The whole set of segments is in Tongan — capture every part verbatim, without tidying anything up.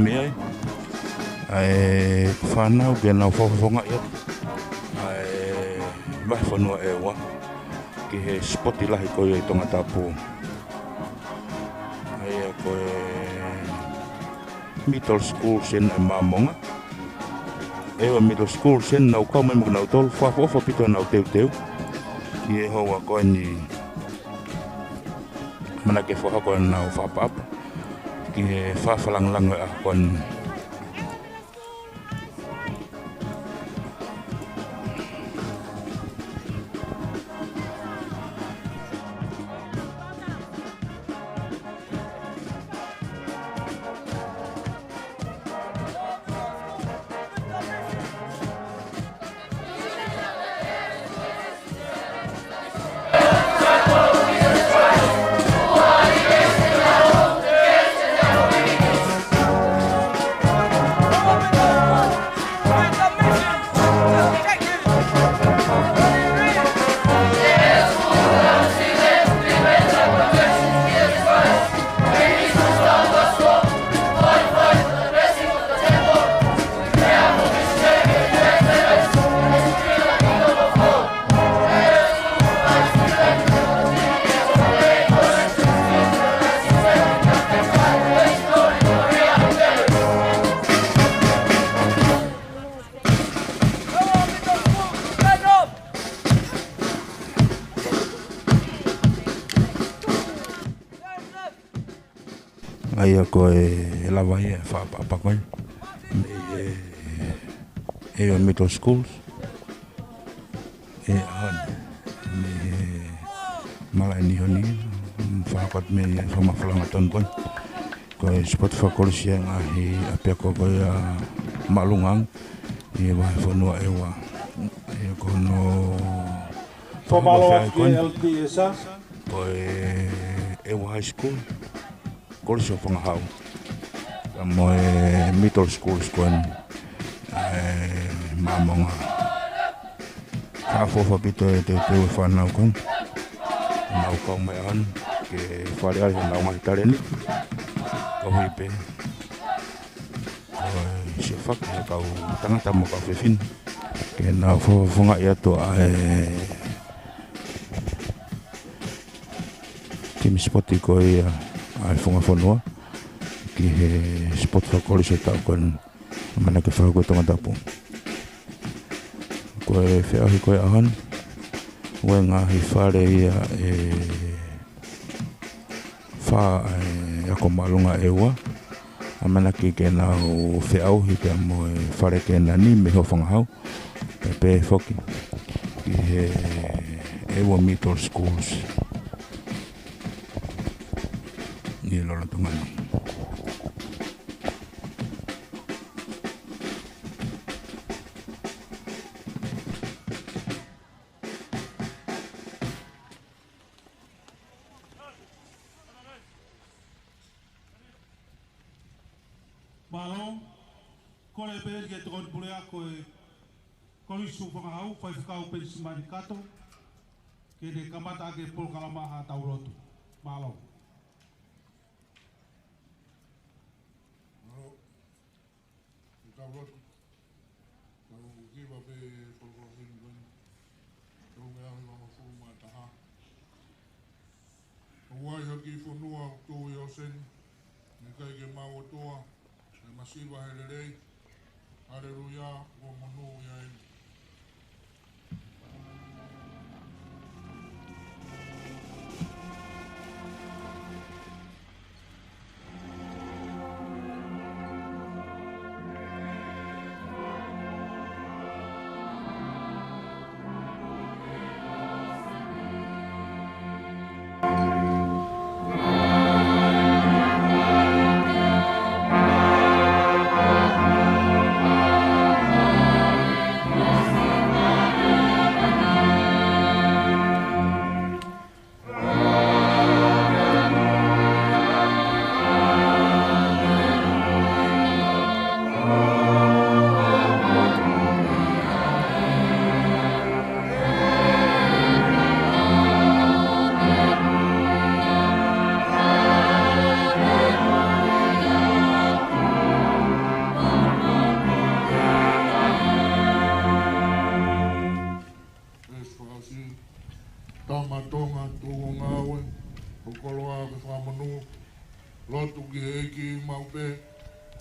Mei ai ʻa e fānau ke nau fakafofongaʻi atu ʻa e vahefonua ʻEua ki he sipoti lahi ko ia ʻi Tongatapu. ʻA ia ko e Middle School Center ʻa Māmonga. ʻEua Middle School Center, nau kau mai mo kinautolu, fakaʻofoʻofa ʻaupito ʻenau teuteu ʻi he houa ko eni. ʻAmanaki ke fakahoko ʻenau fakaʻapaʻapa ki he fakafakalāngilangi ʻo e ʻaho ko eni. ʻA ia ko e lava ia e fakaʻapaʻapa ko ē mei he ʻEua Middle Schools ʻi he ʻaho ni, mei he malaʻe ʻi Niuhoni, fakakātoa mei he fakamafola hangatonu ko ē. Ko e sipoti fakakolisi ʻa e ngaahi ʻapiako ko ia māʻolunga ange ʻi he vahefonua ʻEua. ʻA ia ko hono Fakamālō fakamafola atu ko ē ki he L T S A. Ko e ʻEua High School, Kolisi ʻo Fangahau, pea mo e middle schools ko eni ʻa e Māmonga. Fakaʻofoʻofa ʻaupito e teuteu e fānau ko eni. Nau kau mai ʻaho ni ke faleʻi ai honau ngaahi talēniti. Koeʻuhi pē ko e siʻi faka-, kau tangata mo e kau fefine ke nau fakafofongaʻi atu ʻa e timi sipoti ko ia ʻa e funga fonua ki he sipoti fakakolisi ʻo e taʻu ko eni, ʻamanaki ke fakahoko ʻi Tongatapu. Ko e feʻauhi ko ia ʻaho ni, ʻoku ʻi ai e ngaahi fale ia ʻe fā ʻa e ako māʻolunga ʻEua, ʻamanaki ke nau feʻauhi pea mo e fale ko eni mei Hōfangahau, pea pehē foki ki he ʻEua Middle Schools ʻi he lolotonga ni. Mālō, kole pē ki he tokoni puleako ʻo e Kolisi ʻo Fangahau, Faifekau Penisimani Kato, ke ne kamata ʻaki e polokalama ʻa e taulotu. Mālō. Mālō. Tau lotu. Tau hiva pē polokalama ko eni. Tau meʻa hiva mo fulu mā taha. ʻOku ʻi ai ha kiʻi fonua ʻoku tuʻu ʻi ʻōseni, naʻe ʻikai ke maʻu ʻOtua, naʻe masiva he lelei. Haleluia, ʻoku monūʻia eni.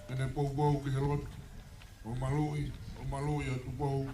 Ke ne poupou ki he lotu, ʻo maluʻi, ʻo maluʻi ʻa Tupou.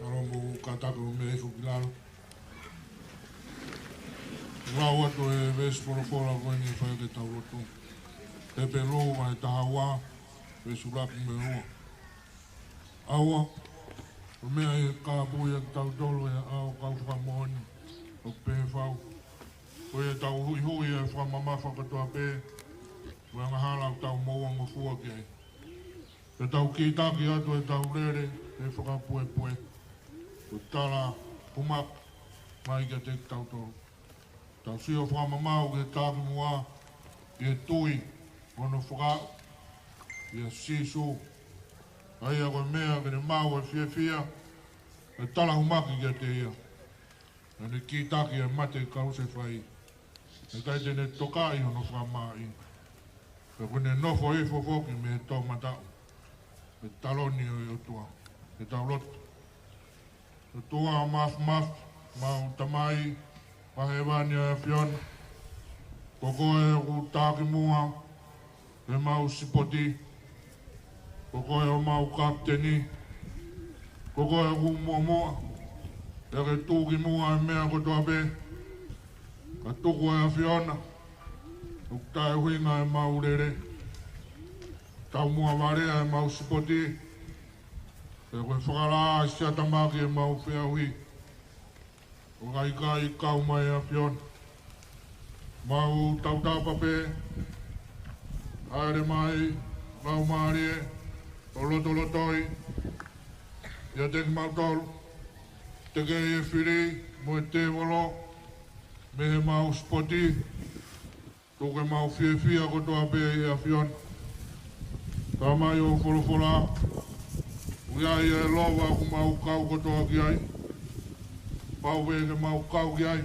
Alo mo kata ko me fu kilalo. Lau atu e veesi folofola ko eni ʻe fai ke tau lotu. Hepelū vahe taha ua, veesi ʻuluaki mo e ua. ʻAua, ʻo meʻa ʻi he kāpui ʻa kitautolu ʻe he ʻao kau fakamoʻoni ʻoku pehē fau. Ko ia tau huʻihuʻi e fakamamafa kotoa pē, mo e angahala ʻoku tau moʻua ngofua ki ai. Pea tau kītaki atu ʻetau lele he fakapuepue, ʻo tala humaki mai kiate kitautolu. Tau sio fakamamaʻu ki he takimuʻa, ki he tui ʻo hono fakaaʻu ʻia Sīsū. ʻA ia ko e meʻa ke ne maʻu e fiefia, ʻe tala humaki kiate ia. Naʻa ne kītaki e mate kalusefai, ʻe ʻikai te ne tokaʻi hono fakamāʻi. Pea kuo ne nofo hifo foki mei he toʻomataʻu he taloni ʻo e ʻOtua. Ke tau lotu. ʻOtua Māfimafi, ʻemau Tamai ʻi Hēvani ʻa e ʻAfiona. Ko koe ʻoku takimuʻa ʻemau sipoti. Ko koe homau kapiteni. Ko koe ʻoku muʻomuʻa. Pea ke tuku ki muʻa e meʻa kotoa pē. Ka tuku ʻe he ʻAfiona ʻoku taʻeʻuhinga ʻemau lele. Taumuʻa valea ʻemau sipoti. Pea ko e fakalaʻā siʻa tamaki ʻemau feʻauhi. ʻOku ʻikai kau mai ʻa e ʻAfiona. Mau tautapa pē, hāʻele mai, Laumālie, ʻo lotolotoi ʻiate kimautolu, tekeʻi e fili mo e tēvolo mei heʻemau sipoti. Tuku ke mau fiefia kotoa pē ʻi he ʻAfiona. Talamai ʻe hoʻo folofola, ʻoku ʻi ai e lova ʻoku mau kau kotoa ki ai. Pau pē ke mau kau ki ai.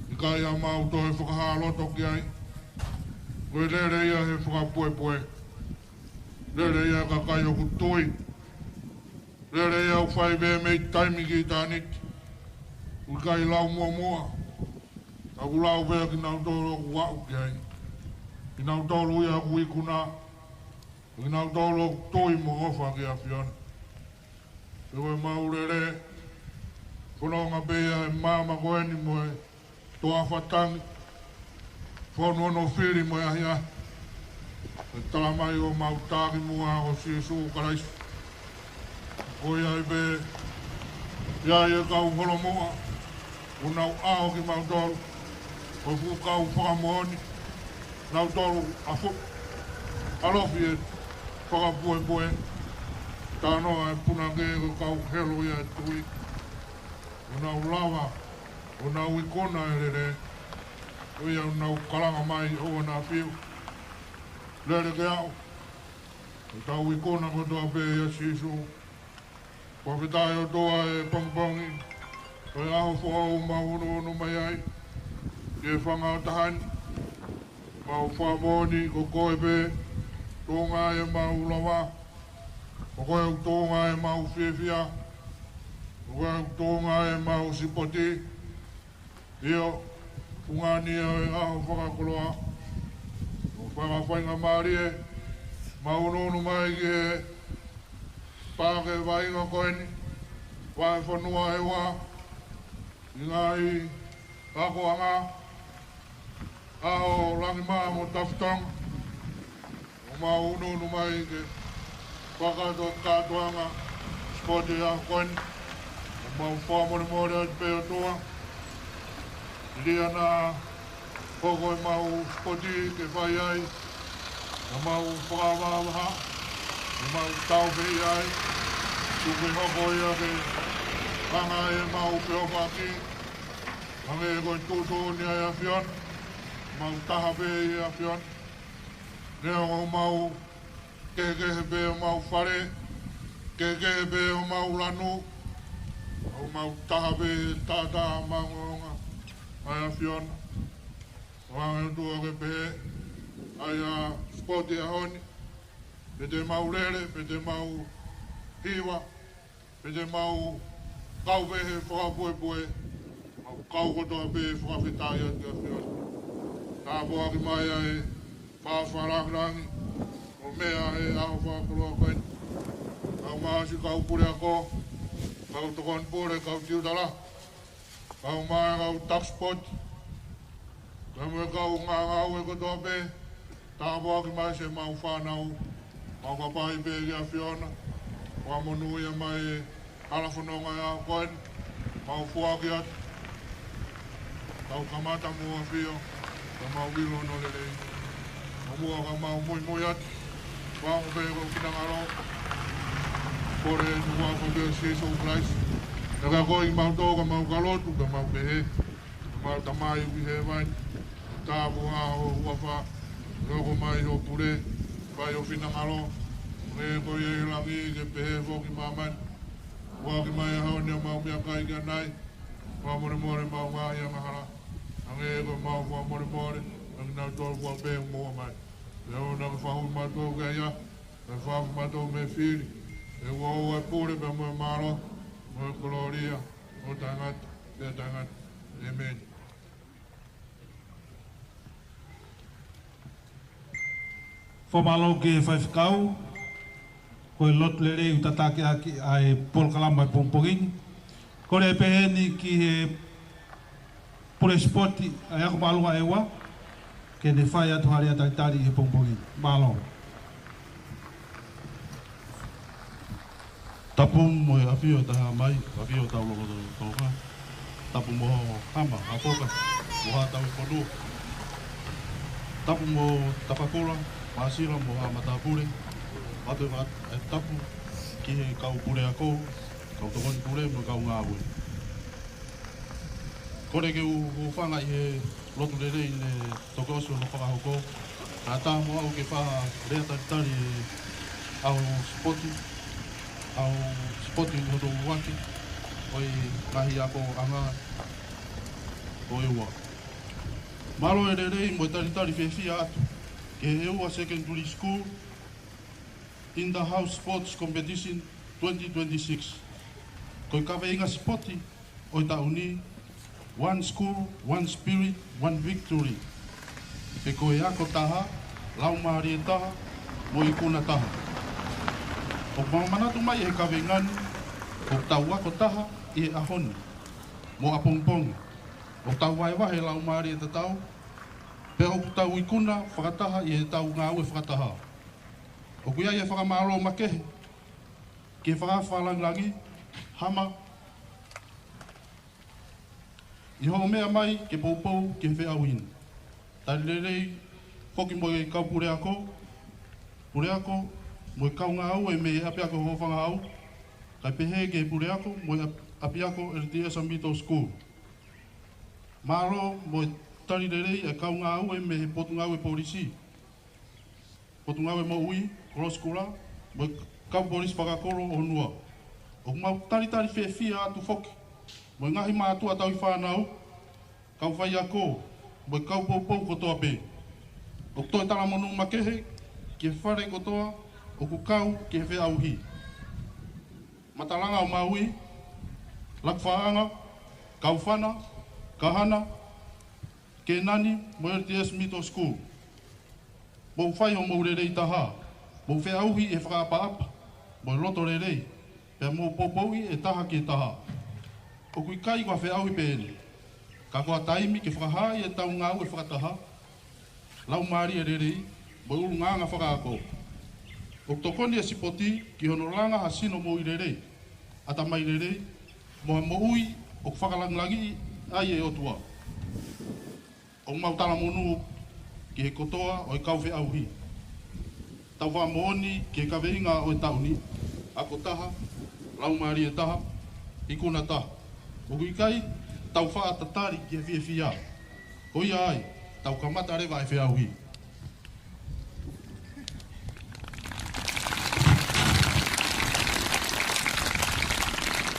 ʻIkai haʻamau toe fakahā loto ki ai. Ko e lele ia he fakapuepue. Lele ia ʻa e kakai ʻoku tui. Lele ia ʻoku fai pē mei taimi ki ʻitāniti. ʻOku ʻikai lau muʻomuʻa. Ka ʻoku lau pē ʻa kinautolu ʻoku aʻu ki ai. Kinautolu ia ʻoku ikuna. Kinautolu ʻoku tui mo ʻofa ki he ʻAfiona. Pea ko ʻemau lele, fononga pē ia he maama ko eni mo e toafa tangi, fonu hono fili mo e ʻahiʻahi. Pea talamai ʻoku mau takimuʻa ʻo Sīsū Kalaisi. Ko ia ai pē, ʻi ai e kau holomuʻa, ʻoku nau ʻaho kimautolu, ko e fuʻu kau fakamoʻoni, nautolu ʻa fuʻu ʻalofi e fakapuepue, talanoa e punake ko e kau helo ia e tui. ʻOku nau lava, ʻoku nau ikuna e lele, ko ia ʻoku nau kalanga mai ʻoua naʻa fiu. Lele ke aʻu, ʻoku tau ikuna kotoa pē ʻia Sīsū. Fakafetaʻi ʻOtua e pongipongi, ko e ʻaho foʻou mau ʻunuʻunu mai ai, ki he fanga ʻo taha ni, mau fakamoʻoni ko koe pē, tuʻunga ʻemau lava, ko koe ʻoku tuʻunga ʻemau fiefia, ko koe ʻoku tuʻunga ʻemau sipoti, ʻio, fungani ʻo e ʻaho fakakoloa, ʻo fakafaingamālie, mau ʻunuʻunu mai ki he paʻake vaʻinga ko eni, vahefonua ʻe ua, ʻi he ngaahi akoʻanga, ʻaho Langimaʻa mo Tafitonga, Mau ʻunuʻunu mai ke fakakakato e kātoanga sipoti ʻa e ʻaho ko eni. Mau fakamolemole atu pē ʻOtua. Liliu ʻa e hoko ʻemau sipoti ke fai ai, naʻa mau fakavahaʻa, naʻa mau tau fei ai, tuku ke hoko ia ke hanga ʻemau feʻofaʻaki, hangē ko e tuʻutuʻuni ʻa e ʻAfiona, mau taha pē ʻi he ʻAfiona. Neongo ʻemau kehekehe pē ʻemau fale, kehekehe pē ʻemau lanu, ʻo mau taha pē he taʻataʻa māʻolunga ʻa e ʻAfiona. ʻOange ʻOtua ke pehē ʻa e sipoti ʻaho ni, pe te mau lele, pe te mau hiva, pe te mau kau pē he fakapuepue, mau kau kotoa pē fakafetaʻi atu ki he ʻAfiona. Tāpuaki mai ʻa e fafalakilangi ʻo meʻa he ʻaho fakakoloa ko eni. Kau mai siʻi kau puleako, kau tokoni pule, kau tiutala, kau mai kau task force, kau mai kau ngāue kotoa pē, tāpuaki mai siʻemau fānau, mau kapai pē ki he ʻAfiona, fakamonūʻia mai e hala fononga ʻo e ʻaho ko eni, mau foaki atu, kau kamata mo ʻAfio, ka mau ʻilo hono lelei, ka muʻa ka mau muimui atu, fakaongo pē ko e finangalo, kole ʻi he huafa pē ʻo Sīsū Kalaisi, naʻa ke akoʻi kimautolu ka mau ka lotu, ka mau pehē, ʻemau Tamai ʻoku ʻi hēvani, tāpuhā ho huafa, hoko mai ho pule, fai ho finangalo, hangē ko ia ʻi langi ke pehē foki ʻi māmani. Foaki mai he ʻaho ni ʻemau meʻakai ki ʻanai, fakamolemole ʻemau ngaahi angahala, hangē ko ʻemau fakamolemole ʻa kinautolu kuo pehē mo ʻomai. Pea ʻoua naʻa ke fakahuʻi kimautolu ki he ʻahiʻahi, kae fakahaofi kimautolu mei he fili, he ʻoku ʻoʻou ʻa e pule pea mo e mālohi, mo e kolōlia, ʻo taʻengata pea taʻengata. ʻĒmeni. Fakamālō ki he faifekau, ko e lotu lelei ʻoku tataki ʻaki ʻa e polokalama he pongipongi ni. Kole pē heni ki he pule sipoti ʻa e ako māʻolunga ʻEua, ke ne fai atu ha lea talitali he pongipongi ni. Mālō. Tapu mo e ʻafio ʻa e Tamai, ʻafio ʻa e Tauʻolunga. Tapu mo Hama, Hafoka, mo Haʻa Tauʻi Fonua. Tapu mo Tapakula, Māsila, mo Haʻa Matāpule. Mate va-, ʻe tapu ki he kau puleako, kau tokoni pule, mo e kau ngāue. Kole ke u hūfanga ʻi he lotu lelei ne toki ʻosi hono fakahoko. Kae ʻatā mo au ke fai ha lea talitali he ʻaho sipoti, ʻaho sipoti ʻi hono ʻuluaki ʻo e ngaahi akoʻanga ko ʻEua. Mālō e lelei mo e talitali fiefia atu ki he ʻEua Secondary School Inter-House Sports Competition twenty twenty-six. Ko e kaveinga sipoti ʻo e taʻu ni, One School, One Spirit, One Victory. Pe ko e ako taha, laumālie taha, mo e ikuna taha. ʻOku mau manatu mai he kaveinga ni, ʻoku tau ako taha ʻi he ʻaho ni, mo ʻapongipongi. ʻOku tau vahevahe e laumālie tatau, pea ʻoku tau ikuna fakataha ʻi heʻetau ngāue fakataha. ʻOku ʻi ai e fakamālō makehe ki he Fakalangilangi, Hama, ʻi hoʻo meʻa mai ke poupou ki he feʻauhi ni. Tali lelei foki mo e kau puleako, puleako, mo e kau ngāue mei he ʻapiako Hōfangaʻau, kae pehē ki he puleako mo e ʻap-, ʻapiako L T S Middle School. Mālō mo e tali lelei e kau ngāue mei he Potungāue Polisi, Potungāue Moʻui, Kolosi Kula, mo e kau polisi fakakolo ʻo Honua. ʻOku mau talitali fiefia atu foki mo e ngaahi mātuʻa tauhi fānau, kau faiako, mo e kau poupou kotoa pē. ʻOku toe talamonū makehe ki he fale kotoa ʻoku kau ki he feʻauhi. Matalanga ʻo Maui, Lakifaʻanga, Kaufana, Kahana, Kēnani, mo e L T S Middle School. Mou fai hoʻomou lelei taha, mou feʻauhi ʻi he fakaʻapaʻapa mo e loto lelei, pea mou poupouʻi e taha ki he taha. ʻOku ʻikai ko ha feʻauhi pē eni, ka ko ha taimi ke fakahaaʻi ʻetau ngāue fakataha, laumālie lelei, mo e ʻulungaanga fakaako. ʻOku tokoni e sipoti ki hono langa ha sino moʻui lelei, ʻatamai lelei, mo ha moʻui ʻoku fakalāngilangiʻi ai e ʻOtua. ʻOku mau talamonū ki he kotoa ʻo e kau feʻauhi. Tau fakamoʻoni ki he kaveinga ʻo e taʻu ni: ako taha, laumālie taha, ikuna taha. ʻOku ʻikai tau faʻa tatali ki he fiefia. Ko ia ai, tau kamata leva e feʻauhi.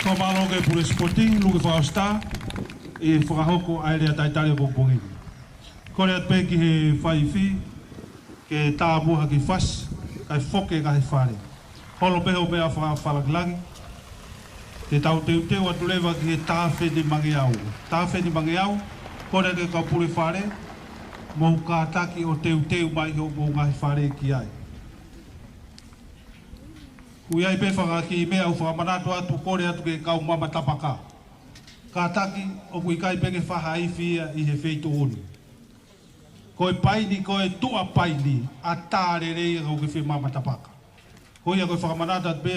Fakamālō ki he Pule Sipoti, Luke Fakaʻositā, ʻi he fakahoko ʻa e lea talitali ʻo e pongipongi ni. Kole atu pē ki he faifi ke tāpuhā ki fasi, kae foki ki he fale. Holo pē hoʻo meʻa fakafakalāngilangi. Te tau teuteu atu leva ki he taha feni mangeau. Taha feni mangeau, kole ki he kau pule fale, mou kātaki ʻo teuteu mai hoʻomou ngaahi fale ki ai. ʻOku ʻi ai pē fanga kiʻi meʻa ʻoku fakamanatu atu, kole atu ki he kau mama tapaka. Kātaki, ʻoku ʻikai pē ke fai ha ifi ia ʻi he feituʻu ni. Ko e paini, ko e tuʻa paini, ʻatā lelei ʻa e kau ke fai mama tapaka. Ko ia ko e fakamanatu atu pē,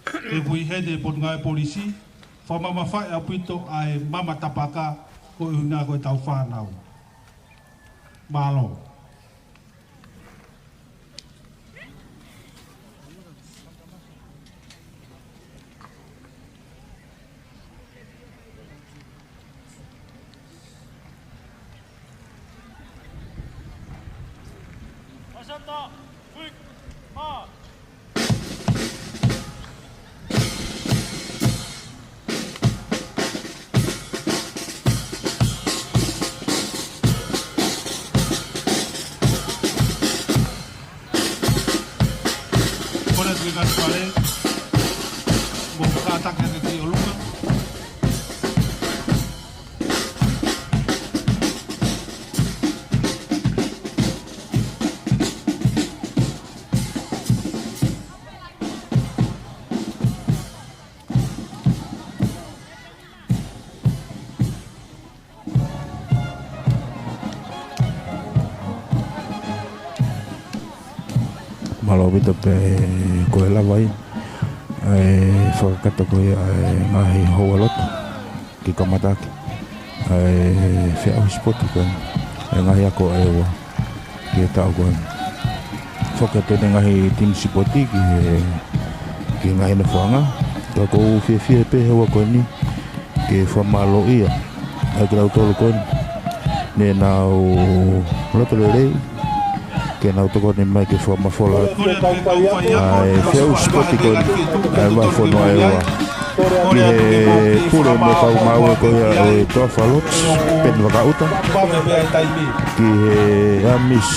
ʻoku ʻi heni e Potungāue Polisi, fakamamafaʻi ʻaupito ʻa e mama tapaka, ko e ʻuhinga ko e tau fānau. Mālō. Kole atu ki he kau fale, mou kātaki hake ki ʻolunga. Mālō ʻaupito pē ko e lava ia ʻa e fakakakato ko ia ʻa e ngaahi houalotu ke kamata ʻaki ʻa e feʻauhi sipoti ko eni, ʻa e ngaahi ako ʻa e ʻOtua ki he taʻu ko eni. Foki atu eni e ngaahi timi sipoti ki he, ki he ngaahi nofoʻanga. Ka ʻoku ou fiefia pē he ʻaho ko eni ke fakamālōʻia ʻa kinautolu ko eni ne nau loto lelei ke nau tokoni mai ke fakamafola ʻa e feʻauhi sipoti ko eni ʻa e vahefonua ʻa e ʻOtua. Ki he pule mo e kau ngāue ko ia ʻo e Toafa Lodge, Peni Vakaʻuta. Ki he Amis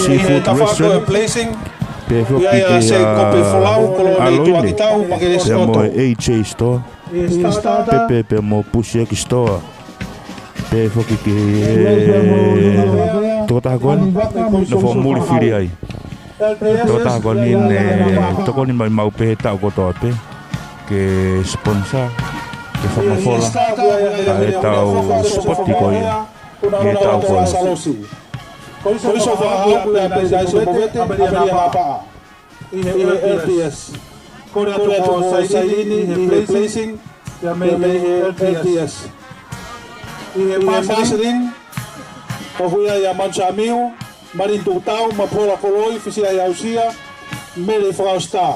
Seafood Restaurant, pea foki ki he ʻAloine, pea mo e A J Store, pea, pea, pea mo Pusiaki Store. Pea foki ki he tokotaha ko eni naʻe fakamuli fili ai. Tokotaha ko eni ne tokoni mai maʻu pē he taʻu kotoa pē ke sponsor, ke fakamafola ʻa e tau sipoti ko ia he taʻu ko eni. Koliso Fakaʻau, pea pē Taisi Movete, Amelia Mapaʻa. ʻI he L T S. Kole atu ko Sailini ʻi he placing, pea mei he L T S. ʻI he marshalling, ʻoku ʻi ai ʻa Manu Samiu, Malini Tukutau, Mapola Koloi, Fisilahi Ausia, Mele Fakaʻositā.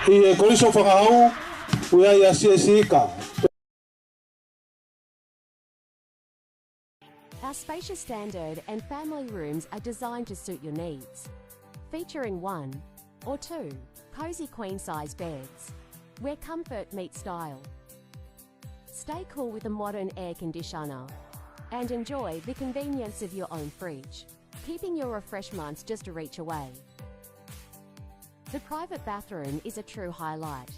ʻI he Koliso Fakaʻau, ʻoku ʻi ai ʻa Siesi Ika. Our spacious standard and family rooms are designed to suit your needs, featuring one or two cozy queen-size beds, where comfort meets style. Stay cool with a modern air conditioner and enjoy the convenience of your own fridge, keeping your refreshments just a reach away. The private bathroom is a true highlight.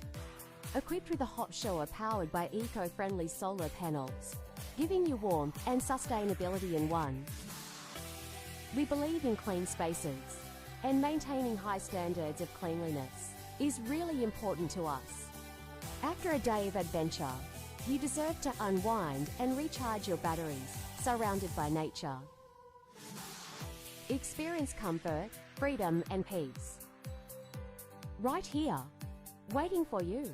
Equipped with a hot shower powered by eco-friendly solar panels, giving you warmth and sustainability in one. We believe in clean spaces, and maintaining high standards of cleanliness is really important to us. After a day of adventure, you deserve to unwind and recharge your batteries, surrounded by nature. Experience comfort, freedom and peace. Right here, waiting for you.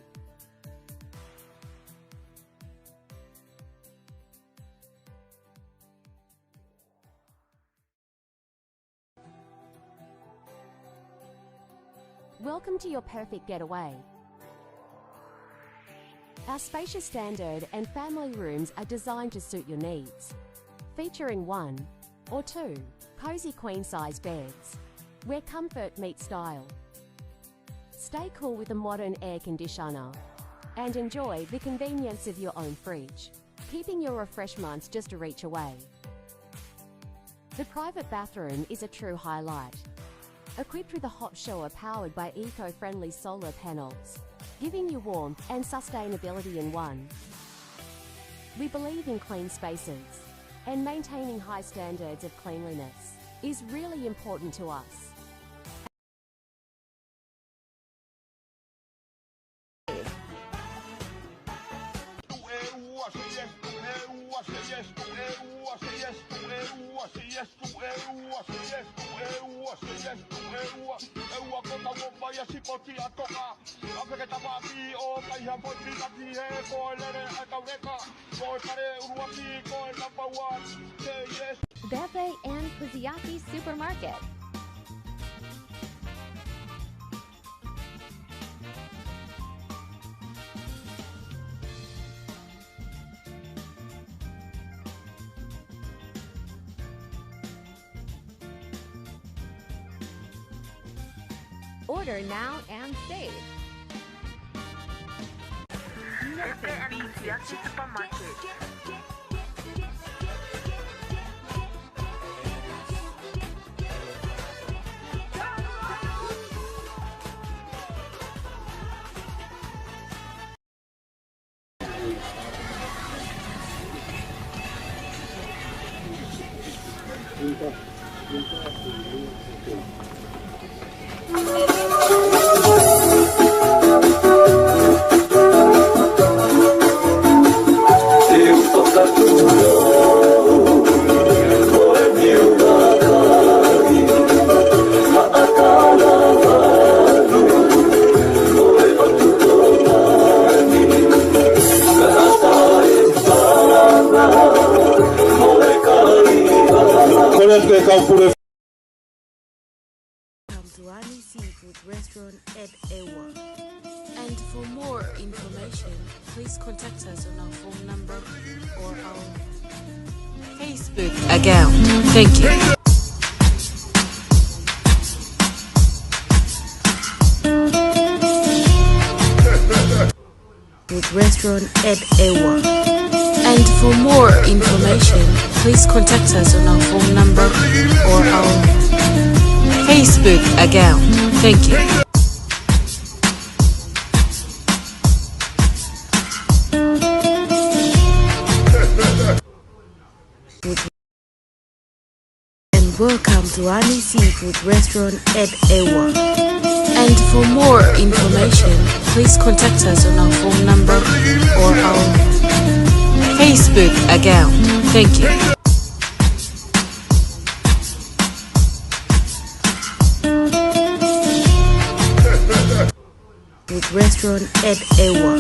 Welcome to your perfect getaway. Our spacious standard and family rooms are designed to suit your needs. Featuring one or two cozy queen-size beds, where comfort meets style. Stay cool with a modern air conditioner and enjoy the convenience of your own fridge, keeping your refreshments just a reach away. The private bathroom is a true highlight. Equipped with a hot shower powered by eco-friendly solar panels, giving you warmth and sustainability in one. We believe in clean spaces, and maintaining high standards of cleanliness is really important to us. Bebe and Kusiaki Supermarket. Order now and save. Nothing beats a Supermarket. Kole atu ki he kau pule. Welcome to Ani Seafood Restaurant at Ewa. And for more information, please contact us on our phone number or our Facebook account. Thank you. Restaurant at Ewa. And for more information, please contact us on our phone number or our Facebook account. Thank you. And welcome to Ani Seafood Restaurant at Ewa. And for more information, please contact us on our phone number or our Facebook account. Thank you. Restaurant at Ewa.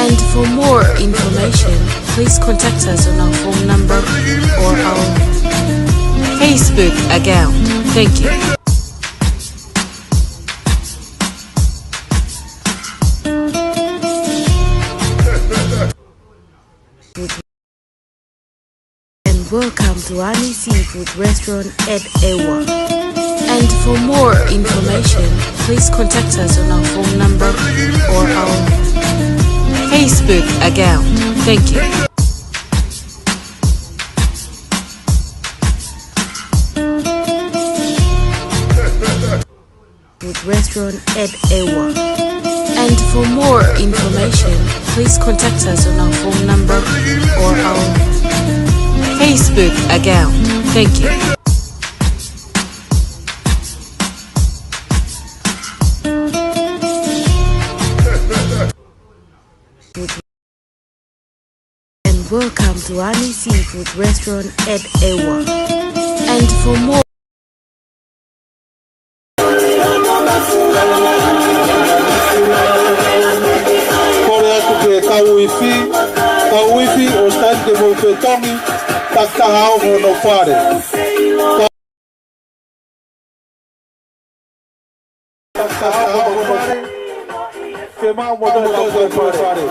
And for more information, please contact us on our phone number or our Facebook account. Thank you. And welcome to Ani Seafood Restaurant at Ewa. And for more information, please contact us on our phone number or our Facebook account. Thank you. Restaurant at Ewa. And for more information, please contact us on our phone number or our Facebook account. Thank you. And welcome to Ani Seafood Restaurant at Ewa. And for more Wifi ʻo tali ke mou fetongi, takitaha ʻo hono fale. Takitaha ʻo hono fale. Ke mau mo toe fale.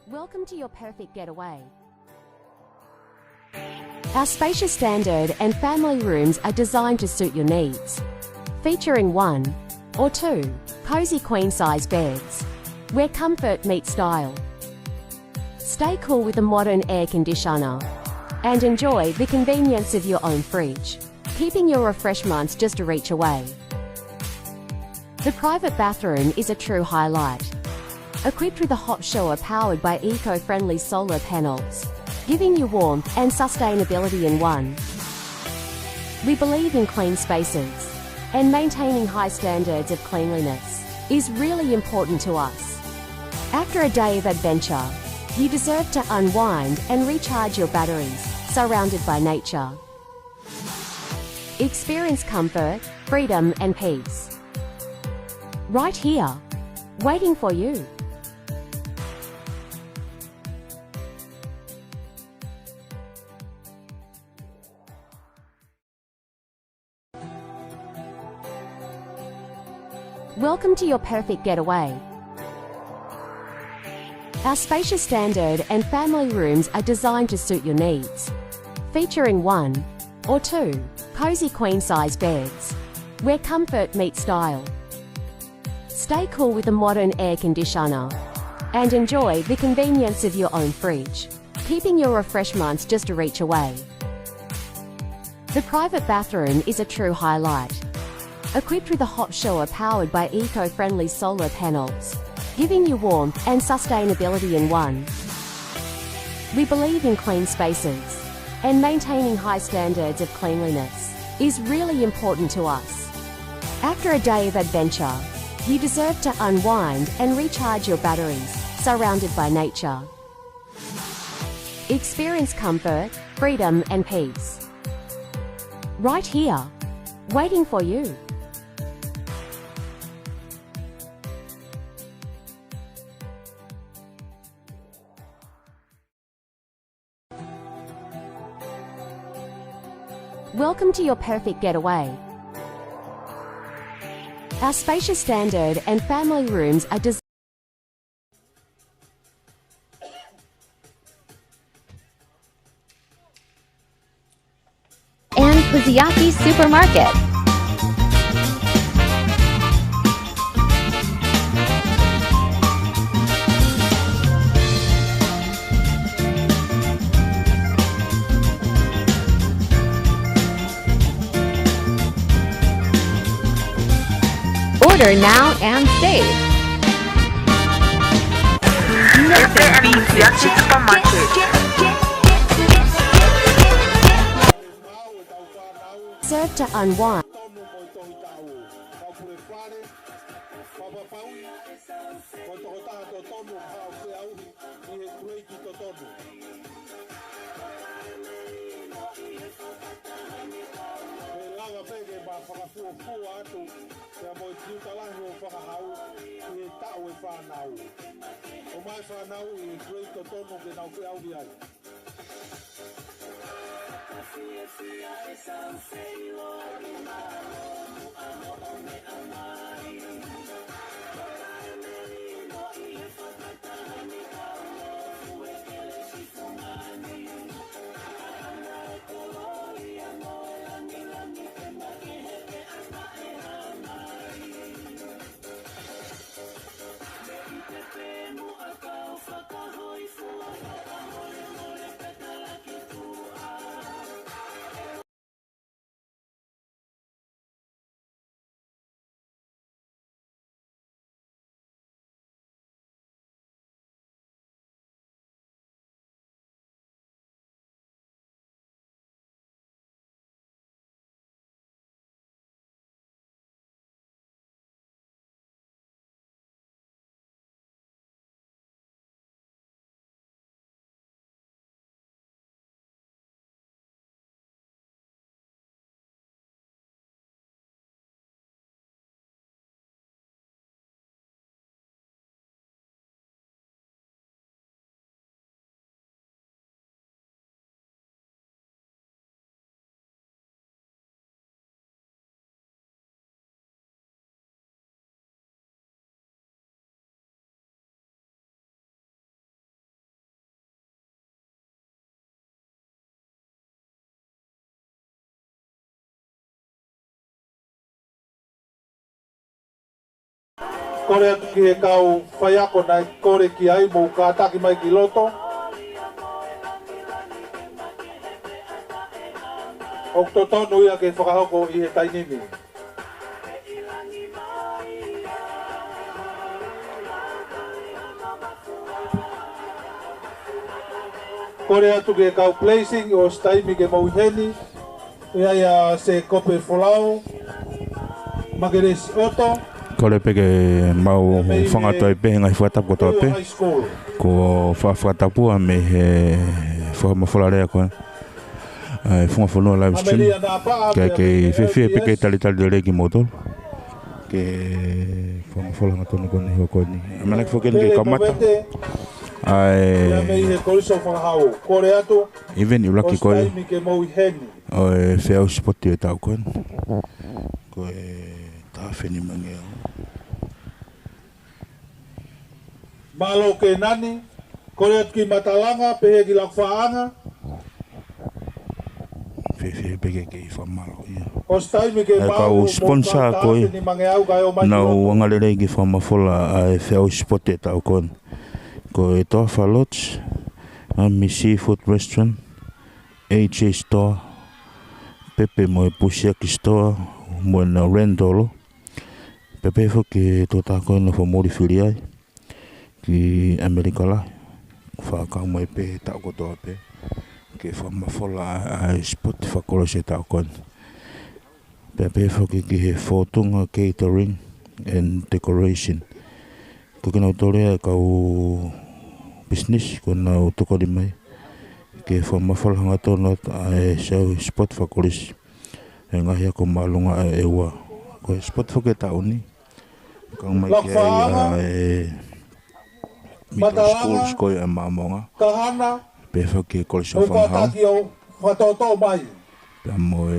Welcome to your perfect getaway. Our spacious standard and family rooms are designed to suit your needs. Featuring one or two cozy queen size beds, where comfort meets style. Stay cool with a modern air conditioner and enjoy the convenience of your own fridge, keeping your refreshments just a reach away. The private bathroom is a true highlight. Equipped with a hot shower powered by eco-friendly solar panels, giving you warmth and sustainability in one. We believe in clean spaces, and maintaining high standards of cleanliness is really important to us. After a day of adventure, you deserve to unwind and recharge your batteries, surrounded by nature. Experience comfort, freedom, and peace. Right here, waiting for you. Welcome to your perfect getaway. Our spacious standard and family rooms are designed to suit your needs. Featuring one or two cozy queen size beds, where comfort meets style. Stay cool with a modern air conditioner and enjoy the convenience of your own fridge, keeping your refreshments just a reach away. The private bathroom is a true highlight. Equipped with a hot shower powered by eco-friendly solar panels, giving you warmth and sustainability in one. We believe in clean spaces, and maintaining high standards of cleanliness is really important to us. After a day of adventure, you deserve to unwind and recharge your batteries, surrounded by nature. Experience comfort, freedom, and peace. Right here, waiting for you. Welcome to your perfect getaway. Our spacious standard and family rooms are designed and Kusiaki Supermarket. Order now and save. Este es Kusiaki Supermarket. Serve to unwind. Ko e tokotaha totonu ʻoku haʻu ke ʻauhi ʻi he kuleiti totonu. Pea lava pē ke ma fakafuofua atu, pea mo e tiuta lahi ʻo fakahau ʻi he taʻu ʻo e fānau. ʻOmai e fānau ʻi he kuleiti totonu ke nau ke ʻauhi ai. Kole atu ki he kau faiako naʻe kole ki ai, mou kātaki mai ki loto. ʻOku totonu ia ke fakahoko ʻi he taimi ni. Kole atu ki he kau placing, ʻosi taimi ke mou ʻi heni. ʻI ai ʻa Sēkope Folau, Makelesi ʻOto. Kole pē ke mau hūfanga atu ai pē he ngaahi fakatapu kotoa pē. Ko e fakatapu ʻa mei he fakamafola lea ko ē ʻa e Funga Fonua live stream. Kae kei fiefia pē ke talitali lelei kimoutolu. Ke fakamafola hangatonu ko eni he houa ko eni. ʻAmanaki foki eni ke kamata ʻa e ʻiveni ʻuluaki ko ē ʻo e feʻauhi sipoti ʻo e taʻu ko eni. Ko e taha afe nima ngeau. Mālō Kēnani, kole atu ki Matalanga, pehē ki Lakufaʻanga. Fiefia pē ke kei fakamālō ia. ʻOsi taimi ke mau sponsor ko ē. Nau angalelei ke fakamafola ʻa e feʻauhi sipoti ʻo e taʻu ko eni. Ko e Toafa Lodge, ʻa e Mimi Seafood Restaurant, A J Store, pea pehē mo e Pusiaki Store, mo e Rendolo. Pea pehē foki ki he tokotaha ko ē naʻa fakamuli fili ai ki ʻAmelika Lahi. Fakakau mai pē he taʻu kotoa pē ke fakamafola ʻa e sipoti fakakolosi ʻo e taʻu ko eni. Pea pehē foki ki he Fōtunga Catering and Decoration. Ko kinautolu ia e kau pisinisi kuo nau tokoni mai ke fakamafola hangatonu atu ʻa e feʻauhi sipoti fakakolosi he ngaahi ako māʻolunga ʻa e ʻEua. Ko e sipoti foki ʻo e taʻu ni, kau mai ki ai ʻa e middle schools ko ē ʻa Māmonga. Pehē foki ki he Kolisi ʻo Fangahau. Pea mo e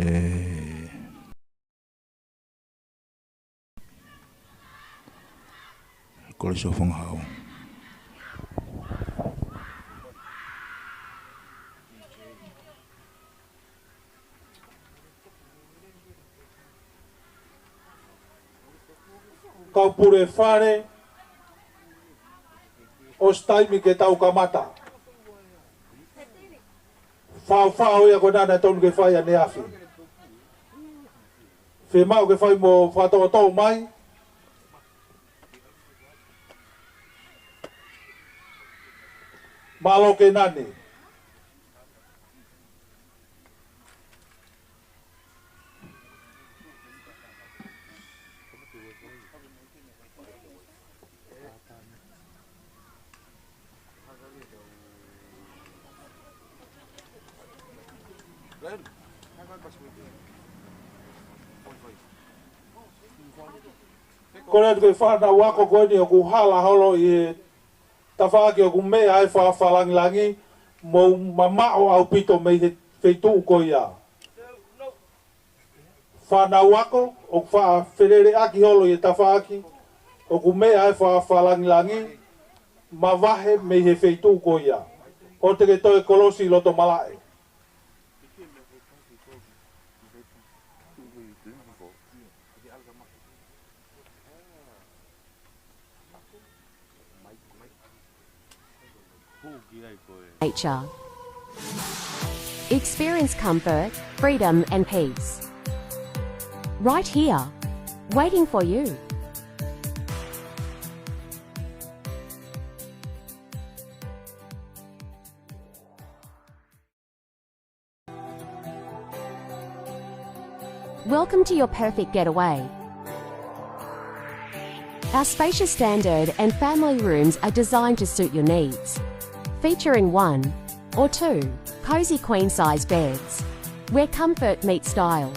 Kolisi ʻo Fangahau. Kau pule fale, ʻosi taimi ke tau kamata. Faofao ia ko ena naʻe tonu ke fai ʻaneafi. Fiemaʻu ke fai mo fakatoʻotoʻo mai. Mālō Kēnani. Kole atu ki he fānau ako ko eni ʻoku hala holo ʻi he tafaʻaki ʻoku meʻa ai e fakaʻofa langilangi, mou mamaʻo ʻaupito mei he feituʻu ko ia. Fānau ako ʻoku faʻa feleleʻaki holo ʻi he tafaʻaki ʻoku meʻa ai e fakaʻofa langilangi, mavahe mei he feituʻu ko ia. ʻOua te ke toe kolosi ʻi loto malaʻe. Nature. Experience comfort, freedom and peace. Right here, waiting for you. Welcome to your perfect getaway. Our spacious standard and family rooms are designed to suit your needs, featuring one or two cozy queen-size beds, where comfort meets style.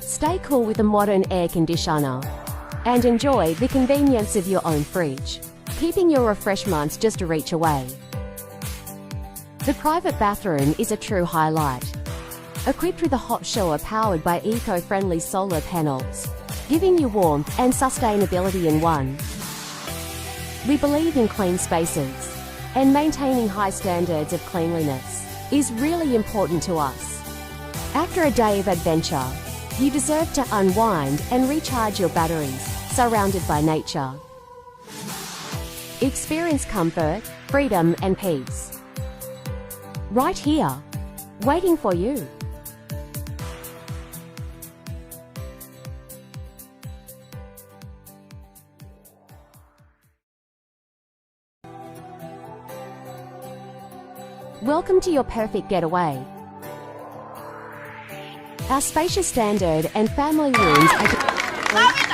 Stay cool with a modern air conditioner and enjoy the convenience of your own fridge, keeping your refreshments just a reach away. The private bathroom is a true highlight. Equipped with a hot shower powered by eco-friendly solar panels, giving you warmth and sustainability in one. We believe in clean spaces, and maintaining high standards of cleanliness is really important to us. After a day of adventure, you deserve to unwind and recharge your batteries surrounded by nature. Experience comfort, freedom and peace. Right here, waiting for you. Welcome to your perfect getaway. Our spacious standard and family rooms are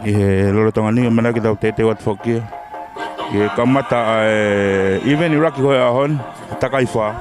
ʻI he lolotonga ni, ʻamanaki tau teuteu atu foki ia. ʻI he kamata ʻa e ʻiveni ʻuluaki ko ē ʻaho ni, takai fā.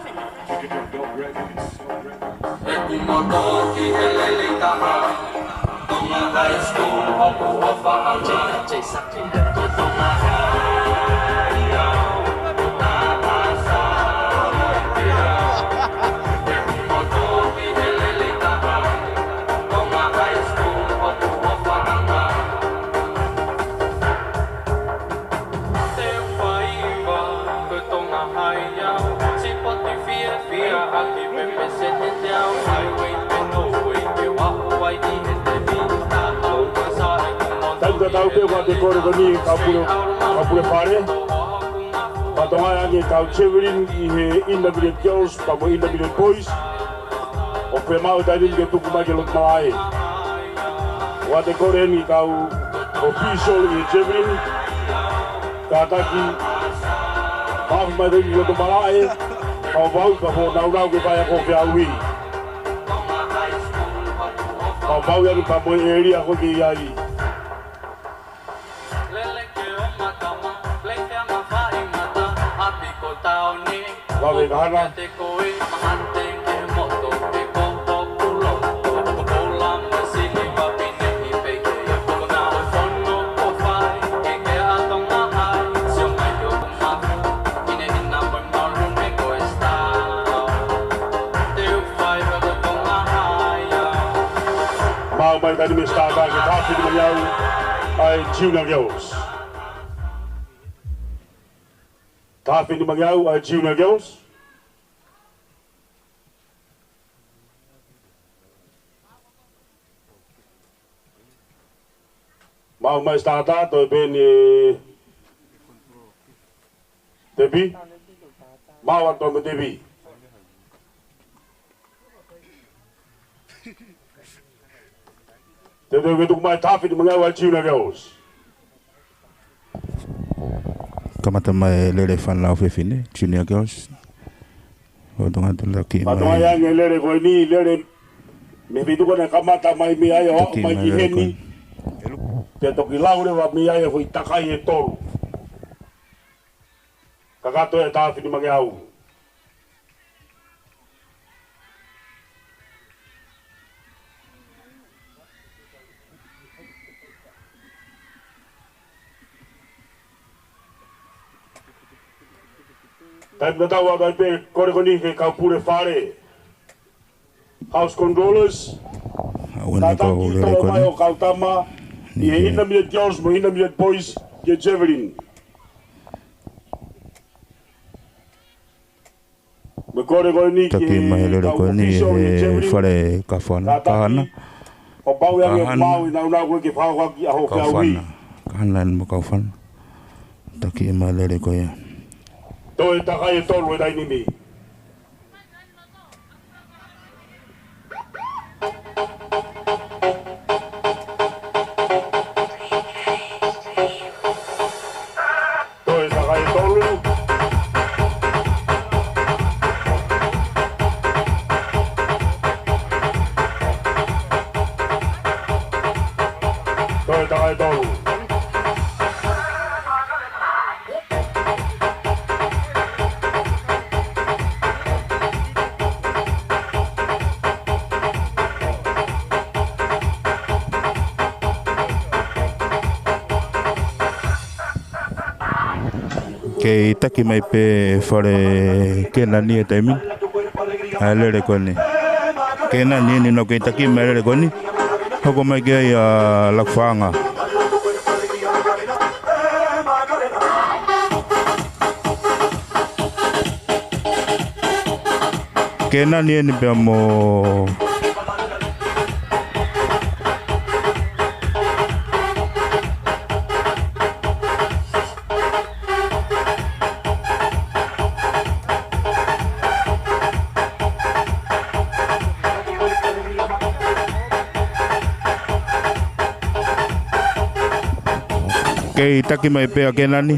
Taimi tatau pē ʻoku ʻoatu e kole ko eni ki he kau pule, kau pule fale. Fatongia ange kau javelin ʻi he intermediate girls, pea mo e intermediate boys. ʻOku fiemaʻu e taimi ni ke tuku mai ki loto malaʻe. ʻOatu e kole eni ki he kau official ʻi he javelin. Kātaki, haʻu mai ki loto malaʻe. Kau vau ka fo naunau ke fai ʻa e kofe ʻaui. Kau vau ia ni pea mo e ʻēlia ko ē ʻoku ke ʻi ai. Vave ka hana. Maʻu mai taimi ni e starter ke taha fitu mangau ʻa e Junior Girls. Taha fitu mangau ʻa e Junior Girls. Maʻu mai starter, toe pē eni Tepi. Maʻu atu mo Tepi. Teuteu ke tuku mai taha fitu mangau ʻa e Junior Girls. Kamata mai e lele fānau fefine, Junior Girls. ʻO Tonga Tulaki mai. Fatongia ange e lele ko eni, lele mei he feituʻu ko ē naʻe kamata mai mei ai ʻo aʻu mai ki heni. Pea toki lau leva mei ai e foʻi takai ʻe tolu. Kakato e taha fitu mangau. Taimi tatau ʻoatu ai pē kole ko eni ki he kau pule fale. House controllers. Kātaki tō mai ʻo kau tama ʻi he intermediate girls mo e intermediate boys ki he javelin. Mo e kole ko eni ki he kau official ʻi he javelin. Kātaki. Kapau ʻe ʻi ai ha maʻu ʻi he naunau ko ē ke fakahoko ʻaki ʻa hoʻo feʻauhi. Kahana mo Kaufana. Taki mai e lele ko ia. Toe takai ʻe tolu he taimi ni. Toe takai ʻe tolu. Toe takai ʻe tolu. Kei taki mai pē fale Kenani he taimi ni ʻa e lele ko eni. Kenani eni ʻoku kei taki mai e lele ko eni. Hoko mai ki ai ʻa Lakufanga. Kenani eni pea mo Kei taki mai pē ʻa Kenani.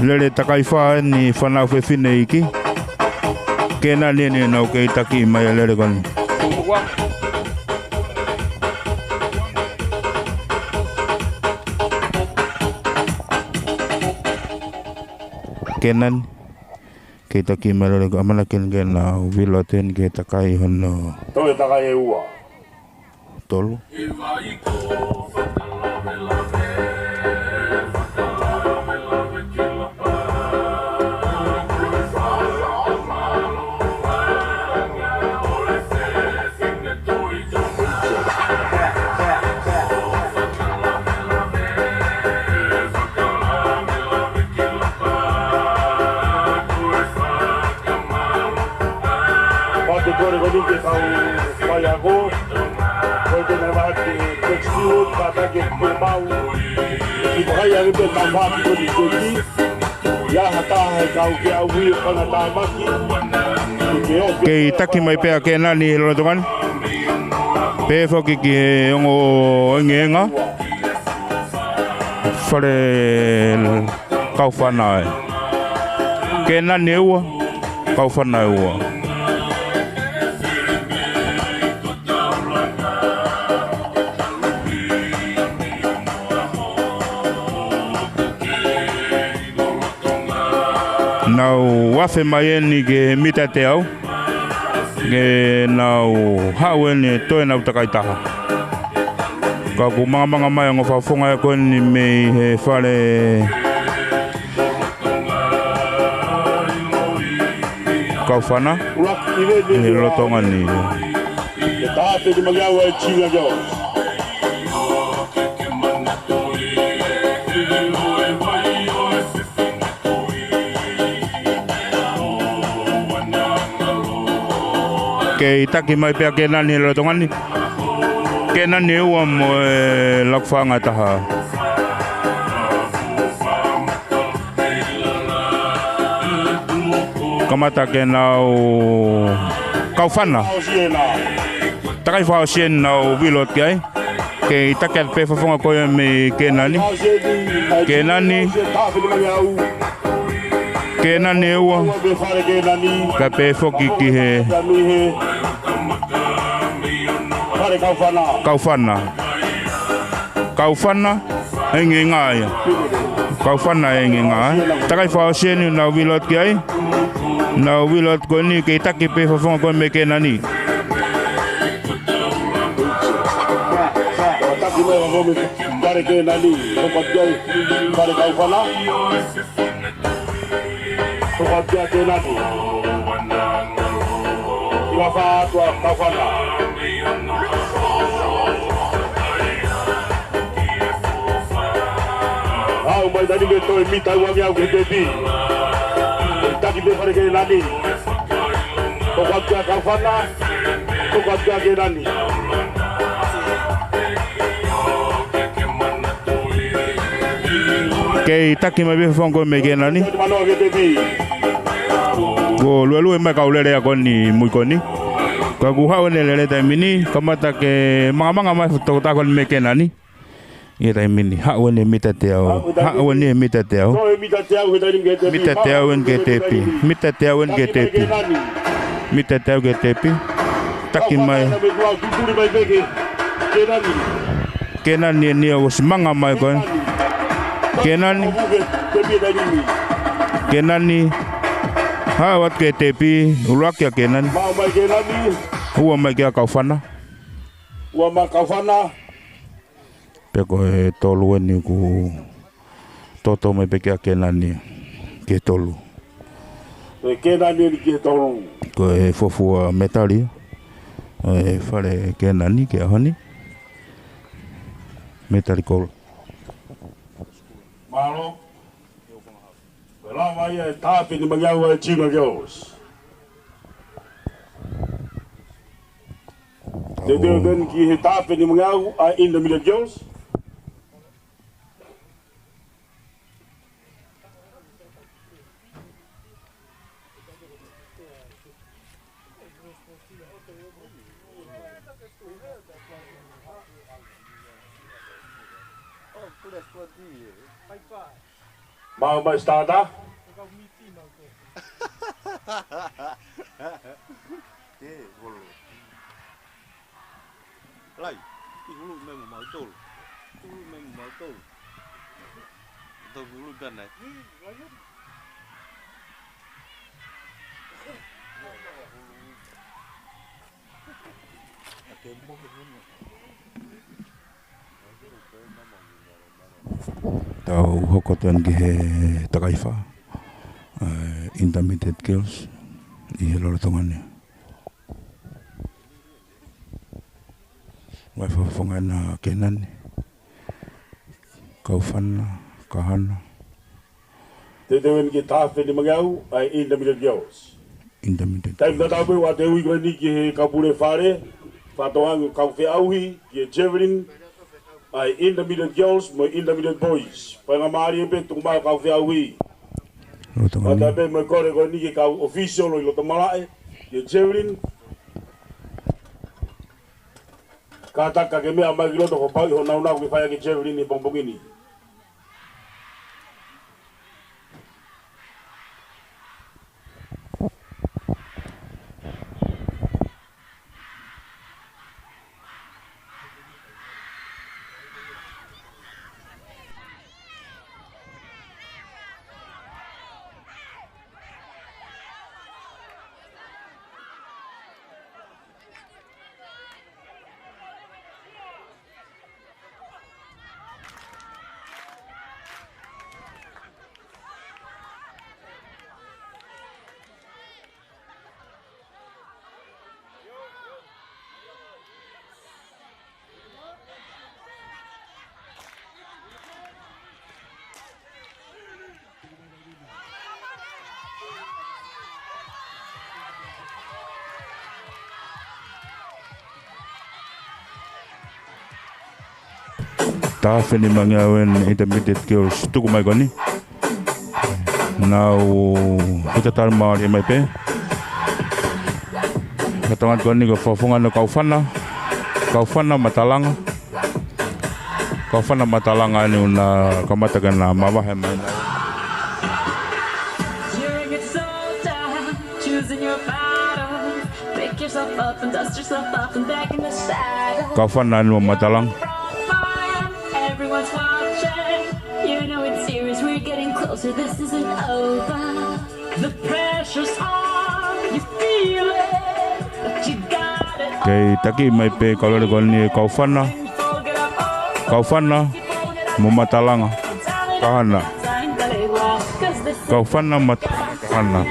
Lele takai fā eni fānau fefine iiki. Kenani eni ʻoku kei taki mai e lele ko eni. Kenani. Kei taki mai e lele ko eni, ʻamanaki eni ke nau vilo atu eni ke takai hono. Toe takai e ua. Tolu. Patu kore ko ni ke kau faiako. Ko e tena vahaki text field, pātake ke mau. I pakai ake pe mau vahaki ko ni ke ni. Ia hata he kau ke au hui o kana tāmaki. Ke o ke Kei taki mai pē ʻa Kenani he lolotonga ni. Pehē foki ki he ongo engeenga. Fale Kaufana ē. Kenani ʻe ua, Kaufana ʻe ua. Nau afe mai eni ki he mita teau. Ke nau haʻu eni ʻo toe nau takai taha. Ka ʻoku mangamanga mai ongo fakafofonga ko eni mei he fale Kaufana. He lolotonga ni. Kei taki mai pē ʻa Kenani he lolotonga ni. Kenani ʻe ua mo e Lakufanga ʻe taha. Kamata ke nau Kaufana. Takai fakaʻosi eni nau vilo atu ki ai. Kei taki atu pē fakafofonga ko ia mei Kenani. Kenani. Kenani ʻe ua. Kae pehē foki ki he Kaufana. Kaufana. Engeenga ia. Kaufana engeenga ē. Takai fakaʻosi eni nau vilo atu ki ai. Nau vilo atu ko eni kei taki pē fakafofonga ko ia mei Kenani. Taki mai fakafofonga mei Kenani. Hoko atu ki ai. Fale Kaufana. Hoko atu ki ai Kenani. Ua fā atu ʻa Kaufana. Haʻu mai Kenani ke toe mita ua ngeau ki he tepi. Taki pē fale Kenani. Hoko atu ki ai Kaufana. Hoko atu ki ai Kenani. Kei taki mai pē fakafofonga ko ia mei Kenani. Kuo luelue mai kau lele ʻa ko eni mui ko eni. Ka ʻoku haʻu eni e lele taimi ni, kamata ke mangamanga mai tokotaha ko eni mei Kenani. ʻI he taimi ni, haʻu eni mita teau. Haʻu eni mita teau. Mita teau eni ki he tepi. Mita teau eni ki he tepi. Mita teau ki he tepi. Taki mai. Kenani eni ia ʻosi manga mai ko ē. Kenani. Kenani. Haʻu atu ki he tepi. ʻUluaki ʻa Kenani. Ua mai ki ai Kaufana. Ua mai Kaufana. Pea ko e tolu eni ʻoku toto mai pē ki ai Kenani. ki he tolu. Ko e Kenani eni ki he tolu. Ko e fuofua metali ʻo e fale Kenani ki he ʻaho ni. Metali kolu. Mālō. Ko e lava ia e taha afe nimangeau ʻa e Junior Girls. Teuteu eni ki he taha afe nimangeau ʻa e Intermediate Girls. Mau mai starter. Te holo. Lai, ʻi hulu memu mau tolu. Hulu memu mau tolu. Tau hulu pea nai. Tau hoko atu eni ki he takaifa, eh, Intermediate Girls ʻi he lolotonga ni. Vai fafonga na Kenani. Kaufana, Kahana. Teuteu eni ki he taha afe nimangeau ʻa e Intermediate Girls. Intermediate. Taimi tatau pē ʻoku ʻoatu e ui ko eni ki he kau pule fale, fakatokangaʻi ʻoku kau feʻauhi ki he javelin ʻa e Intermediate Girls mo e Intermediate Boys. Faingamālie pē tuku mai ʻo kau feʻauhi. Loto ngani. Fakatapu pē mo e kole ko eni ki he kau official ʻi loto malaʻe, ki he javelin. Kātaki ke meʻa mai ki loto ko e pau ʻi hoʻo nāunau ke fai ʻaki e javelin he pongipongi ni. Taha afe nimangeau ʻa e Intermediate Girls tuku mai ko eni. Nau hita tali mālie mai pē. Fakatokangaʻi ko eni ko e fafonga na Kaufana. Kaufana Matalanga. Kaufana Matalanga eni ʻoku na kamata ke na mavahe mai na. You're a good soldier, choosing your battle. Pick yourself up and dust yourself off and back in the saddle. Kaufana eni ʻo Matalanga. Front line, everyone's watching. You know it's serious, we're getting closer, this isn't over. The pressure's on, you feel it, but you got it. Kei taki mai pē kau lele ko eni ʻe Kaufana. Kaufana mo Matalanga. Kahana. Kaufana Matalanga Kahana.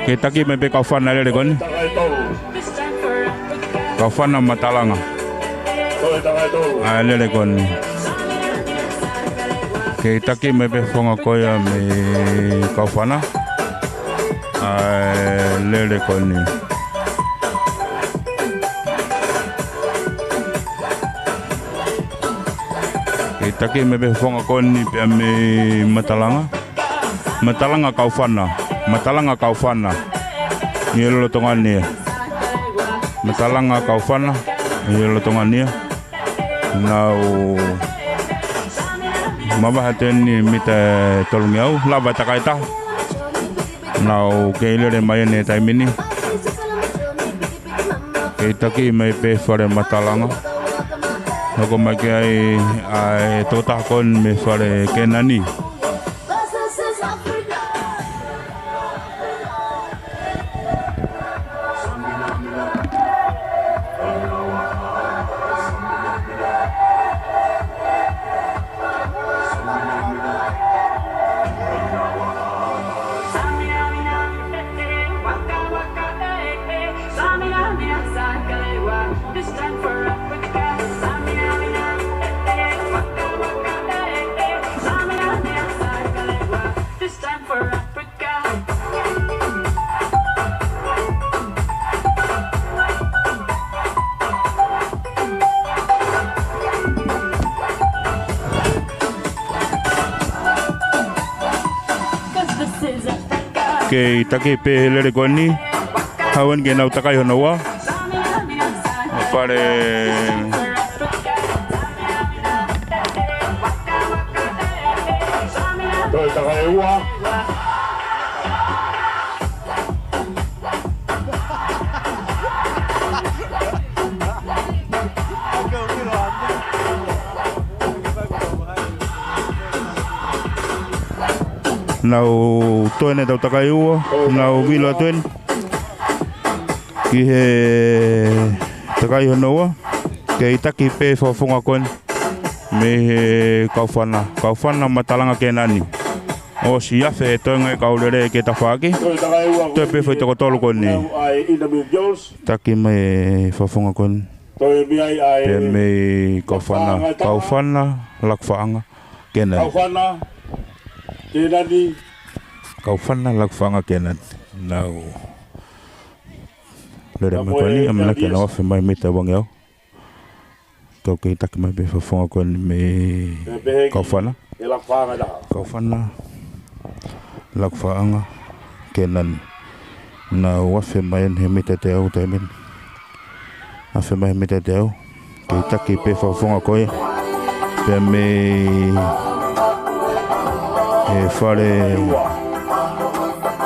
Kei taki mai pē Kaufana lele ko eni. Kaufana Matalanga. ʻA e lele ko eni. Kei taki mai pē fofonga ko ia mei Kaufana. ʻA e lele ko eni. Kei taki mai pē fofonga ko eni pea mei Matalanga. Matalanga Kaufana. Matalanga Kaufana. ʻI he lolotonga ni. Matalanga Kaufana. ʻI he lolotonga ni. Nau mavahe atu eni mita ʻe tolungeau. Lava e takai taha. Nau kei lele mai eni he taimi ni. Kei taki mai pē fale Matalanga. Hoko mai ki ai ʻa e tokotaha ko eni mei fale Kenani. Kei taki pē he lele ko eni. Haʻu eni ke nau takai hono ua. Fale. Toe takai ua. Nau toe eni ʻetau takai ua, nau vilo atu eni ki he takai hono ua, kei taki pē fakafofonga ko eni mei he Kaufana, Kaufana Matalanga Kenani. ʻOsi afe e toenga e kau lele ki he tafaʻaki. Toe pē foʻi toko tolu ko eni. Taki mai fakafofonga ko eni. Pea mei Kaufana, Kaufana Lakufaʻanga Kenani. Kaufana Kenani. Kaufana Lakufaʻanga Kenani. Nau lele mai ko eni, ʻamanaki ke nau afe mai mita ʻe uangeau. Kau kei taki mai pē fakafofonga ko eni mei Kaufana. Kaufana Lakufaʻanga Kenani. Nau afe mai eni he mita ʻe teau taimi ni. Afe mai he mita ʻe teau. Kei taki pē fakafofonga ko ia. Pea mei he Fale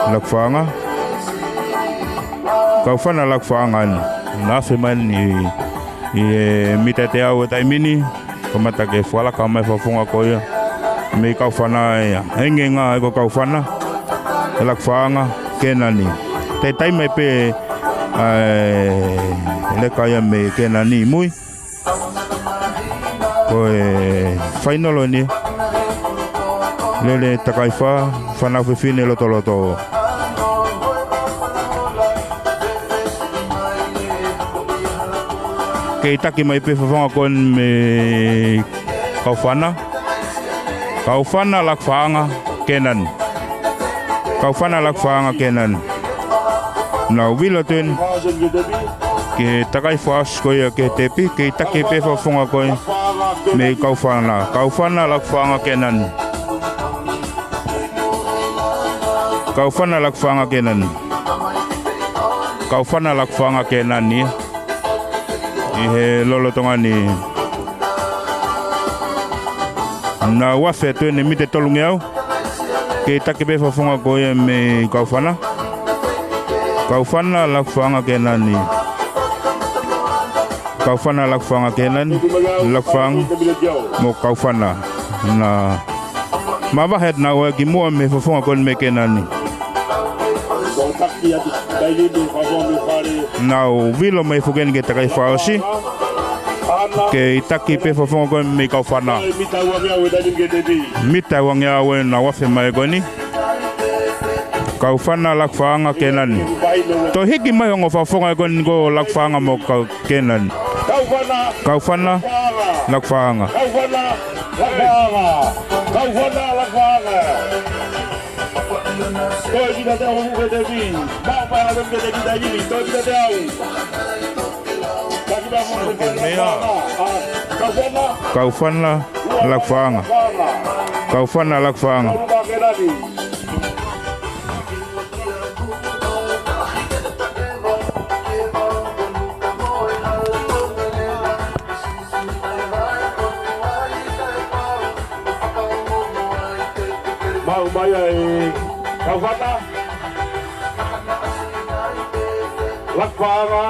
Lakufaʻanga. Kaufana Lakufaʻanga eni. Nau afe mai eni ʻi he mita ʻe teau he taimi ni. Kamata ke fakalaka mai fakafofonga ko ia mei Kaufana ia. Engeenga ē ko Kaufana Lakufaʻanga Kenani. Teʻeki mai pē ʻa e leka ia mei Kenani mui. Ko e fainolo eni. Lele takai fā, fānau fefine lotoloto. Kei taki mai pē fakafofonga ko eni mei Kaufana. Kaufana Lakufaʻanga Kenani. Kaufana Lakufaʻanga Kenani. Nau vilo atu eni ki he takai fakaʻosi ko ia ki he tepi, kei taki pē fakafofonga ko ia mei Kaufana. Kaufana Lakufaʻanga Kenani. Kaufana Lakufaʻanga Kenani. Kaufana Lakufaʻanga Kenani. ʻI he lolotonga ni. Nau afe atu eni mita ʻe tolungeau. Kei taki pē fakafofonga ko ia mei Kaufana. Kaufana Lakufaʻanga Kenani. Kaufana Lakufaʻanga Kenani. Lakufaʻanga mo Kaufana. Na mavahe atu naua ki muʻa mei he fakafofonga ko eni mei Kenani. Nau vilo mai foki eni ki he takai fakaʻosi. Kei taki pē fakafofonga ko eni mei Kaufana. Mita ʻe uangeau ē nau afe mai ko eni. Kaufana Lakufaʻanga Kenani. Toe hiki mai ongo fakafofonga ko eni ko Lakufaʻanga mo Kau Kenani. Kaufana Lakufaʻanga. Kaufana Lakufaʻanga. Kaufana Lakufaʻanga. Toe mita ʻe teau ki he tepi. Maʻu pē ʻa e tepi taimi ni. Toe mita ʻe teau. Kaufana Lakufaʻanga. Kaufana Lakufaʻanga. Maʻu mai ʻa e Kaufana Lakufaʻanga.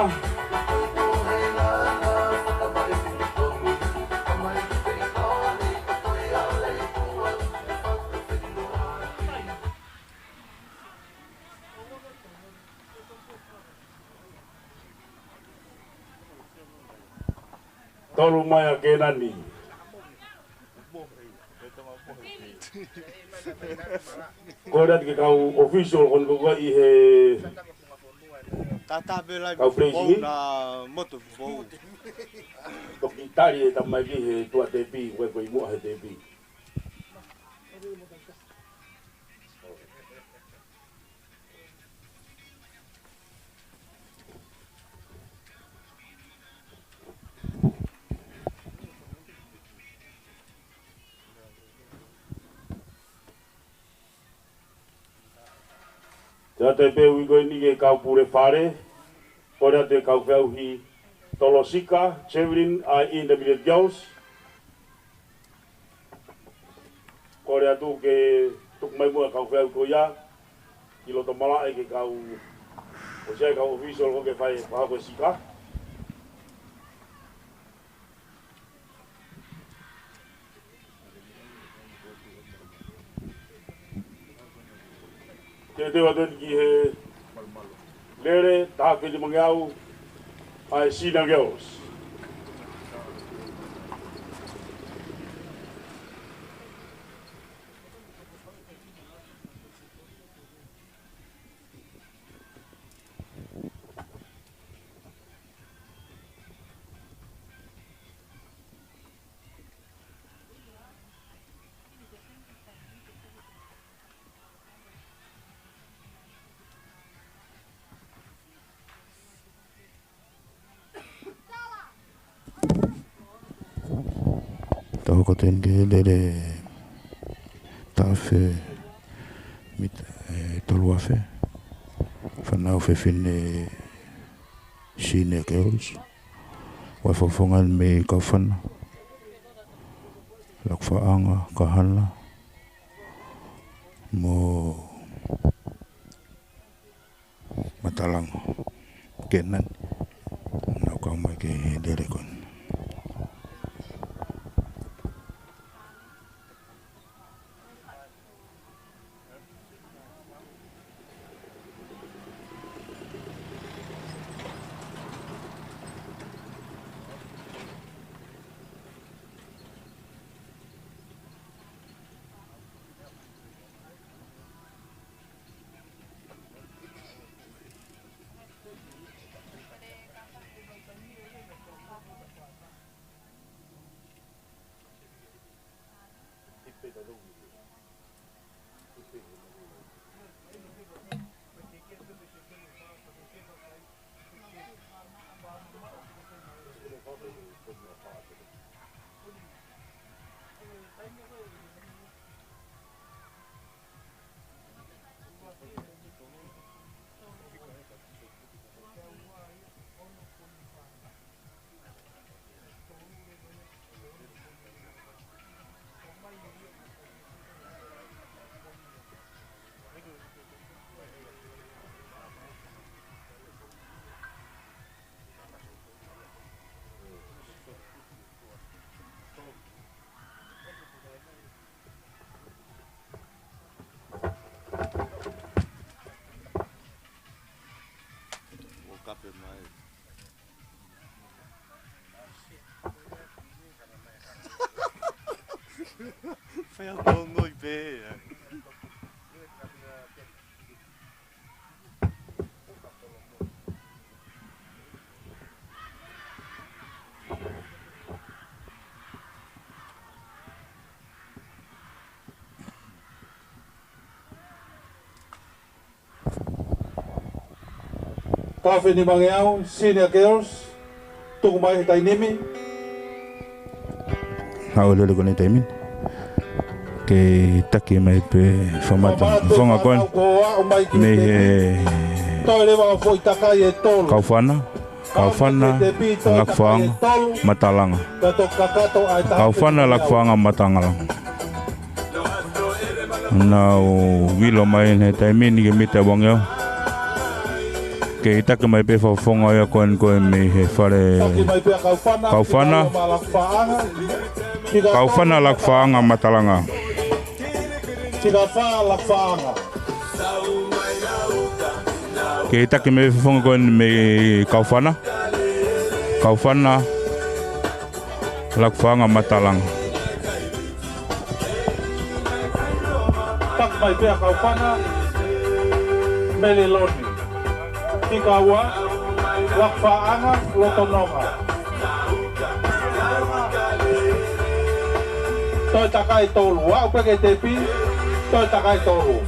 Tolu mai ʻa Kenani. Ko e lati ke kau official ko eni ko ē ʻi he Tata pē lai kau fou president na moto fou. Toki tali e tamaiki he tuʻa tepi, ko e ko i muʻa he tepi. Te ʻoatu e peu ko eni ki he kau pule fale, kole atu e kau feʻauhi Tolosika, Javelin, ʻa e Intermediate Girls. Kole atu ke tuku mai muʻa e kau feʻauhi ko ia ki loto malaʻe ki he kau, ʻosi ʻa e kau official ko ē ke fai e fakahoko e sika. Ke teuteu atu eni ki he lele, taha fitu mangeau, ʻa e Senior Girls. Tau hoko atu eni ki he lele taʻu afe mita, ʻe, tolu afe. Fānau fefine Senior Girls. ʻOku fakafofongaʻi mei Kaufana, Lakufaʻanga, Kahana, mo Matalanga. Ke nani, nau kau mai ki he lele ko eni. ʻO kape mai. Fea kongoi pē, ē. Taʻu afe nima ngeau, Senior Girls, tuku mai he taimi ni. Haʻu e lele ko eni he taimi ni. Ke taki mai pē e fakamatala, fakamatala, fakamatala ko eni. Mei he Kaufana, Kaufana, Lakufaʻanga, Matalanga. Kaufana, Lakufaʻanga, Matalanga. Nau vilo mai he taimi ni ki he mita ua ngeau. Ke taki mai pē e fakafofonga ia ko eni ko ē mei he fale. Taki mai pē ʻa Kaufana, Kaufana. Kaufana, Lakufaʻanga, Matalanga. Tika fā, Lakufaʻanga. Ke taki mai e fakafofonga ko eni mei Kaufana. Kaufana, Lakufaʻanga, Matalanga. Taki mai pē ʻa Kaufana, Meliloni. Tika ua, Lakufaʻanga, Lotononga. Toe takai tolu, aʻu pē ki he tepi, toe takai tolu.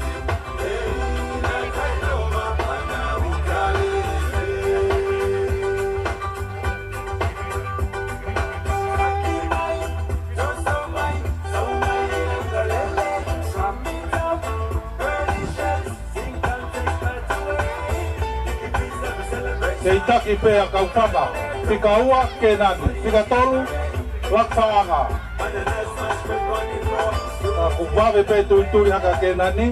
Kei taki pē ʻa Kaufana. Fika ua, Kenani. Fika tolu, Lakufaʻanga. Ka kuo vave pē tulituli hake ʻa Kenani.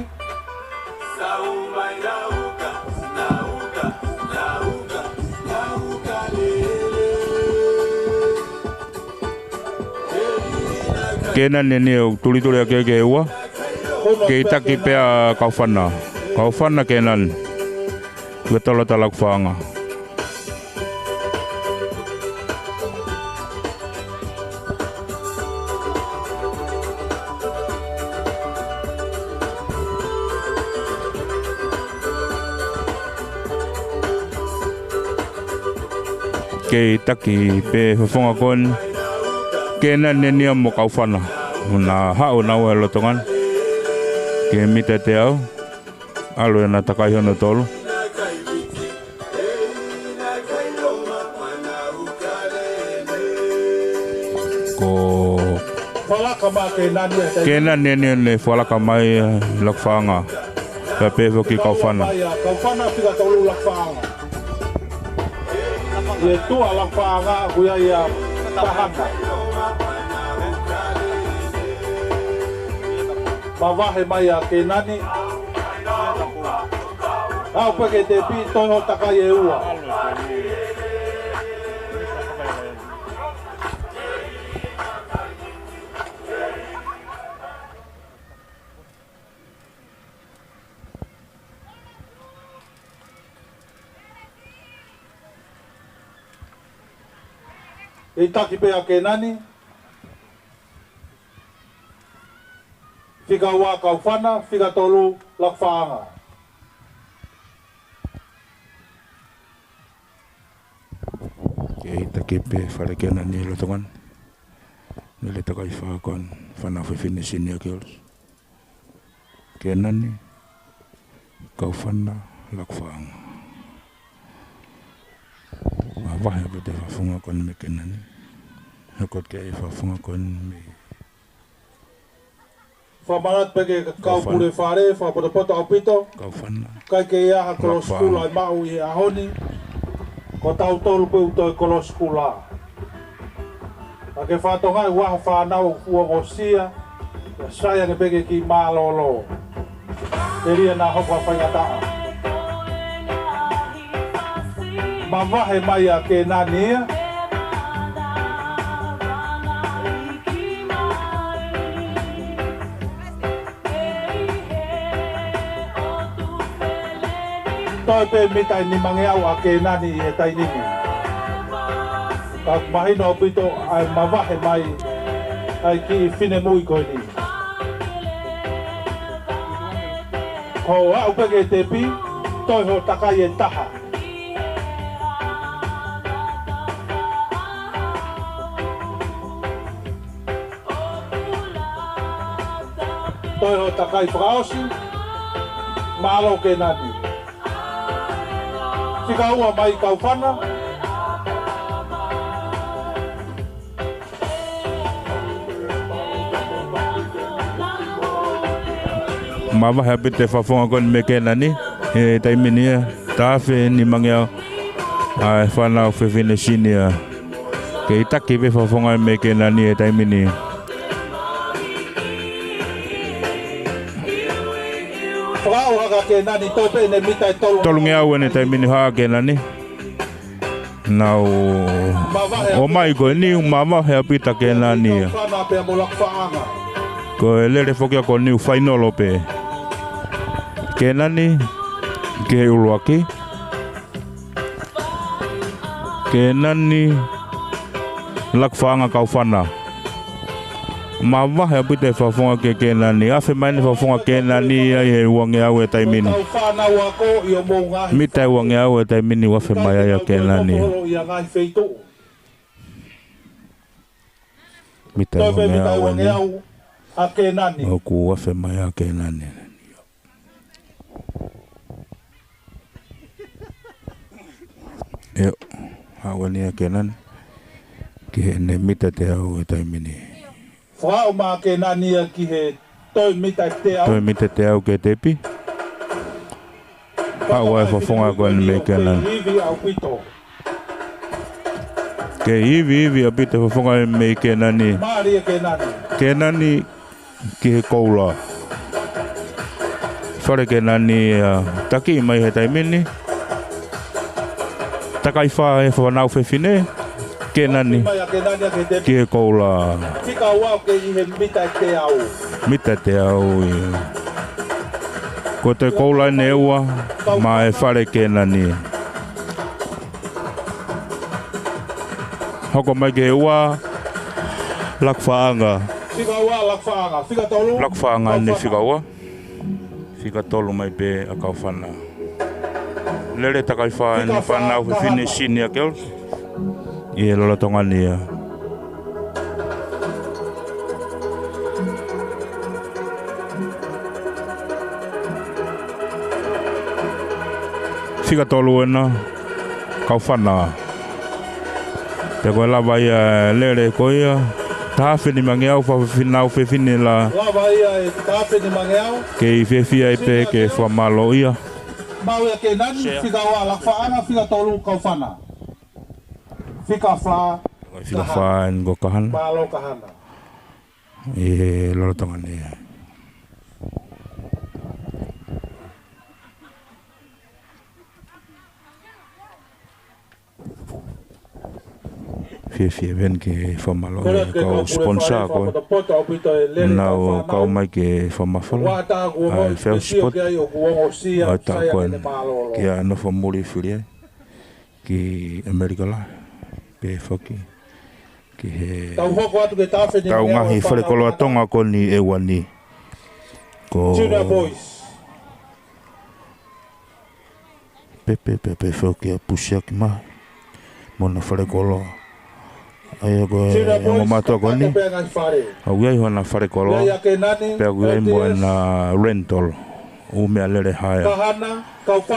Kenani eni ʻoku tulituli hake ki he ua. Kei taki pē ʻa Kaufana. Kaufana, Kenani. Fika tolu ʻa Lakufaʻanga. Kei taki pē fofonga ko eni. Kenani eni ia mo Kaufana. Naʻa nau haʻu naua he lolotonga ni ki he mita ʻe teau. ʻAlu ʻena takai hono tolu. Ko Falaka mai Kenani ʻa e taimi. Kenani eni ʻene falaka mai, eh, Lakufaʻanga. Pea pehē foki Kaufana. Kaufana fika tolu Lakufaʻanga. ʻI he tuʻa Lakufaʻanga, ʻoku ʻi ai ʻa Tahana. Mavahe mai ʻa Kenani. Aʻu pē ki he tepi, toe hoʻo takai ʻe ua. Kei taki pē ʻa Kenani. Fika ua Kaufana, fika tolu Lakufaʻanga. Kei taki pē fale Kenani he lolotonga ni. Lele takai fā ko eni, fānau fefine senior girls. Kenani, Kaufana, Lakufaʻanga. Mavahe ʻaupito e fakafofonga ko eni mei Kenani. Hoko atu ki he fakafofonga ko eni mei Fakamanatu pē ki he kau Kaufana. Pule fale, fakapotopoto ʻaupito. Kaufana. ʻIkai ke ʻi ai ha kolo Lakufaʻanga. Sikula ʻe maʻu ʻi he ʻaho ni. Ko tautolu pē ʻoku toe kolo sikula. Ka ke fakatokangaʻi ʻoku ʻi ai ha fānau ʻoku fuʻu ongosia. ʻIo, sai ange pē ke kiʻi mālōlō. Telia naʻa hoko ha faingataʻa. Mavahe mai ʻa Kenani ia. Toe pē mita ʻe nimangeau ʻa Kenani ʻi he taimi ni. Ka mahino ʻaupito ʻa e mavahe mai ʻa e kiʻi finemui ko eni. Ko hoʻo aʻu pē ki he tepi, toe hoʻo takai ʻe taha. Toe hoʻo takai fakaʻosi. Mālō Kenani. Fika ua mai Kaufana. Mavahe ʻaupito e fakafofonga ko eni mei Kenani he taimi ni ia. Taha afe nimangeau ʻa e fānau fefine senior. Kei taki pē fakafofonga mei Kenani he taimi ni. Fakaʻau hake ʻa Kenani, toe pē ʻene mita ʻe tolu. Tolungeau ʻene taimi ni hake ʻa Kenani. Nau ō mai ko e niu mavahe ʻaupito ʻa Kenani ia. Ko e lele foki ia ko e niu fainolo pē. Kenani ki he ʻuluaki. Kenani, Lakufaʻanga, Kaufana. Mavahe ʻaupito e fakafofonga kia Kenani. Afe mai ʻene fakafofonga Kenani ia ʻi he uangeau e taimi ni. Mita ʻe uangeau e taimi ni ʻoku afe mai ai ʻa Kenani. Mita ʻe uangeau ʻeni ʻoku afe mai ʻa Kenani. ʻIo, haʻu ʻeni ʻa Kenani ki heʻene mita ʻe teau he taimi ni. Fakaʻau mai ʻa Kenani ia ki he toe mita ʻe teau. Toe mita ʻe teau ki he tepi. Haʻu ʻa e fofonga ko eni mei Kenani. Kei ivi, ivi ʻaupito e fofonga mei Kenani. Mālie Kenani. Kenani ki he koula. Fale Kenani, ʻa, taki mai he taimi ni. Takai fā e fānau fefine. Kenani ki he koula. Fika ua ke ʻi he mita ʻe teau. Mita ʻe teau ia. Ko e toe koula eni ʻe ua maʻa e Fale Kenani. Hoko mai ki he ua, Lakufaʻanga. Fika ua, Lakufaʻanga. Fika tolu, Lakufaʻanga eni Kaufana. Fika ua. Fika tolu mai pē ʻa Kaufana. Lele takai fā eni fānau fefine senior girls ʻi he lolotonga ni ia. Fika tolu ena, Kaufana. Pea ko e lava ia e lele ko ia. Taha afe nimangeau fānau fefine la. Lava ia e taha afe nimangeau. Kei fiefia ai pē ke fakamālō ia. Maʻu ia Kenani, fika ua Lakufaʻanga, fika tolu Kaufana. Fika fā. Fika fā eni ko Kahana. Mālō Kahana. ʻI he lolotonga ni. Fiefia eni ke fakamālō e kau sponsor ko ē. Nau kau mai ke fakamafola ʻa e feo sport ʻa e taʻu ko eni. Kia nofo muli fili ai ki ʻAmelika lahi, pehē foki ki he tau ngaahi falekoloa Tonga ko eni ʻe ua ni. Ko Junior Boys. Pepe, Pepe foki ʻa Pusiaki mai mo hona falekoloa. ʻA ia ko e ongo mātuʻa ko eni. ʻOku ʻi ai hona falekoloa. Pea ʻoku ʻi ai mo ʻena rental. ʻŪ meʻalele haea.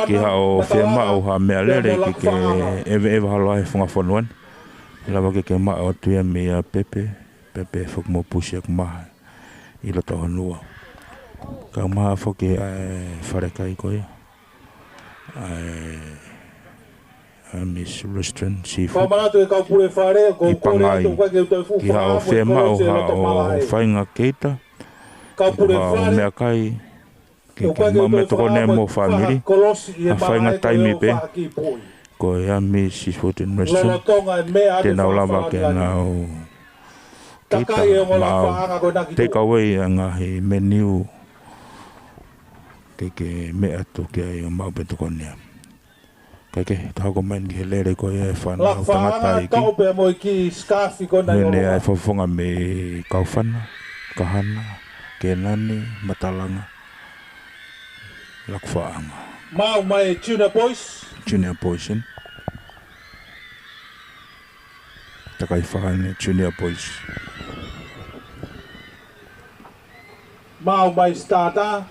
Ki haʻo fiemaʻu ha meʻalele ke ke ʻeveʻeva holo ai he funga fonua ni. Lava ke ke maʻu atu ia meia Pepe, Pepe foki mo Pusiaki mai ʻi loto honua. Kau mai foki ʻa e falekai ko ia. ʻA e, ʻa e Miss Restaurant Seafood. ʻI Pangai. Ki haʻo fiemaʻu haʻo faʻahinga keita. Ki haʻo meʻakai. Ke ke maʻu meʻatokoni mo e fāmili. ʻA e faʻahinga taimi pē. Ko e Yummy Seafood and Restaurant. Te nau lava ke nau keita maʻau. Take away ʻa e ngaahi menu. Ke ke meʻa atu ki ai ʻo maʻu pē tokoni. Kae kehe, ta hoko mai eni ki he lele ko ia e fānau tangataʻeiki. Hene ʻa e fofonga mei Kaufana, Kahana, Kenani, Matalanga, Lakufaʻanga. Maʻu mai Junior Boys. Junior Boys eni. Takai fā eni Junior Boys. Maʻu mai Starter.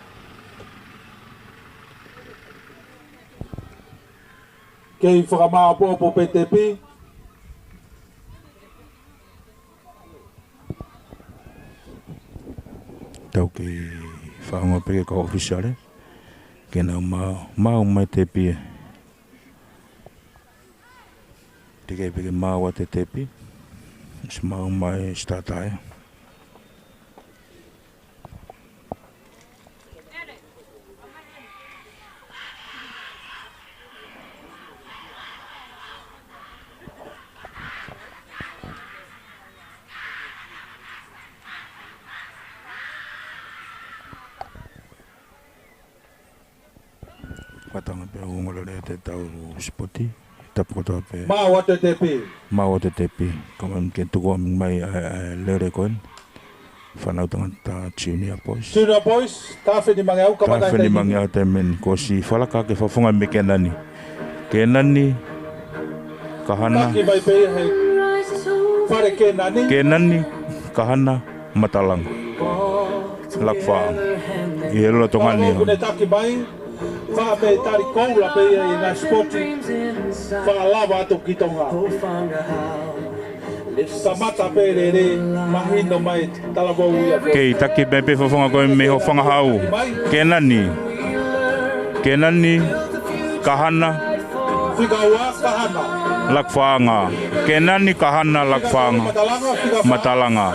Kei fakamāʻopoʻopo pē tepi. Tau kei faʻa ongoʻi pē ki he kau ʻōfisiale ke nau maʻu, maʻu mai tepi ē. Teʻeki pē ke maʻu ʻa e tepi. ʻOsi maʻu mai Starter ē. Fakatauange pē ʻoku ongo lelei ʻetau sipoti. Tapu kotoa pē. Maʻu atu e tepi. Maʻu atu e tepi. Kau mai ke tuku mai ʻa e, ʻa e lele ko eni. Fānau tangata Junior Boys. Junior Boys, taha afe nimangeau, kamata e taimi ni. Taha afe nimangeau taimi ni. Kuo ʻosi falaka ke fafonga mei Kenani. Kenani, Kahana. Taki mai pē ia he Fale Kenani. Kenani, Kahana, Matalanga. Lakufaʻanga. ʻI he lolotonga ni. Kune taki mai. Faʻa pē tali koula pē ia ʻi he ngaahi sipoti. Faʻa lava atu ki Tonga. Kamata pē lele, mahino mai talavou ia. Kei taki mai pē fofonga ko ē mei Hofangahau. Kenani. Kenani. Kahana. Fika ua, Kahana. Lakufaʻanga. Kenani, Kahana, Lakufaʻanga. Matalanga, fika fā. Matalanga.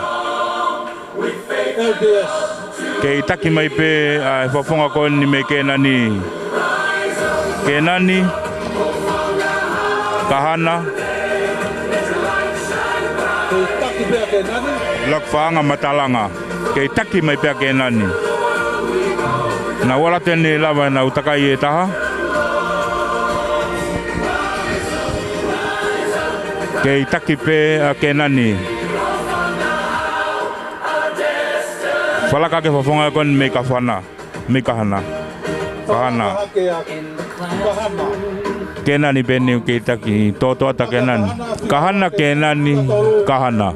L D S. Kei taki mai pē ʻa e fofonga ko eni mei Kenani. Kenani. Kahana. Kei taki pē ʻa Kenani. Lakufaʻanga, Matalanga. Kei taki mai pē ʻa Kenani. Naʻa ʻoku ʻalu atu eni lava ʻenau takai ʻe taha. Kei taki pē ʻa Kenani. Falaka ki he fofonga ko eni mei Kafana. Mei Kahana. Kahana. Kenani pē eni kei taki, tōtōatu ʻa Kenani. Kahana, Kenani, Kahana.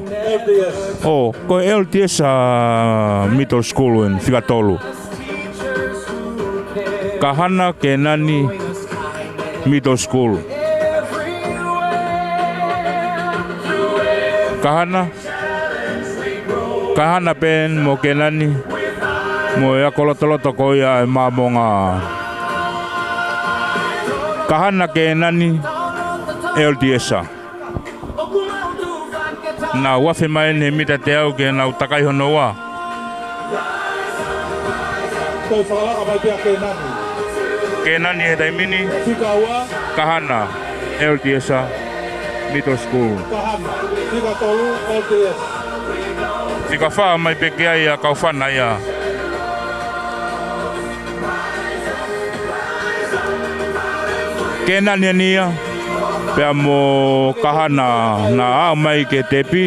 ʻO, ko e L D S, ā, Middle School eni, fika tolu. Kahana, Kenani, Middle School. Kahana. Kahana pē eni mo Kenani, mo e ako lotoloto ko ia ʻa e Māmonga. Kahana, Kenani, L D S. Naʻa nau afe mai eni he mita teau ke nau takai hono ua. Toe fakalaka mai pē ʻa Kenani. Kenani he taimi ni. Fika ua. Kahana, L D S, Middle School. Kahana, fika tolu, L D S. Fika fā mai pē ki ai ʻa Kaufana ia. Kenani eni ia, pea mo Kahana, naʻa aʻu mai ki he tepi.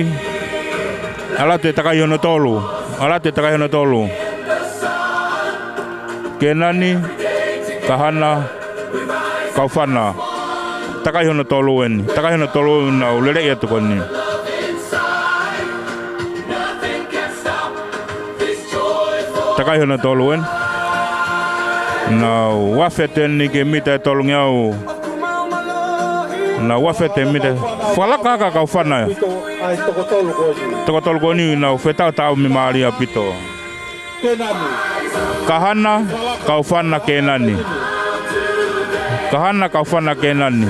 ʻAlu atu e takai hono tolu. ʻAlu atu e takai hono tolu. Kenani, Kahana, Kaufana. Takai hono tolu eni. Takai hono tolu, nau lele ia tokoni. Takai hono tolu eni. Nau afe atu eni ki he mita ʻe tolungeau. Nau afe atu he mita. Fakalaka ʻa Kaufana. Ai, toko tolu ko eni. Toko tolu ko eni, nau fetaʻotaʻo mei mālie ʻaupito. Kenani. Kahana, Kaufana, Kenani. Kahana, Kaufana, Kenani.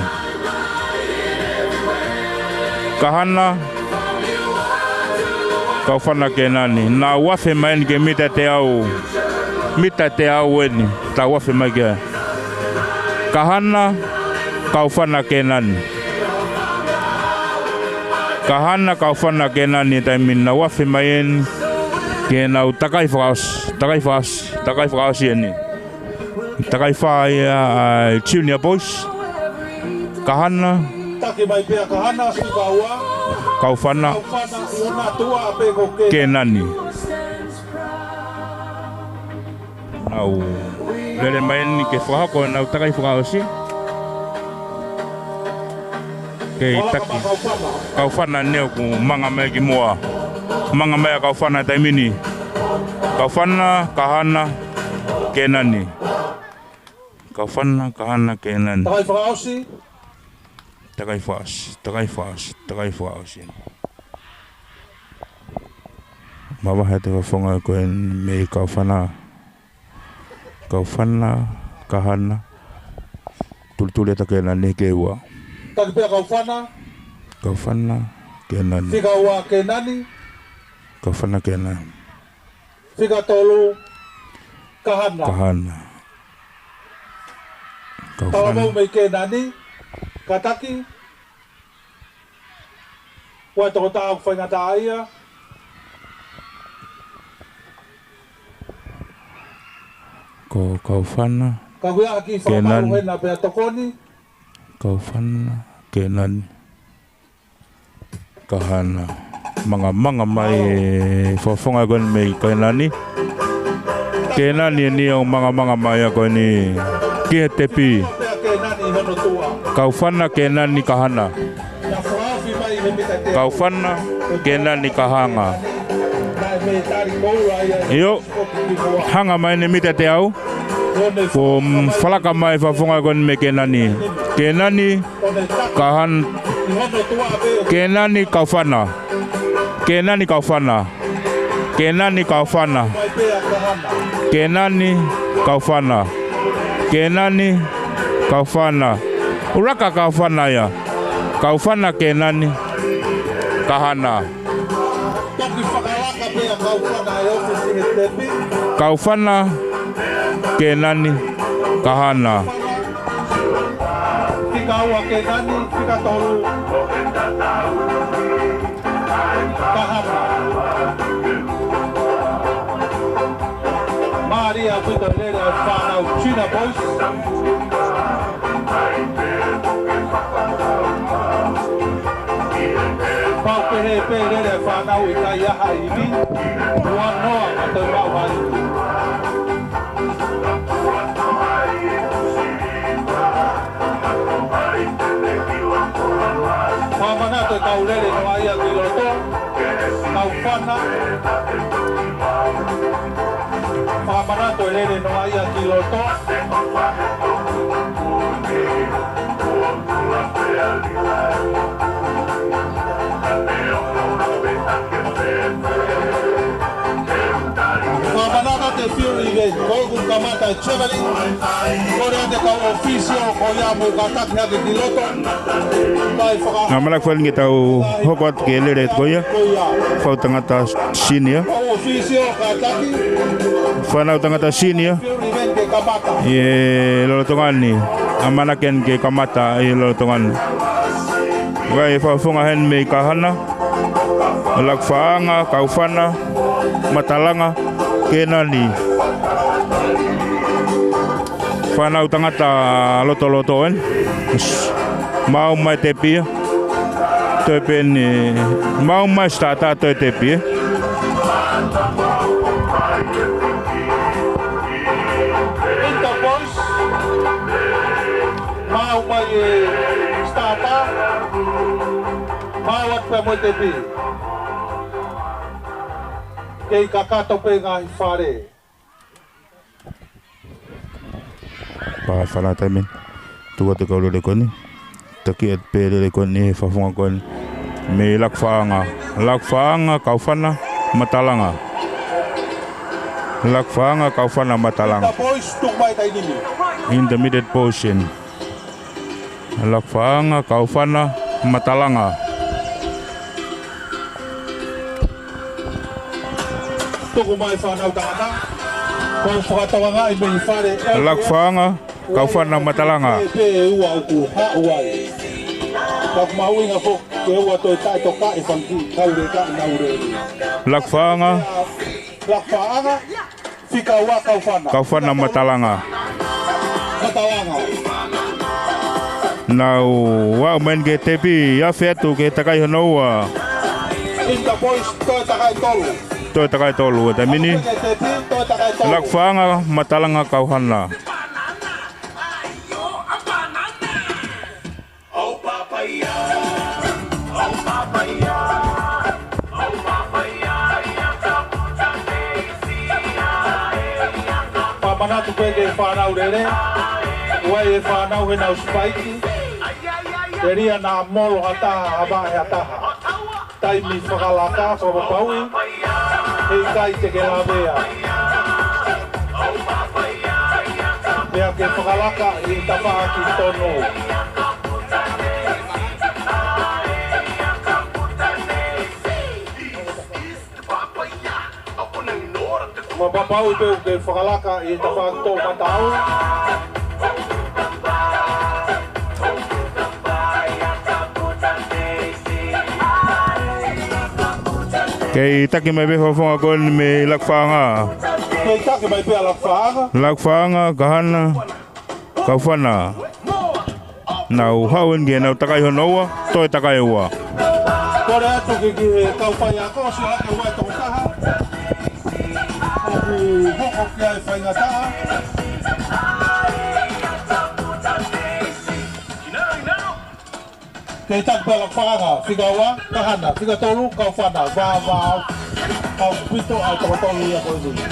Kahana, Kaufana, Kenani. Naʻa nau afe mai eni ki he mita teau. Mita teau eni. Tau afe mai ki ai. Kahana, Kaufana, Kenani. Kahana, Kaufana, Kenani, taimi ni nau afe mai eni ke nau takai fakaʻosi, takai fakaʻosi, takai fakaʻosi eni. Takai fā ia ʻa e Junior Boys. Kahana. Taki mai pē ʻa Kahana, fika ua. Kaufana. Kaufana, ʻi hona tuʻa pē ko Kenani. Kenani. Nau lele mai eni ke fakahoko ʻenau takai fakaʻosi. Kei taki. Kaufana eni ʻoku manga mai ki muʻa. Manga mai ʻa Kaufana taimi ni. Kaufana, Kahana, Kenani. Kaufana, Kahana, Kenani. Takai fakaʻosi. Takai fakaʻosi, takai fakaʻosi, takai fakaʻosi. Mavahe atu e fofonga ko eni mei Kaufana. Kaufana, Kahana. Tulituli atu ʻa Kenani ki he ua. Taki pē ʻa Kaufana. Kaufana, Kenani. Fika ua Kenani. Kaufana, Kenani. Fika tolu, Kahana. Kahana. Kaufana. Talavou mei Kenani, kātaki. Ko e tokotaha ʻoku faingataʻaʻia. Ko Kaufana. Ka kuia haki Kenani. Fakamalu hena pea tokoni. Kaufana, Kenani. Kahana. Mangamanga mai e fofonga ko eni mei Kenani. Kenani eni ʻoku mangamanga mai ʻa ko eni ki he tepi. Kaufana, Kenani, Kahana. Kaufana, Kenani, Kahana. ʻIo. Hanga mai eni mita teau. Ko, mm, falaka mai fofonga ko eni mei Kenani. Kenani, Kahan-, Kenani, Kaufana. Kenani, Kaufana. Kenani, Kaufana. Kenani, Kaufana. Kenani, Kaufana. ʻUluaki Kaufana ia. Kaufana Kenani Kahana. Toki fakalaka pē ʻa Kaufana ʻe ofi he tepi. Kaufana Kenani Kahana. Fika ua Kenani, fika tolu Kahana. Mālie ʻaupito e lele ʻa e fānau China Boys. Pau pehē pē lele ʻa e fānau ʻikai ha ivi. Ua noa ka toe maʻu ha ivi. Fakamanatu e kau lele noaʻia ki loto, Kaufana. Fakamanatu e lele noaʻia ki loto. Fakamanatu e fiu ʻi he, ko ʻeku kamata e traveling. Kole atu e kau ʻōfisiō ko ia mou kātaki hake ki loto. Mai faka- Naʻa malak fani ke tau hoko atu ki he lele ko ia. Ko ia. Fau tangata senior. Kau ʻōfisiō kātaki. Fānau tangata senior. Fiu ʻi he ke kamata. ʻI he lolotonga ni. ʻAmanaki eni ke kamata ʻi he lolotonga ni. Vakai e fakafofonga heni mei Kahana. Laku Faʻaʻanga, Kaufana, Matalanga, Kenani. Fānau tangata lotoloto eni. Maʻu mai tepi ia. Toe pē eni, maʻu mai starter toe tepi ia. Inter Boys. Maʻu mai e starter. Maʻu atu pē mo e tepi. Kei kakato pē ngaahi fale. Pā fala taimi. Tuku atu e kau lele ko eni. Taki atu pē lele ko eni he fakafofonga ko eni. Mei Laku Faʻaʻanga. Laku Faʻaʻanga, Kaufana, Matalanga. Laku Faʻaʻanga, Kaufana, Matalanga. Inter Boys, tuku mai taimi ni. Intermediate portion. Laku Faʻaʻanga, Kaufana, Matalanga. Tuku mai fānau tangata. Kau fakatokangaʻi mei fale. Laku Faʻaʻanga, Kaufana, Matalanga. Pē ua ʻoku haʻu ai. Ka ʻoku mahuʻinga foki ke ua toe taʻetokaʻi fanga kiʻi kau leka naʻa nau lele. Laku Faʻaʻanga. Laku Faʻaʻanga. Fika ua Kaufana. Kaufana Matalanga. Matalanga. Nau aʻu mai eni ki he tepi, afe atu ki he takai hono ua. Inter Boys, toe takai tolu. Toe takai tolu, ʻa e taimi ni. Ke tepi, toe takai tolu. Laku Faʻaʻanga, Matalanga, Kaufana. Fakamanatu pē ki he fānau lele, ʻoku ʻi ai e fānau he nau sipaiki, telia naʻa molo ha taha, ʻa vaʻe ha taha. Taimi fakalaka, fakapapauʻi, heʻikai te ke lavea. Pea ke fakalaka ʻi he tafaʻaki tonu. Fakapapauʻi pē ʻoku ke fakalaka ʻi he tafaʻaki tō mataʻu. Kei taki mai pē fakafofonga ko eni mei Laku Faʻaʻanga. Kei taki mai pē ʻa Laku Faʻaʻanga. Laku Faʻaʻanga, Kahana, Kaufana. Nau haʻu eni ke nau takai hono ua, toe takai ua. Kole atu ki, ki he kau faiako, sio hake ua e tokotaha. ʻOku hoko ki ai faingataʻa. Kei taki pē ʻa Laku Faʻaʻanga, fika ua, Kahana, fika tolu, Kaufana, vā, vā, ʻaupito ʻa e toko tolu ia ko eni.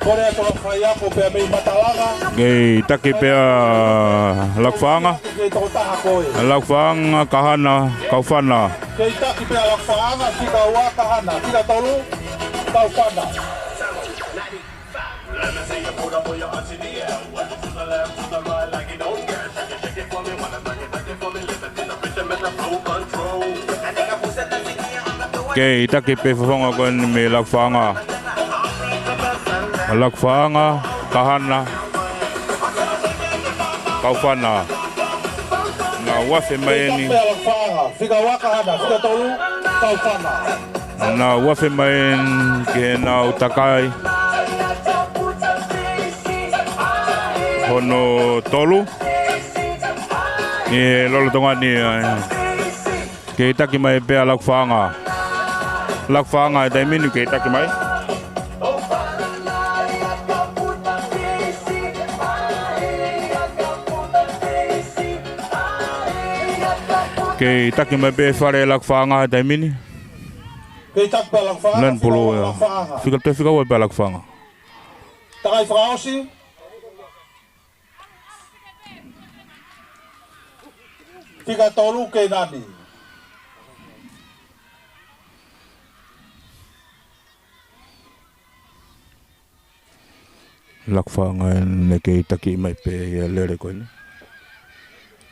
Kole atu ʻa e faiako pea mei Matalaga. Kei taki pē ʻa Lakufaʻanga. Kei tokotaha ko ē. Lakufaʻanga, Kahana, Kaufana. Kei taki pē ʻa Lakufaʻanga, fika ua Kahana, fika tolu Kaufana. Kei taki pē fofonga ko eni mei Lakufaʻanga. Lakufaʻanga, Kahana, Kaufana. Naʻa uafe mai eni. Fika ua Kahana, fika tolu Kaufana. Naʻa uafe mai eni ke nau takai hono tolu ʻi he lolotonga ni. Kei taki mai pē ʻa Lakufaʻanga. Lakufaʻanga he taimi ni kei taki mai. Kei taki mai pē fale Lakufaʻanga he taimi ni. Kei taki pē ʻa Lakufaʻanga, Lan fika Pulu, ua ia. Lakufaʻanga. Fika, toe fika ua pē ʻa Lakufaʻanga. Takai fakaʻosi. Fika tolu Kēnani. Lakufaʻanga eni kei taki mai pē ia lele ko eni.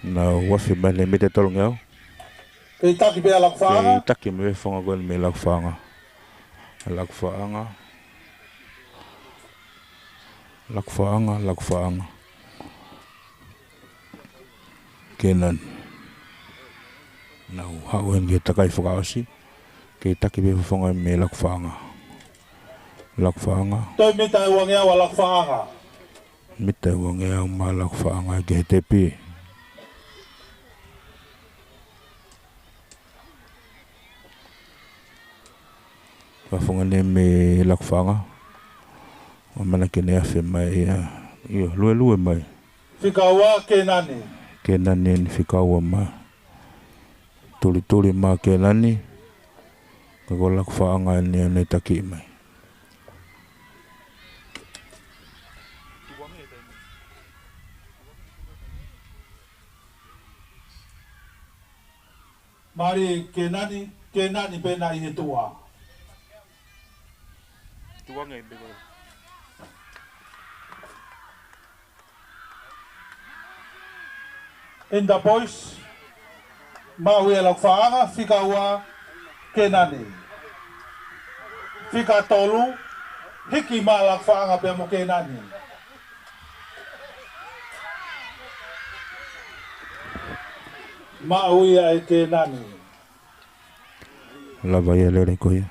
Naʻa uafe mai eni mita tolungeau. Kei taki pē ʻa Lakufaʻanga. Kei taki mai fofonga ko eni mei Lakufaʻanga. Lakufaʻanga. Lakufaʻanga, Lakufaʻanga. Kēnani. Naʻa nau haʻu eni ke takai fakaʻosi. Kei taki pē fofonga mei Lakufaʻanga. Lakufaʻanga. Toe mita ʻe uangeau ʻa Lakufaʻanga. Mita ʻe uangeau mai Lakufaʻanga ki he tepi. Fakafofonga eni mei Lakufaʻanga. ʻAmanaki ke ne afe mai ia. ʻIo, luelue mai. Fika ua Kēnani. Kēnani eni fika ua mai. Tulituli mai Kēnani. Ka ko Lakufaʻanga eni ʻoku ne taki mai. Mālie Kēnani, Kēnani pē ena ʻi he tuʻa. Tuʻa ngai pē ko. In the boys, maʻu ia Lakufaʻanga, fika ua Kēnani. Fika tolu, hiki mai Lakufaʻanga pea mo Kēnani. Maʻu ia ʻe Kēnani. Lava ia lele ko ia.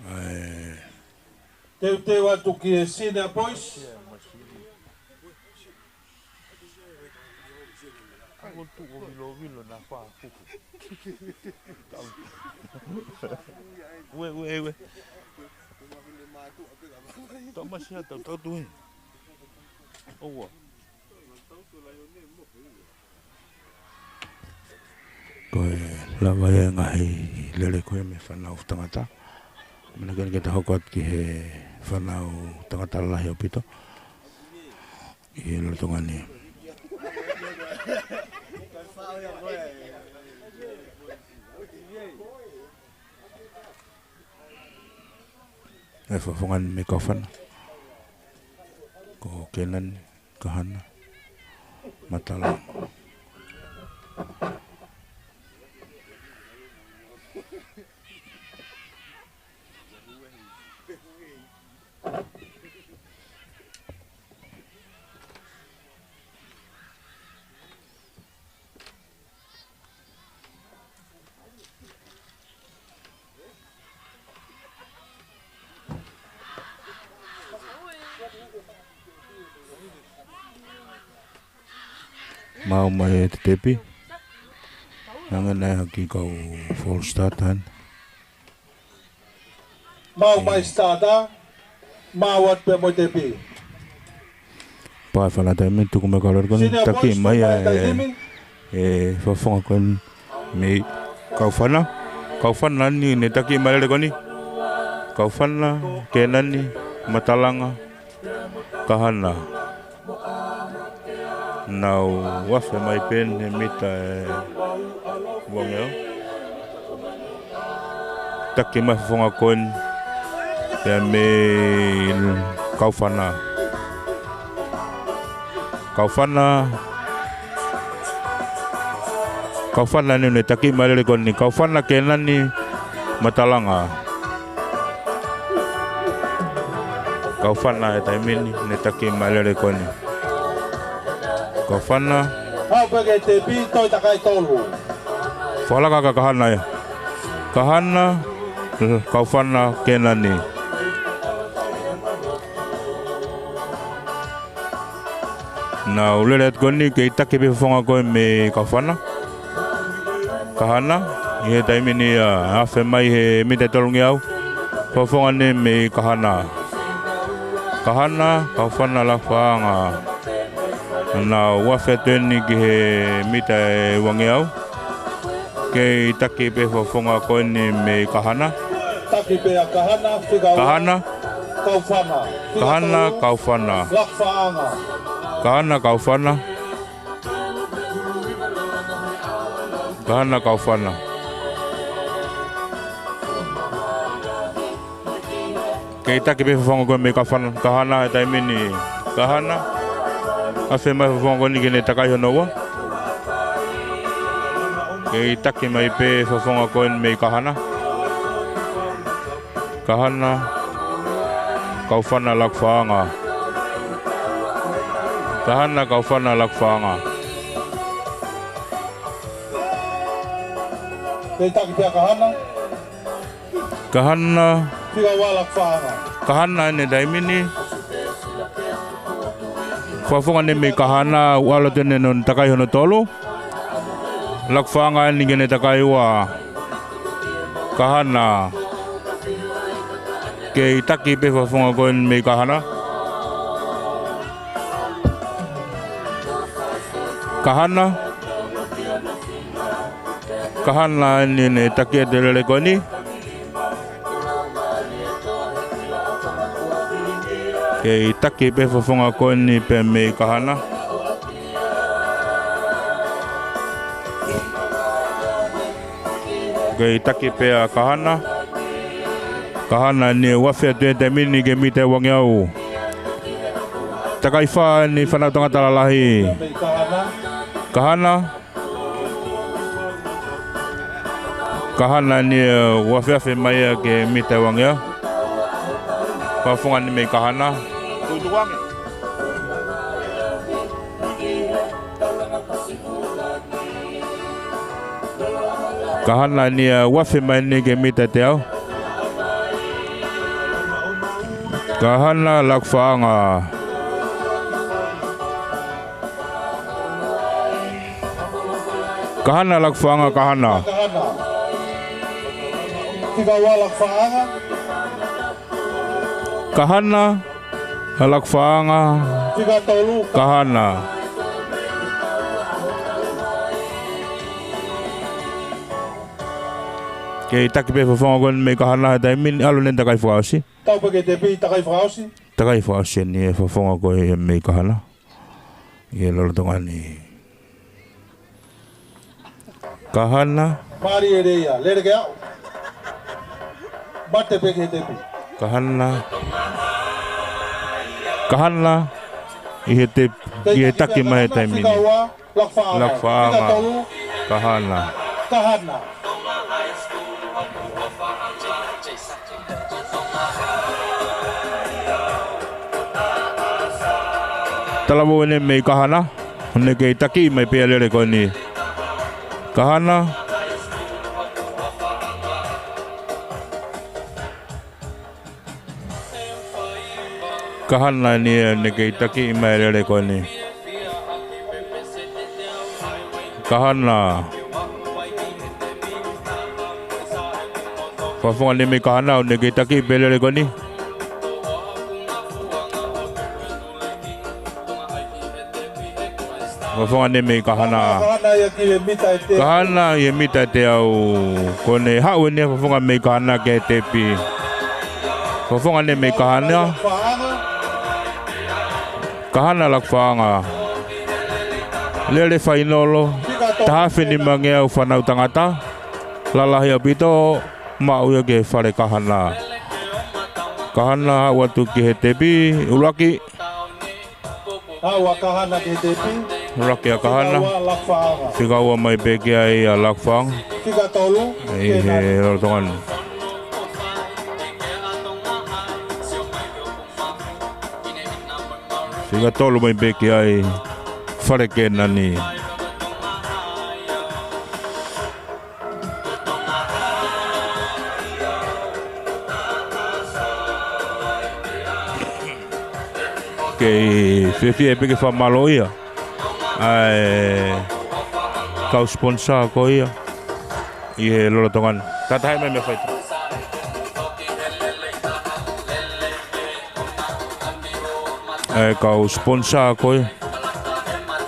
ʻAe. Teuteu atu ki he senior boys. Ka ko tu o vilo vilo na fa fuku. Ue, ue, ue. Tau masi ha tau tau tu he. ʻOua. Ko e lava ia e ngaahi lele ko ia mei he fānau tangata. Mena keni ke ta hoko atu ki he fānau tangata lahi ʻaupito. ʻI he lolotonga ni. ʻE fakafofonga eni mei Kaufana. Ko Kēnani, Kahana, Matalaga. Maʻu mai e tepi. Hanga ʻe he kau false start eni. Maʻu mai starter, maʻu atu pē mo e tepi. Pea fana taimi tuku mai kau lele ko eni, taki mai ʻa e fakafofonga ko eni mei Kaufana. Kaufana ni ne taki mai lele ko eni. Kaufana, Kenani, Matalanga, Kahana. Nau afe mai pē eni he mita ʻe uangeau. Taki mai fofonga ko eni pea mei Kaufana. Kaufana. Kaufana ni ne taki mai lele ko eni. Kaufana, Kenani, Matalanga. Kaufana he taimi ni ne taki mai lele ko eni. Kaufana. Haʻu pē ki he tepi, toe takai tolu. Fakalaka kia Kahana ia. Kahana, Kaufana, Kenani. Nau lele atu ko eni kei taki pē fofonga ko ē mei Kaufana. Kahana, ʻi he taimi ni ia, afe mai he mita ʻe tolungeau. Fofonga ni mei Kahana. Kahana, Kaufana, Lakufaʻanga. Nau afe atu eni ki he mita ʻe uangeau. Kei taki pē fofonga ko eni mei Kahana. Taki pē ʻa Kahana, fika ua. Kahana. Kaufana, fika tolu. Kahana, Kaufana. Lakufaʻanga. Kahana, Kaufana. Kahana, Kaufana. Kei taki pē fofonga ko ē mei Kaufana, Kahana he taimi ni. Kahana. Afe mai fofonga ko eni ke ne takai hono ua. Kei taki mai pē fofonga ko eni mei Kahana. Kahana, Kaufana, Lakufaʻanga. Kahana, Kaufana, Lakufaʻanga. Kei taki pē ʻa Kahana. Kahana. Fika ua, Lakufaʻanga. Kahana eni he taimi ni. Fofonga ni mei Kahana, ʻalu atu eni hono takai hono tolu. Lakufaʻanga eni ke ne takai ua. Kahana. Kei taki pē fofonga ko eni mei Kahana. Kahana. Kahana eni ne taki atu e lele ko eni. Kei taki pē fofonga ko eni pē mei Kahana. Kei taki pē ʻa Kahana. Kahana ni ʻoku afe atu he taimi ni ki he mita ʻe uangeau. Takai fā eni fānau tangata lalahi. Kahana. Kahana ni ʻoku afeafe mai ia ki he mita ʻe uangeau. Fofonga ni mei Kahana. Kahana ni ʻoku afe mai eni ki he mita ʻe teau. Kahana, Lakufaʻanga. Kahana, Lakufaʻanga, Kahana. Kahana. Fika ua, Lakufaʻanga. Kahana, Lakufaʻanga. Fika tolu. Kahana. Kei taki pē fofonga ko eni mei Kahana he taimi ni, ʻalu eni takai fakaʻosi. Tau pē ki he tepi, takai fakaʻosi. Takai fakaʻosi eni e fofonga ko ē mei Kahana. ʻI he lolotonga ni. Kahana. Mālie lelei ia, lele ke aʻu. Mate pē ki he tepi. Kahana. Kahana. ʻI he tepi, ʻi he taki mai he taimi ni. Fika ua, Lakufaʻanga. Lakufaʻanga. Fika tolu. Kahana. Kahana. Talavou eni mei Kahana, ʻoku ne kei taki mai pē ʻa e lele ko eni. Kahana. Kahana ni ʻoku ne kei taki mai ʻa e lele ko eni. Kahana. Fofonga ni mei Kahana ʻoku ne kei taki pē lele ko eni. Fofonga ʻeni mei Kahana. Kahana ia ki he mita ʻe teau. Kahana ʻi he mita ʻe teau. Ko ʻene haʻu ʻeni ʻa Fofonga mei Kahana ki he tepi. Fofonga ʻeni mei Kahana. Faʻanga. Kahana Lakufaʻanga. Lele fainolo. Taha afe nimangeau fānau tangata. Lalahi ʻaupito. Maʻu ia ki he fale Kahana. Kahana haʻu atu ki he tepi. ʻUluaki. Haʻu ʻa Kahana ki he tepi. ʻUluaki ʻa Kahana. Fika ua ʻa Lakufaʻanga. Fika ua mai pē ki ai ʻa Lakufaʻanga. Fika tolu. ʻI he lolotonga ni. Fika tolu mai pē ki ai fale Kenani. Kei fiefia pē ke fakamālō ia ʻa e kau sponsor ko ia ʻi he lolotonga ni. Tatahe mai mei faita. ʻA e kau sponsor ko ia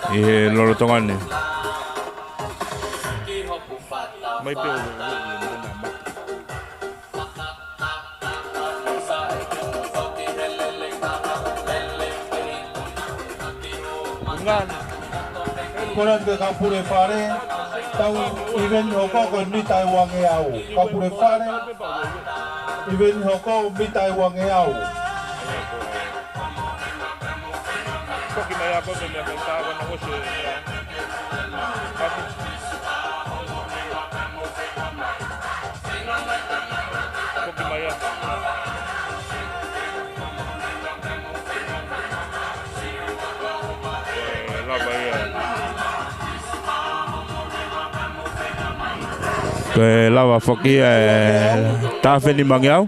ʻi he lolotonga ni. Mai pē ʻo Kole ke kau pule fale, tau ʻiveni hoko ko e mita ʻe uangeau. Kau pule fale, ʻiveni hoko mita ʻe uangeau. Koki mai ako ke mea kai tawa na ose. Koki mai ako. Ē, lava ia. Ko e lava foki ē, taha afe nimangeau.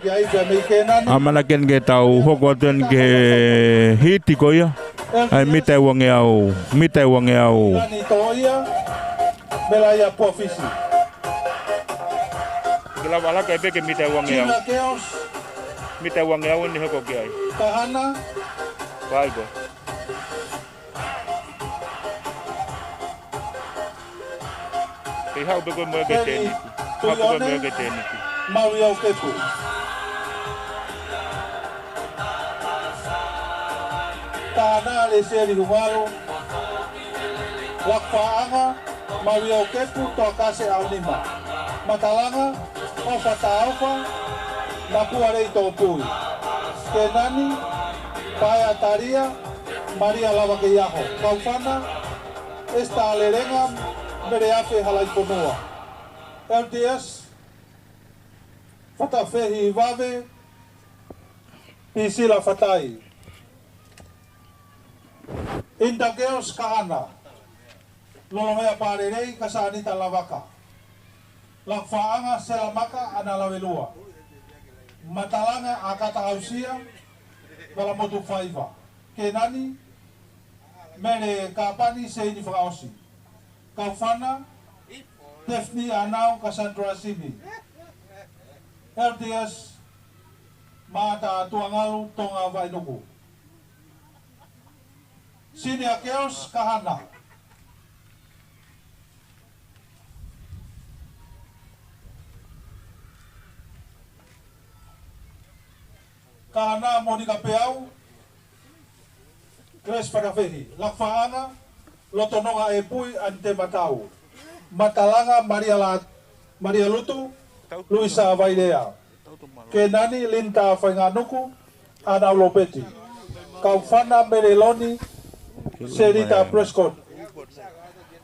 ʻAmanaki eni ke tau hoko atu eni ki he hiti ko ia. ʻA e mita ʻe uangeau, mita ʻe uangeau. Nani toʻo ia, mela ia Puafisi. Ke lava ʻalaki ai pē ke mita ʻe uangeau. Tina Keos. Mita ʻe uangeau eni hoko ki ai. Kahana. Vai ko. Kei haʻu pē ko e moe ke Teni tēniti. Haʻu pē ko e moe ke Teni tēniti. Maui au kepu. Kahana Lesieli Humalu. Lakufaʻanga, Maui au kepu, Toakase ʻAonima. Matalanga, ʻOfa Taofa, Napua Lei Topui. Kenani, Paea Talia, Malia Lavakeiaho. Kaufana, Esta Lelenga, Meleafe Halaifonua. L D S, Fatafehi Vave, Pisila Fatai. Intakeos Kahana. Lolohea Palelei, Kasanita Lavaka. Lakufaʻanga, Selamaka, Ana Lavelua. Matalanga, ʻAkata Ausia, Valamotu Faiva. Kenani, Mele Kapani, Seini Fakaosi. Kaufana, Tefni Anau, Cassandra Simi. L D S, Mata Tuangalu, Tonga Vainuku. Senior Girls, Kahana. Kahana Monika Peau, Grace Fatafehi. Lakufaʻanga, Lotononga ʻEpui, Ante Matau. Matalanga, Malia La-, Malia Lutu, Luisa Vailea. Kenani, Linda Fainganuku, Ana Lopeti. Kaufana, Mele Loni, Selita Prescott.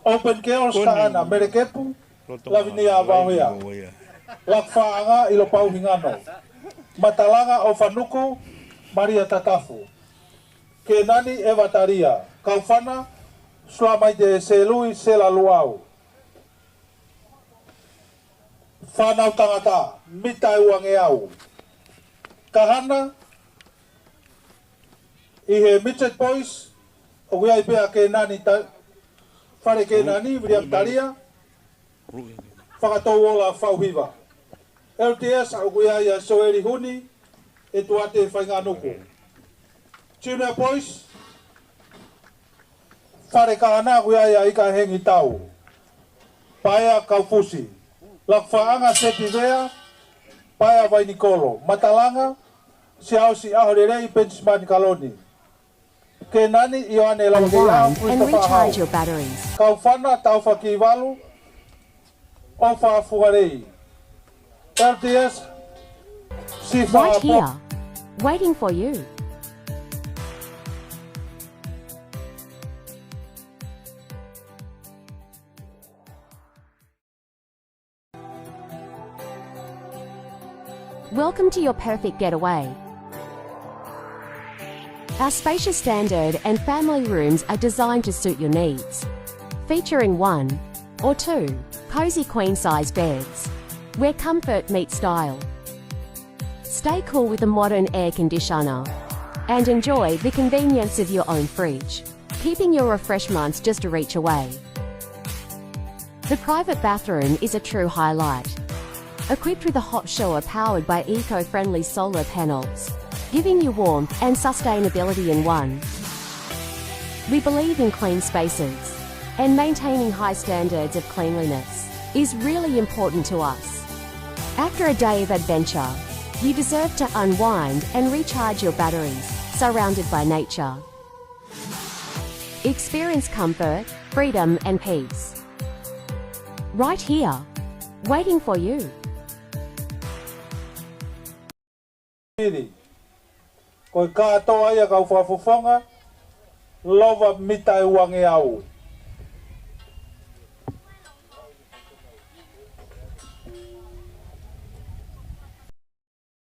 Open Girls, Kahana, Mele Kepu, Lavinia Vauhea. Lakufaʻanga, ʻIlopau Hingano. Matalanga, ʻOfa Nuku, Malia Tatafu. Kenani, Eva Talia. Kaufana, Sulamaite Selui, Sela Luau. Fānau tangata, mita ʻe uangeau. Kahana, ʻi he Midget Boys, ʻoku ʻi ai pē ʻa Kenani Ta-, Fale Kenani, Viliami Talia, Fakatouola Fauhiva. L D S, ʻoku ʻi ai ʻa Soeli Huni, ʻEtuate Fainganuku. Junior Boys, Fale Kahana, ʻoku ʻi ai ʻa ʻIka Hengitau, Paea Kaufusi, Lakufaʻanga Seti Vea, Paea Vainikolo, Matalanga, Siaosi ʻAholelei Penisimani Kaloni, Kenani ʻIoane Lavakeia, Unwind and Christopher recharge Hau, your batteries. Kaufana Taufakivalu, ʻOfa Fualei, L T S, Sifa Right Apo- here, waiting for you. Welcome to your perfect getaway. Our spacious standard and family rooms are designed to suit your needs, featuring one or two cozy queen-size beds, where comfort meets style. Stay cool with a modern air conditioner and enjoy the convenience of your own fridge, keeping your refreshments just a reach away. The private bathroom is a true highlight. Equipped with a hot shower powered by eco-friendly solar panels, giving you warmth and sustainability in one. We believe in clean spaces, and maintaining high standards of cleanliness is really important to us. After a day of adventure, you deserve to unwind and recharge your batteries, surrounded by nature. Experience comfort, freedom, and peace. Right here, waiting for you. Pili. Ko e kātoa ia kau fakafofonga, lova mita ʻe uangeau.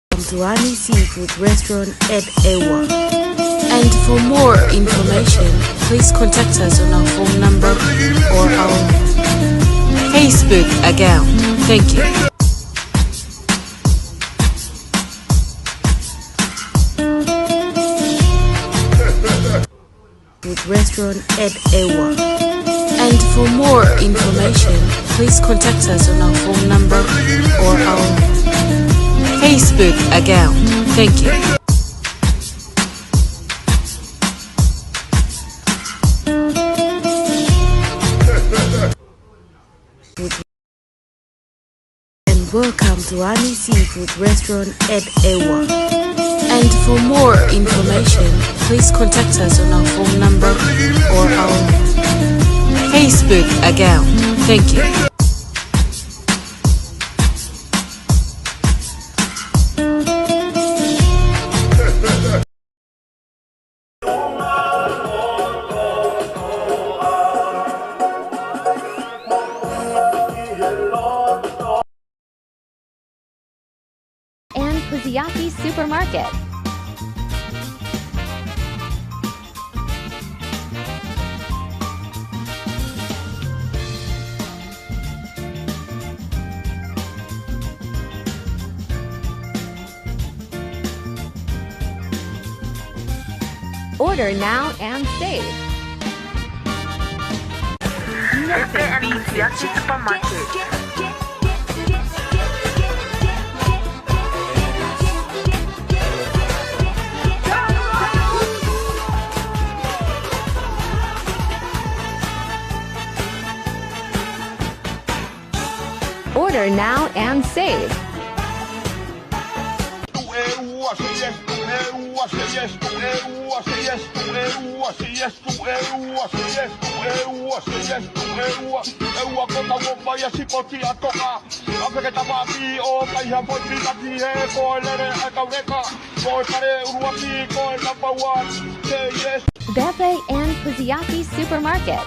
Welcome to Ani Seafood Restaurant at ʻEua. And for more information, please contact us on our phone number or our Facebook account. Thank you. Seafood Restaurant at ʻEua. And for more information, please contact us on our phone number or our Facebook account. Thank you. And welcome to Ani Seafood Restaurant at ʻEua. And for more information, please contact us on our phone number or our Facebook account. Thank you. And Kusiaki Supermarket. Order now and save. Nothing beats a Kusiaki Supermarket. Order now and save. Bebe and Kusiaki Supermarket.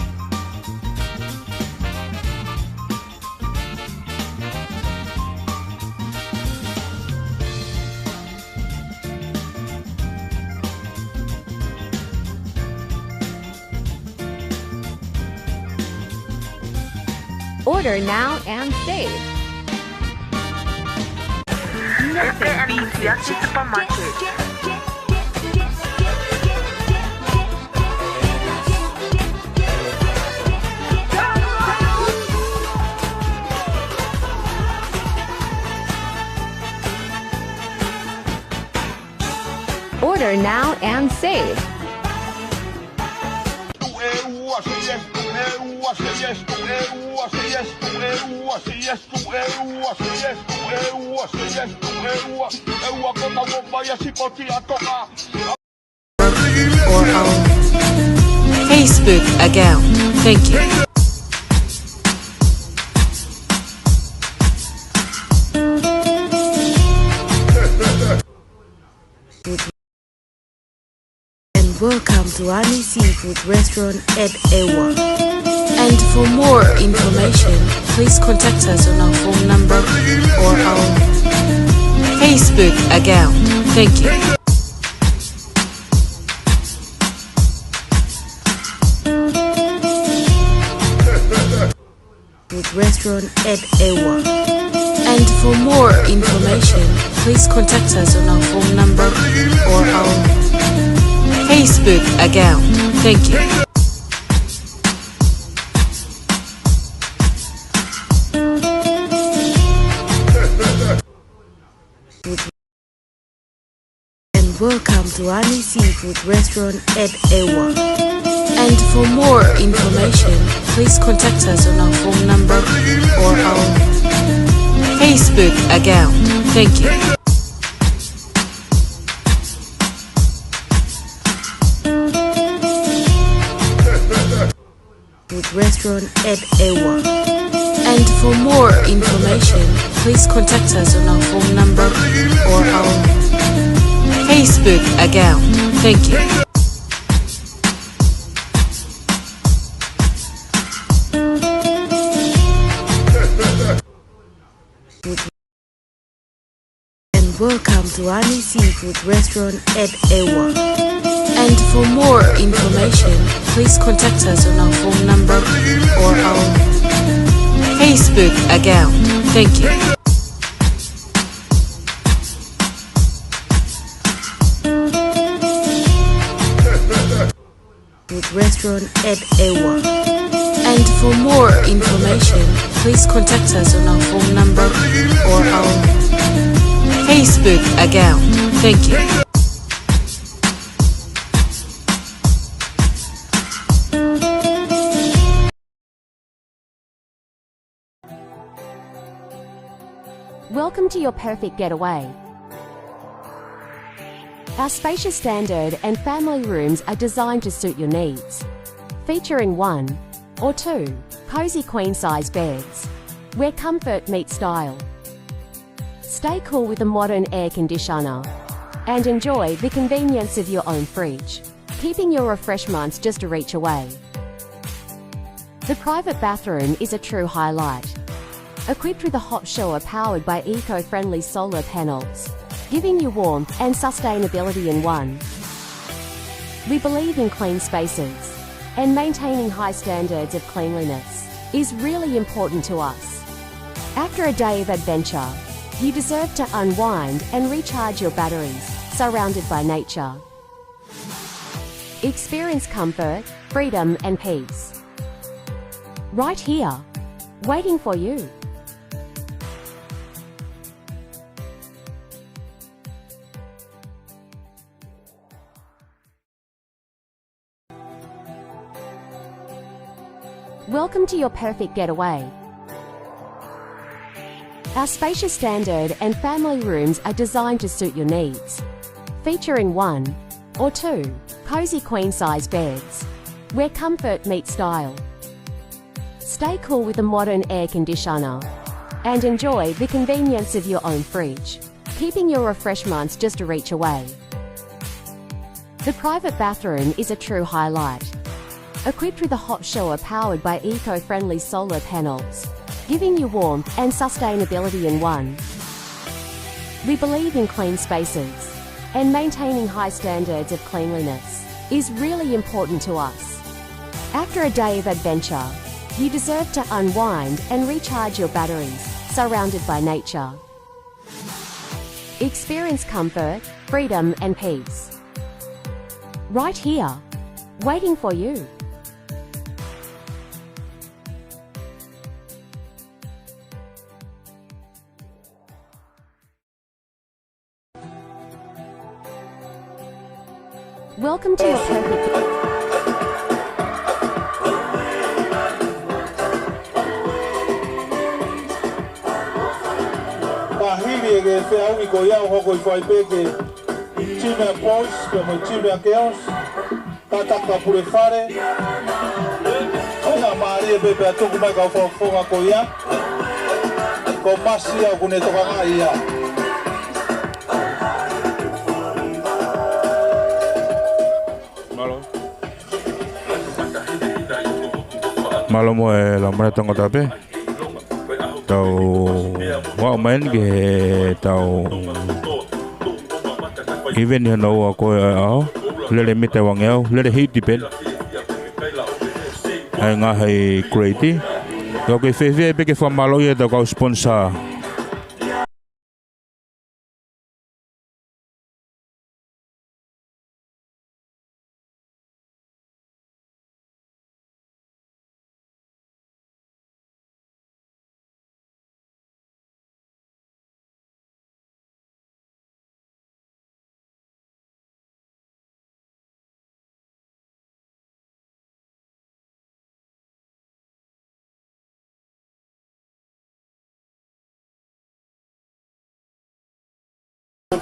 Order now and save. Nothing beats a Kusiaki Supermarket. Order now and save. Or our Facebook account. Thank you. And welcome to Ani Seafood Restaurant at Ewa. And for more information, please contact us on our phone number or our Facebook account. Thank you. Restaurant at Ewa. And for more information, please contact us on our phone number or our Facebook account. Thank you. And welcome to Ani Seafood Restaurant at Ewa. And for more information, please contact us on our phone number or our Facebook account. Thank you. Restaurant at Ewa. And for more information, please contact us on our phone number or our Facebook account. Thank you. And welcome to Ani Seafood Restaurant at Ewa. And for more information, please contact us on our phone number or our Facebook account. Thank you. Restaurant at Ewa. And for more information, please contact us on our phone number or our Facebook account. Thank you. Welcome to your perfect getaway. Our spacious standard and family rooms are designed to suit your needs. Featuring one or two cozy queen-size beds, where comfort meets style. Stay cool with a modern air conditioner and enjoy the convenience of your own fridge, keeping your refreshments just a reach away. The private bathroom is a true highlight. Equipped with a hot shower powered by eco-friendly solar panels, giving you warmth and sustainability in one. We believe in clean spaces, and maintaining high standards of cleanliness is really important to us. After a day of adventure, you deserve to unwind and recharge your batteries, surrounded by nature. Experience comfort, freedom, and peace. Right here, waiting for you. Welcome to your perfect getaway. Our spacious standard and family rooms are designed to suit your needs. Featuring one or two cozy queen-size beds, where comfort meets style. Stay cool with a modern air conditioner and enjoy the convenience of your own fridge, keeping your refreshments just a reach away. The private bathroom is a true highlight. Equipped with a hot shower powered by eco-friendly solar panels, giving you warmth and sustainability in one. We believe in clean spaces, and maintaining high standards of cleanliness is really important to us. After a day of adventure, you deserve to unwind and recharge your batteries, surrounded by nature. Experience comfort, freedom, and peace. Right here, waiting for you. Welcome to your perfect. Ke feʻauʻi ko ia ʻo hoko ʻi fai pē ke junior boys pea mo junior girls. Kātaki ka pule fale. ʻOku mālie pē pea tuku mai kau fakafofonga ko ia. Ko Masi ia ʻoku ne tokangaʻi ia. Mālō. Mālō mo e lau mane tangata pē. Tau ʻomai eni ki heʻetau ʻiveni hono ua ko e ʻaho. Lele mita ʻe uangeau, lele hiti pē eni. ʻA e ngaahi grade. Ka ʻoku ou fiefia pē ke fakamālō ʻi heʻetau kau sponsor.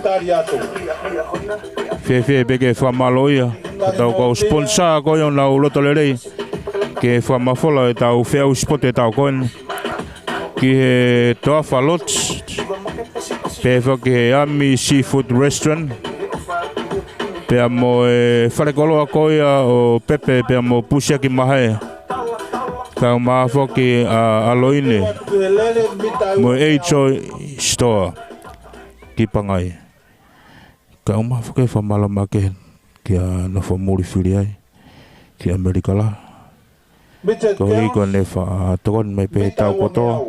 Tali atu. Fiefia pē ke fakamālō ia. Ko ʻetau kau sponsor ko ia ʻoku nau loto lelei ke fakamafola ʻetau feʻauʻi sipoti ʻetau ko eni. Ki he Toafa Lodge. Pea foki ki he Ami Seafood Restaurant. Pea mo e falekoloa ko ia ʻo Pepe pea mo Pusiaki Mahe. Kae ʻumaʻā foki ʻa ʻAloine mo e H O Store ki Pangai. Kae ʻumaʻā foki e fakamālō makehe kia Nofo Muli Fili ai ki ʻAmelika la. Ko ia ko ʻene fakatokoni mai pē ʻetau kotoa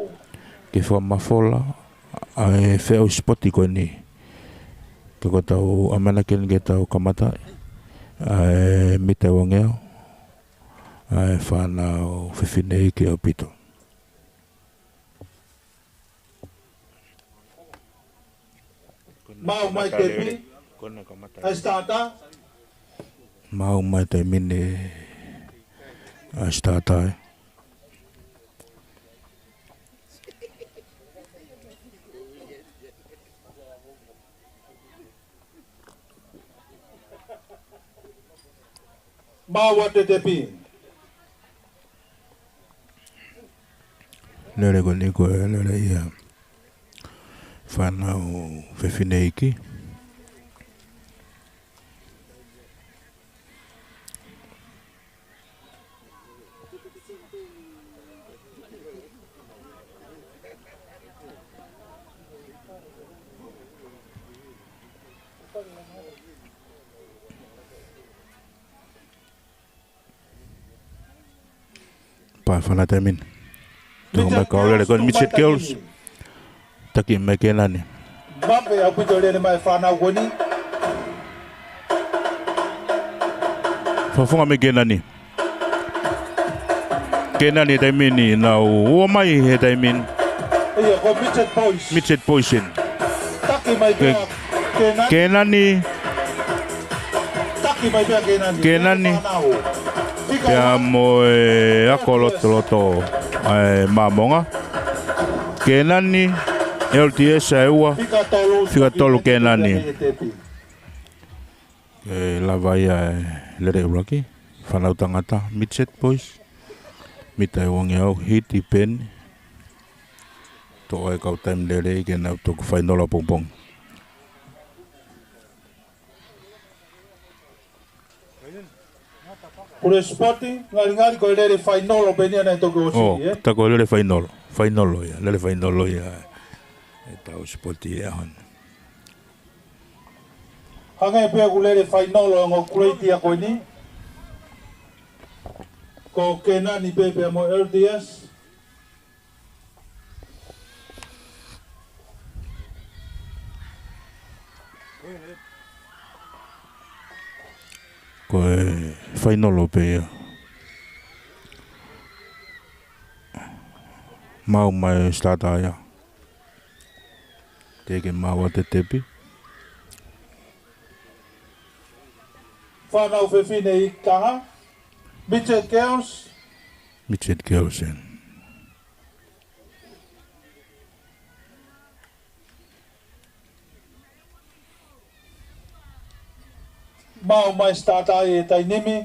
ke fakamafola ʻa e feʻauʻi sipoti ko eni. Ka ko ʻetau ʻamanaki eni ke tau kamata ʻa e mita ʻe uangeau ʻa e fānau fefine iiki ʻaupito. Maʻu mai e tepi ʻa e starter. Maʻu mai e taimi ni ʻa e starter, ē. Maʻu atu e tepi. Lele ko eni ko e lele ia fānau fefine iiki. Pea fana taimi ni. Tau mai kau lele ko eni Midget Girls. Taki mai Kenani. Mape ʻaupito lele mai fānau ko eni. Fakafofonga mai Kenani. Kenani he taimi ni, nau ō mai he taimi ni. Ia, ko Midget Boys. Midget Boys eni. Taki mai pē Kenani. Kenani. Taki mai pē Kenani. Kenani. Fānau. Fika pea mo e ako lotoloto ʻa e Māmonga. Kenani, L T S ʻa e ua. Fika tolu. Fika tolu Kenani. Ke lava ia e lele ʻuluaki. Fānau tangata, Midget Boys. Mita ʻe uangeau, hiti pē eni. Toʻo e kau taimi lelei ke nau toki fainolo ʻapongipongi. Pule sipoti, ngalingali ko e lele fainolo pē eni ʻa ē naʻe toki ʻosi, ē? ʻO, tā ko e lele fainolo. Fainolo ia, lele fainolo ia ʻetau sipoti he ʻaho ni. Hangē pē ʻoku lele fainolo e ongo grade ia ko eni. Ko Kenani pē pea mo L T S. Ko e fainolo pē ia. Maʻu mai e starter ia. Teʻeki maʻu ʻa e tepi. Fānau fefine iiki taha. Midget Girls. Midget Girls eni. Maʻu mai starter ʻi he taimi ni.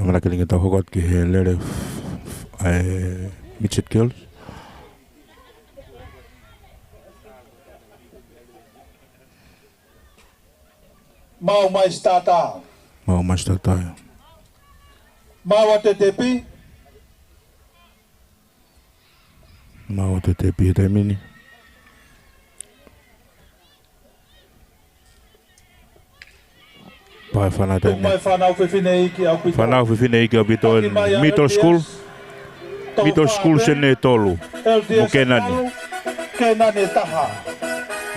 ʻAmanaki leva ke tau hoko atu ki he lele ʻa e Midget Girls. Maʻu mai starter. Maʻu mai starter. Maʻu atu e tepi. Maʻu atu e tepi he taimi ni. Pea fānau taimi. Tuku mai fānau fefine iiki ʻaupito. Fānau fefine iiki ʻaupito ʻa e Middle School. Middle School sene ʻe tolu. Mo Kenani. Kenani ʻe taha.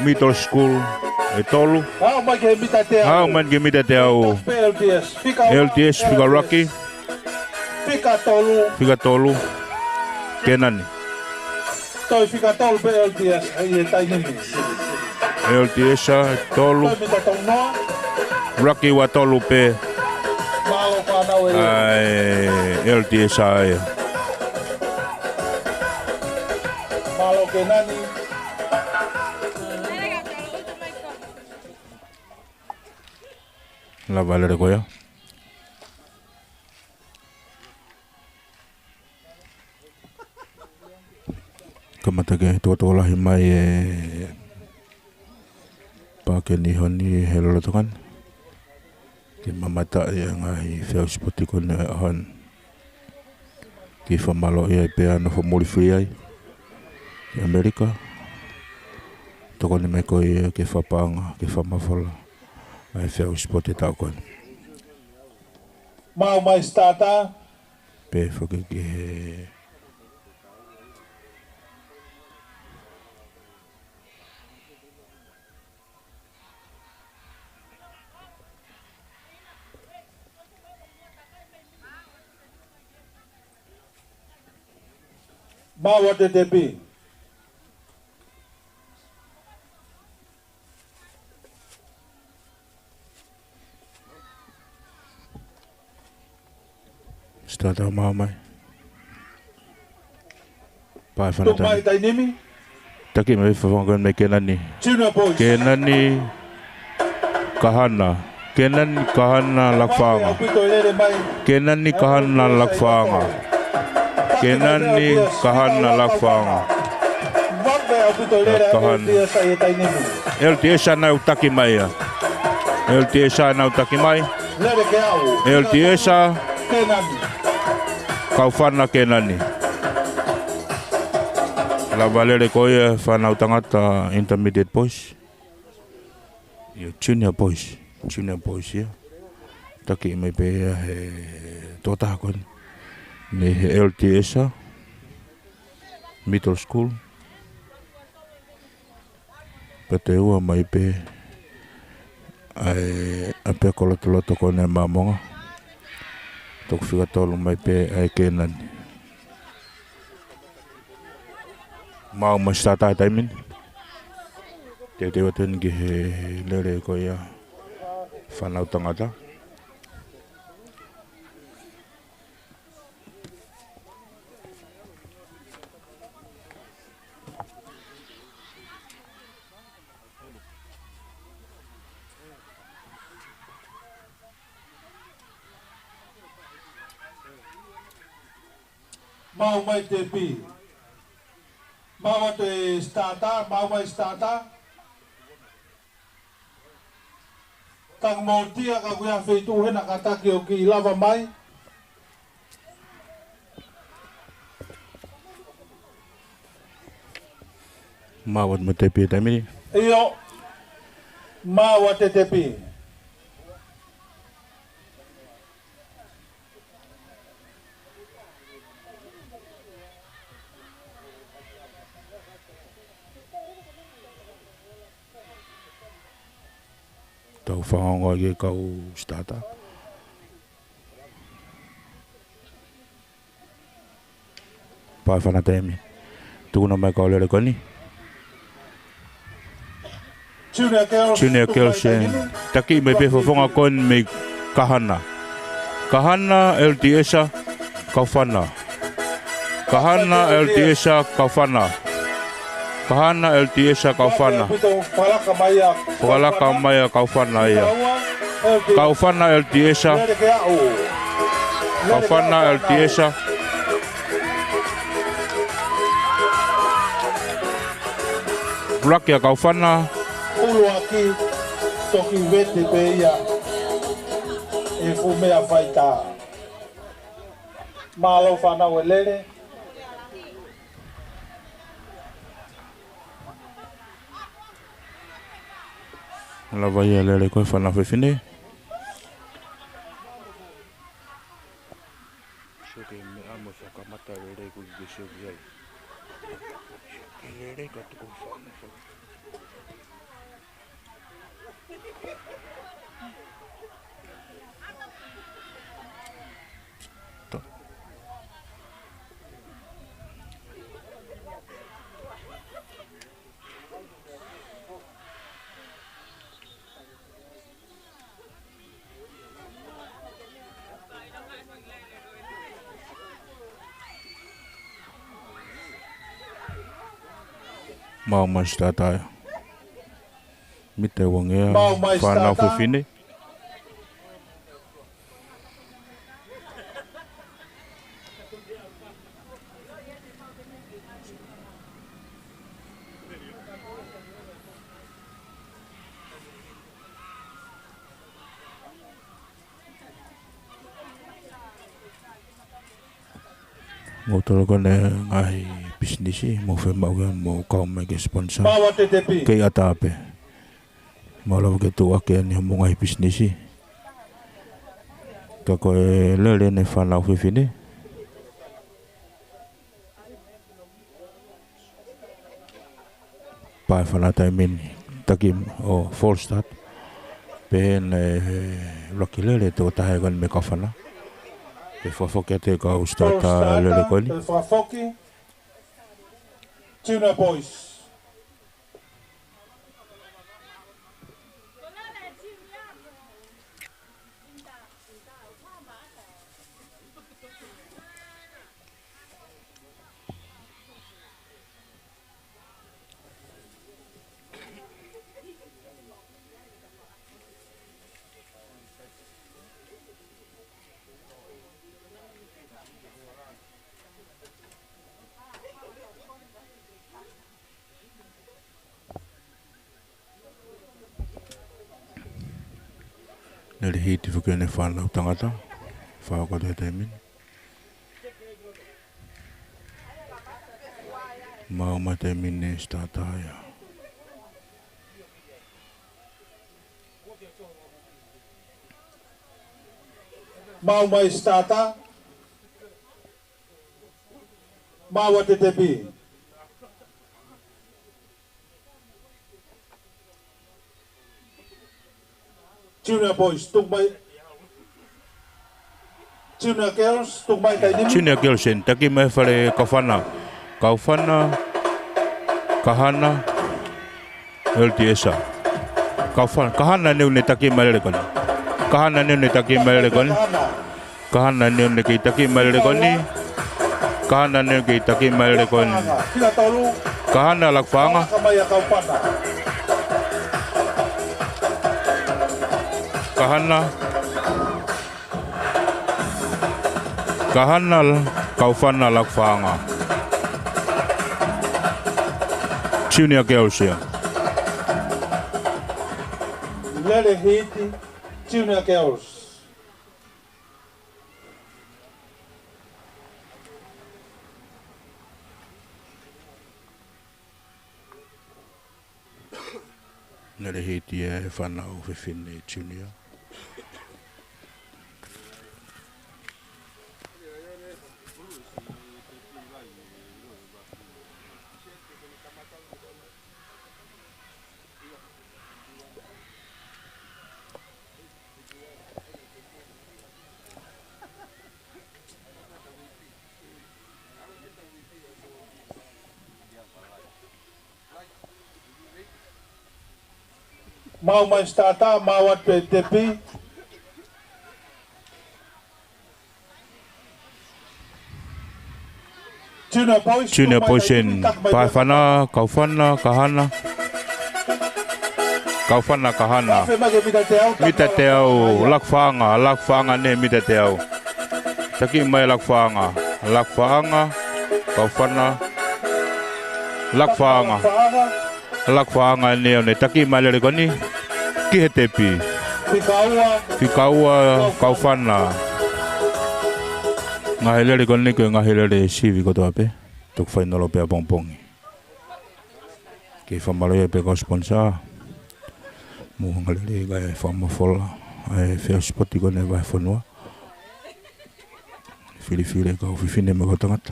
Middle School ʻe tolu. Haʻu mai ki he mita ʻe teau. Haʻu mai ki he mita ʻe teau. L T S, fika ruck. Fika tolu. Fika tolu. Kenani. Toe fika tolu pē L T S ʻi he taimi ni. L T S ʻe tolu. Toe mita tolu noa. Ruck ua tolu pē. Mālō fānau ē. ʻA e L T S ia. Mālō Kenani. Lava lele ko ia. Kamata ke tokotokolahi mai e Pākeni ʻi he ʻaho ni he lolotonga ni. Ke mamata ʻi he ngaahi feʻauhi sipoti ko eni ʻa e ʻaho ni. Ke fakamālō ai pē ʻa e nofo muli fili ai ʻi ʻAmelika. Tokoni mai ko ia ke fakapaʻanga, ke fakamafola ʻa e feʻauhi sipoti taʻu ko eni. Maʻu mai starter. Pea foki ki he Maʻu atu e tepi. Starter maʻu mai. Pea fānau taimi. Taki mai fafanga mai Kenani. Kenani Kahana. Kenani Kahana Lakufaʻanga. Kenani Kahana Lakufaʻanga. Kenani Kahana Lakufaʻanga. Kahana. L T S ʻa ʻenau taki mai ia. L T S ʻa ʻenau taki mai. L T S ʻa Kaufana Kenani. Lava lele ko ia fānau tangata intermediate boys. ʻIo, junior boys. Junior boys ia. Taki mai pē ia he tokotaha ko eni. Mei he L T S ʻa Middle School. Pea toe ua mai pē ʻa e ʻa e pea ko lotoloto ko eni Māmonga. Toki fika tolu mai pē ʻa e Kenani. Maʻu mai starter he taimi ni. Teuteu atu eni ki he lele ko ia fānau tangata. Maʻu mai tepi. Maʻu atu e starter, maʻu mai starter. Tau mōtia ka ʻoku ʻi ai ha feituʻu hena kātaki ʻoku kiʻi lava mai. Maʻu atu mo e tepi he taimi ni. ʻIo. Maʻu atu e tepi. Tau fanongo ki he kau starter. Pae fana taimi. Tuku ʻa e kau lele ko eni. Junior Girls, Junior Girls, taki mai taimi ni. Taki mai pē fofonga ko eni mei Kahana. Kahana L T S, kau fana. Kahana L T S, kau fana. Kahana L T S, kau fana. Fakalaka mai ʻa kau fana ia. Kau fana L T S. Kau fana L T S. Lele ʻa kau fana. ʻUluaki, toki vete pē ia ʻe he fuʻu meʻa faitā. Mālō fānau e lele. Lava ia lele ko e fānau fefine. Sio ki he meʻa mo e fakamatala lele ko ē ke sio ki ai. Sio ki he lele ka tuku fānau fefine. Maʻu mai e starter ia. Mita ʻe uangeau, fānau fefine. Mou tolo ko eni ngaahi pisinisi, mou fiemaʻu ke mou kau mai ke sponsor. Kei ʻatā pē. Mou lava ke tuʻu hake eni homou ngaahi pisinisi. Ka ko e lele eni fānau fefine. Pae fana taimi ni, taki ʻo false start. Pehē ʻe he ʻuluaki lele, tokotaha ko eni mei kau fana. Ke fakafoki atu e kau starter lele ko eni. Junior Boys. Lele hiti foki eni fānau tangata. Fā ko e taimi ni. Maʻu mai taimi ni starter ia. Maʻu mai starter. Maʻu ʻa e tepi. Junior Boys, tuku mai. Junior Girls, tuku mai taimi ni. Junior Girls eni, taki mai fale kau fana. Kau fana, Kahana, L T S. Kau fana, Kahana eni ʻoku ne taki mai lele ko eni. Kahana eni ʻoku ne taki mai lele ko eni. Kahana eni ʻoku ne kei taki mai lele ko eni. Kahana eni ʻoku kei taki mai lele ko eni. Kahana Lakufanga. Kahana. Kahana, kau fana Lakufanga. Junior Girls ia. Lele hiti, Junior Girls. Lele hiti e fānau fefine junior. Maʻu mai e sitātā, maʻu atu e tepi. Junior Boys, Junior Boys, Paefana, Kaufana, Kahana. Kaufana, Kahana. Mita teau, Lakufaʻanga, Lakufaʻanga ʻeni, mita teau. Taki mai Lakufaʻanga, Lakufaʻanga, Kaufana, Lakufaʻanga. Lakufaʻanga ʻeni ʻo ne taki mai e lele ko eni ki he tepi. Fika ua, Kaufana. Ngaahi lele ko eni ko e ngaahi lele sivi kotoa pē. Tuku fainolo pē ʻapongipongi. Kei fakamālō pē ki he sponsor mo e ngaahi lele kae fakamafola ʻa e feʻao sipoti ko eni vahefonua. Filifili e kau fefine mo e kau tangata.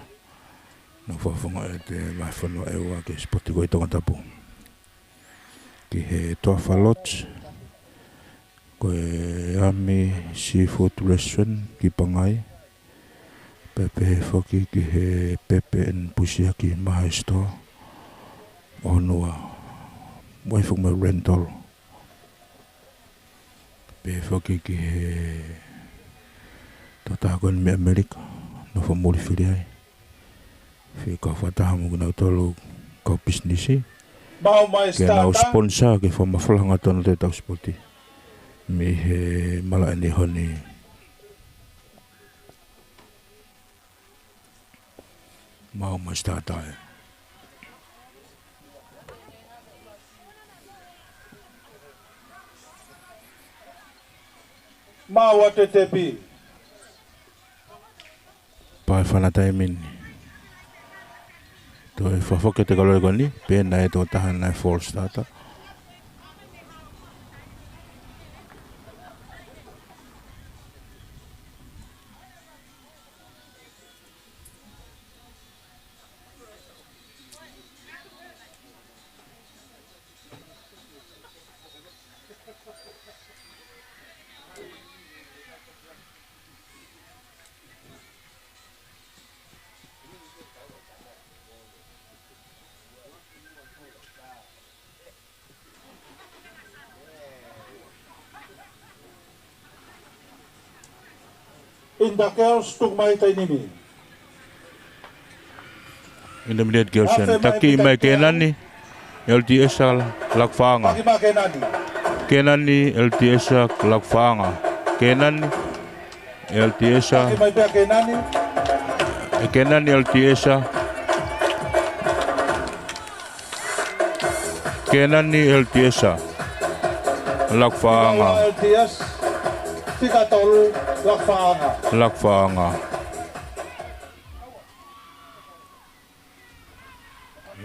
Nau fakafofonga ʻe he vahefonua ʻEua ki he sipoti ko ē ʻi Tongatapu. Ki he Toafa Lodge, ko e Ami Seafood Restaurant ki Pangai, pea pehē foki ki he Pepe and Pusiaki Maha Store, ʻo Honua, mo e fuʻu mo e rental. Pehē foki ki he tokotaha ko eni mei ʻAmelika, nofo muli fili ai. Fekau fakataha mo kinautolu kau pisinisi. Maʻu mai e sitātā. Ke nau sponsor ke fakamafola hangatonu ʻetau sipoti mei he malaʻe ni ʻaho ni. Maʻu mai e sitātā. Maʻu atu e tepi. Paefana taimi ni. Toe fakafoki e kau lele ko eni, pea naʻe tokotaha naʻe false starter. Intermediate girls, tuku mai taimi ni. Intermediate girls, taki mai Kenani, L T S Lakufaʻanga. Taki mai Kenani. Kenani, L T S Lakufaʻanga. Kenani, L T S. Taki mai pē Kenani. ʻE Kenani, L T S. Kenani, L T S. Lakufaʻanga. L T S. Fika tolu, Lakufaʻanga. Lakufaʻanga.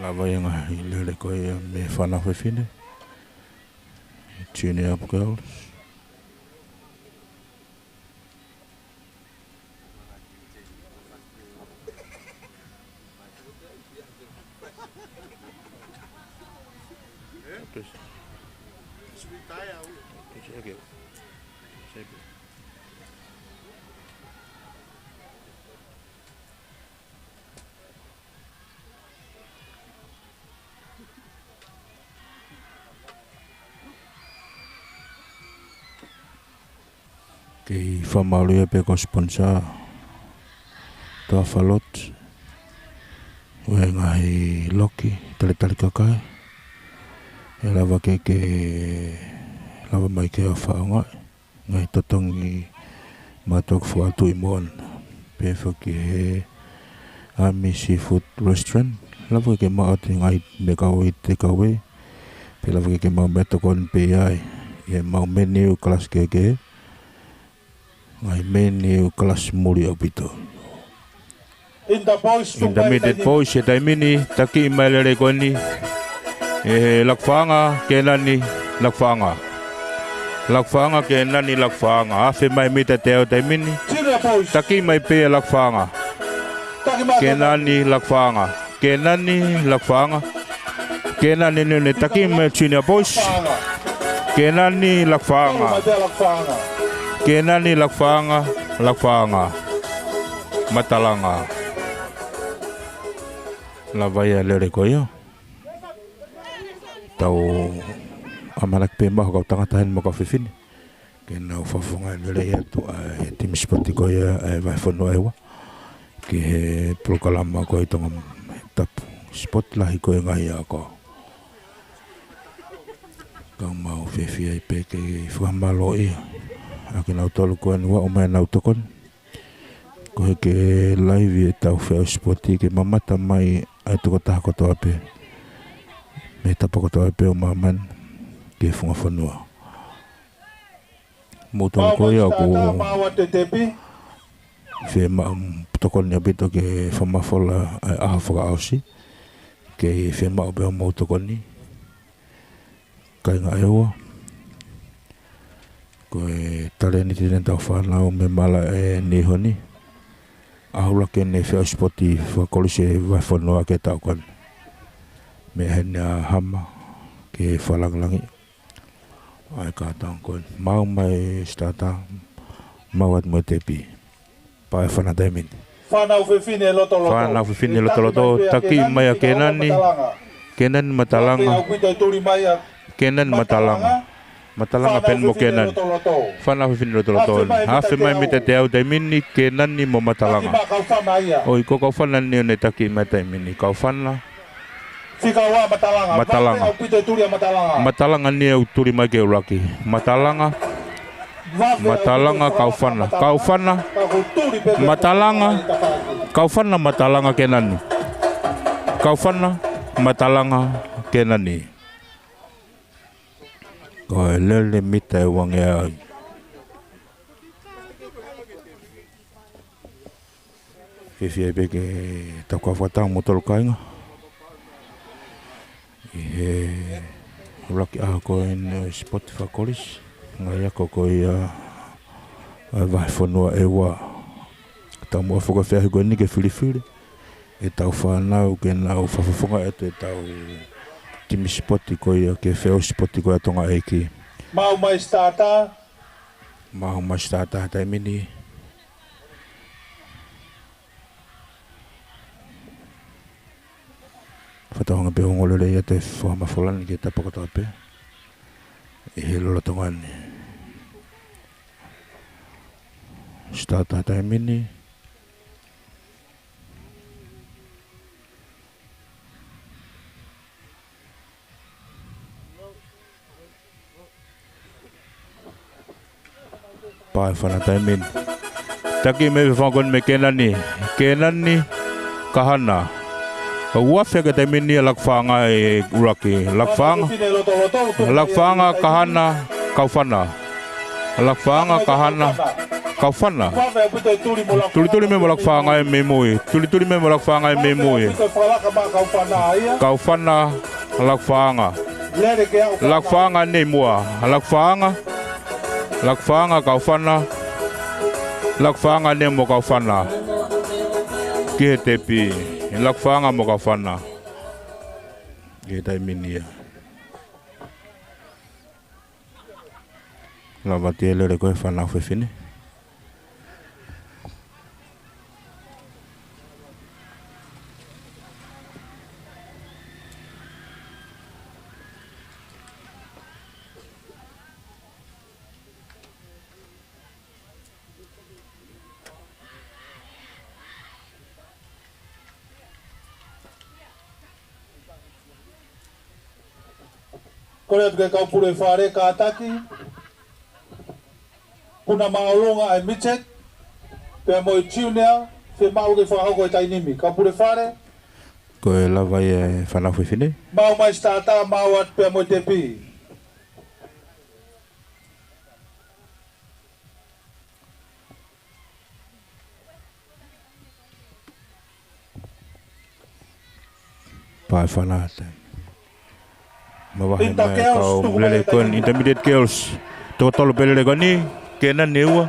Lava ia e ngaahi lele ko ia mei he fānau fefine. Junior girls. Kei fakamālō pē ki he sponsor, Toafa Lodge, ʻo e ngaahi loki, talitali kakai, ʻe lava ke, ke lava mai ke faʻa ʻaonga ngaahi totongi maʻa ʻetau fānau ʻi Moana. Pehē foki ki he Ami Seafood Restaurant, lava ke maʻu ʻa e ngaahi meʻa kau ʻi he takeaway, pea lava ke maʻu meʻatokoni pē ai, ʻi heʻemau menu kalasi kehekehe, ngaahi menu kalasi muli ʻaupito. Intermediate boys, he taimi ni, taki mai e lele ko eni. ʻE Lakufaʻanga, Kenani, Lakufaʻanga. Lakufaʻanga, Kenani, Lakufaʻanga. Afe mai mita teau taimi ni. Junior boys. Taki mai pē Lakufaʻanga. Taki mai Kenani, Lakufaʻanga. Kenani, Lakufaʻanga. Kenani ʻeni ʻo ne taki mai Junior boys. Kenani, Lakufaʻanga. Kenani, Lakufaʻanga, Lakufaʻanga. Matalanga. Lava ia e lele ko ia. Tau ʻamanaki pē maʻu ha kau tangata heni mo e kau fefine ke nau fakafofongaʻi lelei atu ʻa e timi sipoti ko ia ʻa e Vahefonua ʻEua ki he polokalama ko ia ʻi Tongatapu, sipoti lahi ko ia ʻi he ngaahi ʻaho ko ē. Ka ʻoku mau fiefia ai pē ke fakamālōʻia ʻa kinautolu ko eni ʻoku aʻu mai ʻenau tokoni koeʻuhi ke laivi ʻetau feʻauhi sipoti ke mamata mai ʻa e tokotaha kotoa pē mei he tapa kotoa pē ʻo māmani ki he funga fonua. Moutolu ko ia ʻoku fiemaʻu tokoni ʻaupito ke fakamafola ʻa e ʻaho fakaʻosi, kei fiemaʻu pē homou tokoni. Kāinga ʻEua, ko e talēniti eni ʻetau fānau mei malaʻe ni ʻi he ʻaho ni. ʻAho ʻuluaki eni e feʻauhi sipoti fakakolisi ʻa e Vahefonua ki he taʻu ko eni. Meʻa heni ʻa Hama ke fakalāngilangiʻi ʻa e kātoanga ko eni. Maʻu mai Starter, maʻu atu mo e tepi. Pea ʻe fana taimi ni. Fānau fefine lotoloto. Fānau fefine lotoloto, taki mai ʻa Kenani. Kenani Matalanga. Kenani Matalanga. Matalanga pē eni mo Kenani. Fānau fefine lotoloto. Afe mai mei he teau taimi ni, Kenani mo Matalanga. ʻOi, ko e kau fana ni ʻoku ne taki mai taimi ni. Kau fana. Matalanga. Matalanga ni ʻoku tuli mai ke ʻuluaki. Matalanga. Matalanga, kau fana. Kau fana. Matalanga. Kau fana Matalanga Kenani. Kau fana Matalanga Kenani. Ko e lele mita ʻe uangeau. Fiefia pē ke tau kau fakataha mo moutolu kāinga ʻi he ʻuluaki ʻaho ko eni ʻo e sipoti fakakolisi, ngaahi ako ko ia ʻa e Vahefonua ʻEua. Tau muʻa foki e feʻauhi ko eni ke filifili ʻetau fānau ke nau fakafofongaʻi atu ʻetau timi sipoti ko ia ki he feʻauhi sipoti ko ia ʻa Tonga ʻEiki. Maʻu mai Starter. Maʻu mai Starter taimi ni. Fakatauange pē ʻoku ongoongolelei atu e fakamafola ni ki he tapa kotoa pē ʻi he lolotonga ni. Starter taimi ni. Pea ʻe fana taimi ni. Taki mai e fanga ko eni mei Kenani. Kenani Kahana. ʻOku afe ʻaki e taimi ni ʻa Lakufaʻanga ʻi he ʻuluaki. Lakufaʻanga. Lakufaʻanga, Kahana, kau fana. Lakufaʻanga, Kahana, kau fana. Tulituli mai mo Lakufaʻanga ē mei mui. Tulituli mai mo Lakufaʻanga ē mei mui. Kau fana, Lakufaʻanga. Lakufaʻanga eni muʻa. Lakufaʻanga. Lakufaʻanga, kau fana. Lakufaʻanga eni mo kau fana. Ki he tepi. Lakufaʻanga mo kau fana. Ki he taimi ni ia. Lava atu e lele ko ē fānau fefine. Kole atu ki he kau pule fale kātaki. Puna māʻolunga ʻa e midget pea mo e junior, fiemaʻu ke fakahoko e tainimi. Kau pule fale. Ko e lava ia e fānau fefine. Maʻu mai starter, maʻu atu pea mo e tepi. Pea ʻe fana taimi. Mavahe mai e kau lele ko eni, Intermediate Girls. Toko tolu pē lele ko eni, Kenani ʻe ua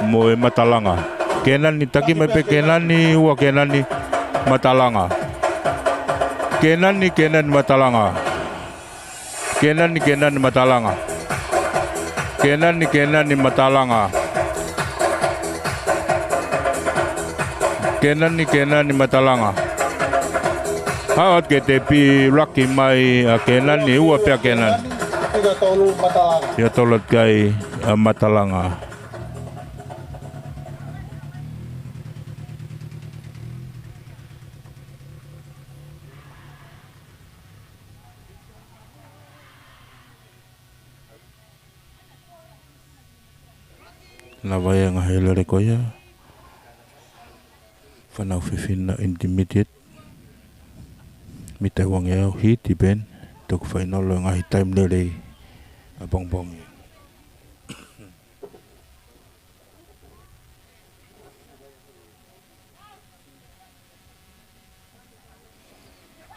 mo e Matalanga. Kenani, taki mai pē Kenani ʻe ua, Kenani Matalanga. Kenani, Kenani Matalanga. Kenani, Kenani Matalanga. Kenani, Kenani Matalanga. Kenani, Kenani Matalanga. Haʻu atu ki he tepi, laki mai ʻa Kenani, ua pē ʻa Kenani. Fika tolu Matalanga. Fika tolu atu ki ai ʻa Matalanga. Lava ia ngaahi lele ko ia. Fānau fefine intermediate. Mita ʻe uangeau, hiti pē eni, toki fainolo e ngaahi taimi lelei ʻapongipongi.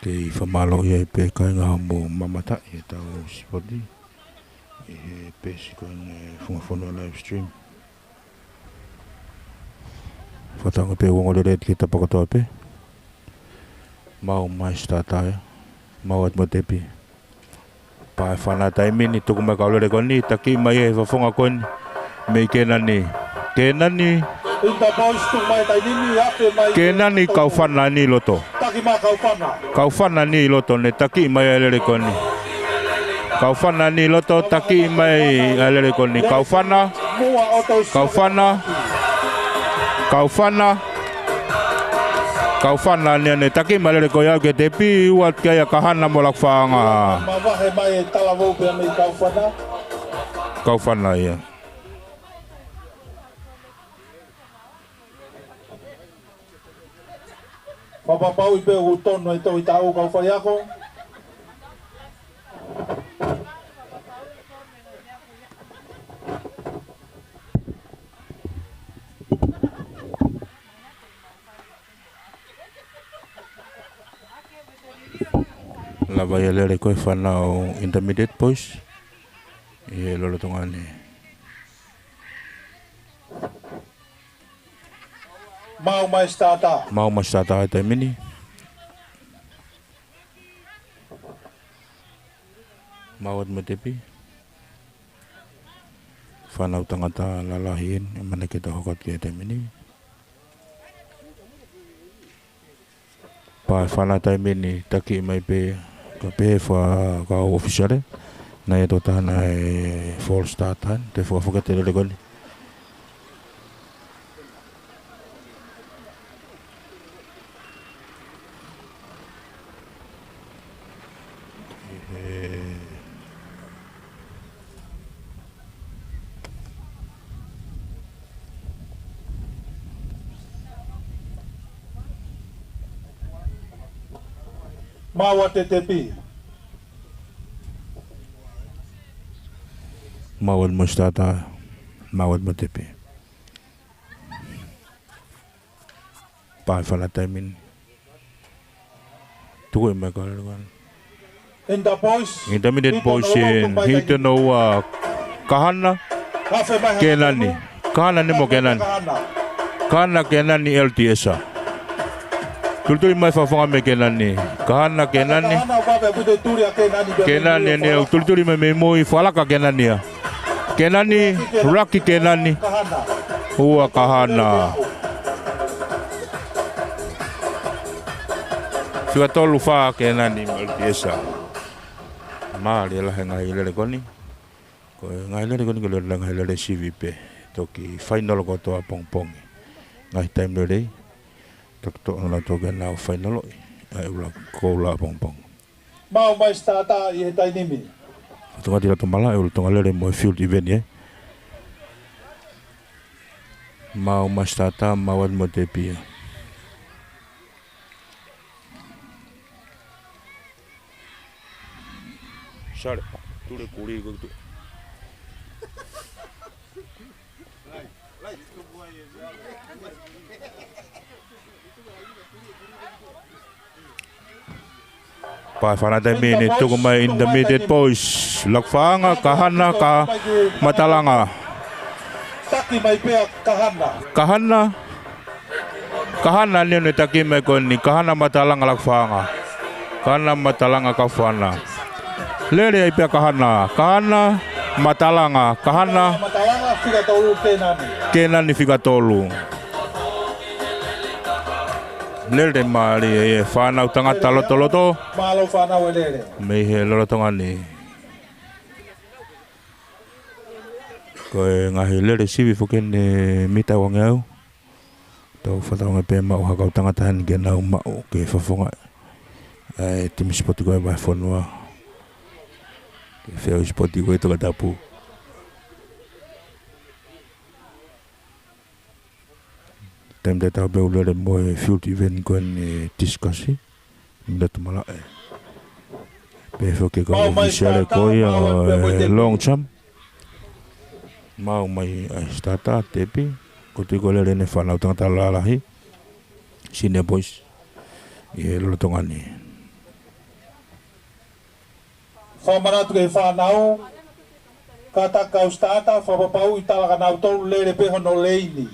Kei fakamālō ia pē kāinga hoʻomou mamata ʻi heʻetau sipoti ʻi he peesi ko eni ʻa e Funga Fonua live stream. Fakatauange pē ʻoku ongo lelei atu ki he tapa kotoa pē. Maʻu mai Stata ia. Maʻu atu mo Tepi. Pā e Fana taimi ni, tuku mai kau lele ko eni, taki mai e fafonga ko eni. Mei Kenani. Kenani. Inter boys, tuku mai taimi ni, afe mai. Kenani, kau Fana ni loto. Taki mai kau Fana. Kau Fana ni loto, ne taki mai e lele ko eni. Kau Fana ni loto, taki mai e lele ko eni. Kau Fana. Kau Fana. Kau Fana. Kau Fana ni ʻanenai, taki mai e lele ko ia ki he tepi, ua ki ai ʻa Kahana mo Lakufaʻanga. Mavahe mai e talavou pea mei Kau Fana. Kau Fana ia. Fakapapauʻi pē ʻoku tonu e toʻi taʻu kau faiako. Lava ia lele ko e fānau intermediate boys ʻi he lolotonga ni. Maʻu mai Stata. Maʻu mai Stata he taimi ni. Maʻu atu mo Tepi. Fānau tangata lalahi eni, ʻoku ke tau hoko atu ki he taimi ni. Pā e Fana taimi ni, taki mai pē, ka pehē fakakau ʻōfisiale. Naʻe ʻi ai e tokotaha naʻe false start ʻa eni, te u fakafokete e lele ko eni. Maʻu atu e tepi. Maʻu atu mo Stata, maʻu atu mo Tepi. Pā e Fana taimi ni. Tuku mai kau lele ko eni. Inter boys. Intermediate boys in. Hiti hono ua Kahana. Kenani. Kahana ni mo Kenani. Kahana Kenani L T S. Tulituli mai fafonga mei Kenani. Kahana Kenani. Kenani ʻanenai, tulituli mai mei mui, fakalaka Kenani ia. Kenani, laki Kenani. Ua Kahana. Fika tolu fā Kenani mo L T S. Mālie lahi e ngaahi lele ko eni. Ko e ngaahi lele ko eni ko e lele, ngaahi lele sivi pē. Toki fainolo kotoa ʻapongipongi. Ngaahi taimi lelei. Toki toʻo nautolu ke nau fainoloʻi ʻa e ʻuluaki koula ʻapongipongi. Maʻu mai Stata ʻi he taimi ni. Fatongia tila tomala e ʻulutonga lele mo e field event ē. Maʻu mai Stata, maʻu atu mo Tepi ia. Sale, tule kuli ko tu. Pā e Fana taimi ni, tuku mai intermediate boys. Lakufaʻanga, Kahana, ka Matalanga. Taki mai pea Kahana. Kahana. Kahana ni ʻanenai, taki mai ko eni, Kahana, Matalanga, Lakufaʻanga. Kahana, Matalanga, Kaufana. Lele ai pea Kahana. Kahana, Matalanga, Kahana. Matalanga, fika tolu Kenani. Kenani fika tolu. Lele mālie e fānau tangata lotoloto. Mālō fānau e lele. Mei he lolotonga ni. Ko e ngaahi lele sivi foki eni mita ua ngeau. Tau fakatauange pē maʻu ha kau tangata heni ke nau maʻu ke fakafofonga ʻa e timi sipoti ko ē Vahefonua. Ke feʻao sipoti ko ē Tongatapu. Taimi tatau pē ʻoku lele mo e field event ko eni ʻe discuss. Nda tumala e. Pehē foki ko e official ko ia ʻo e long jump. Maʻu mai ʻa e starter, tepi. Ko e tui ko e lele ʻene fānau tangata lalahi. Senior boys. ʻI he lolotonga ni. Fakamanatu ki he fānau, kātaki kau starter, fakapapauʻi tala ka nau tolu lele pē hono leini.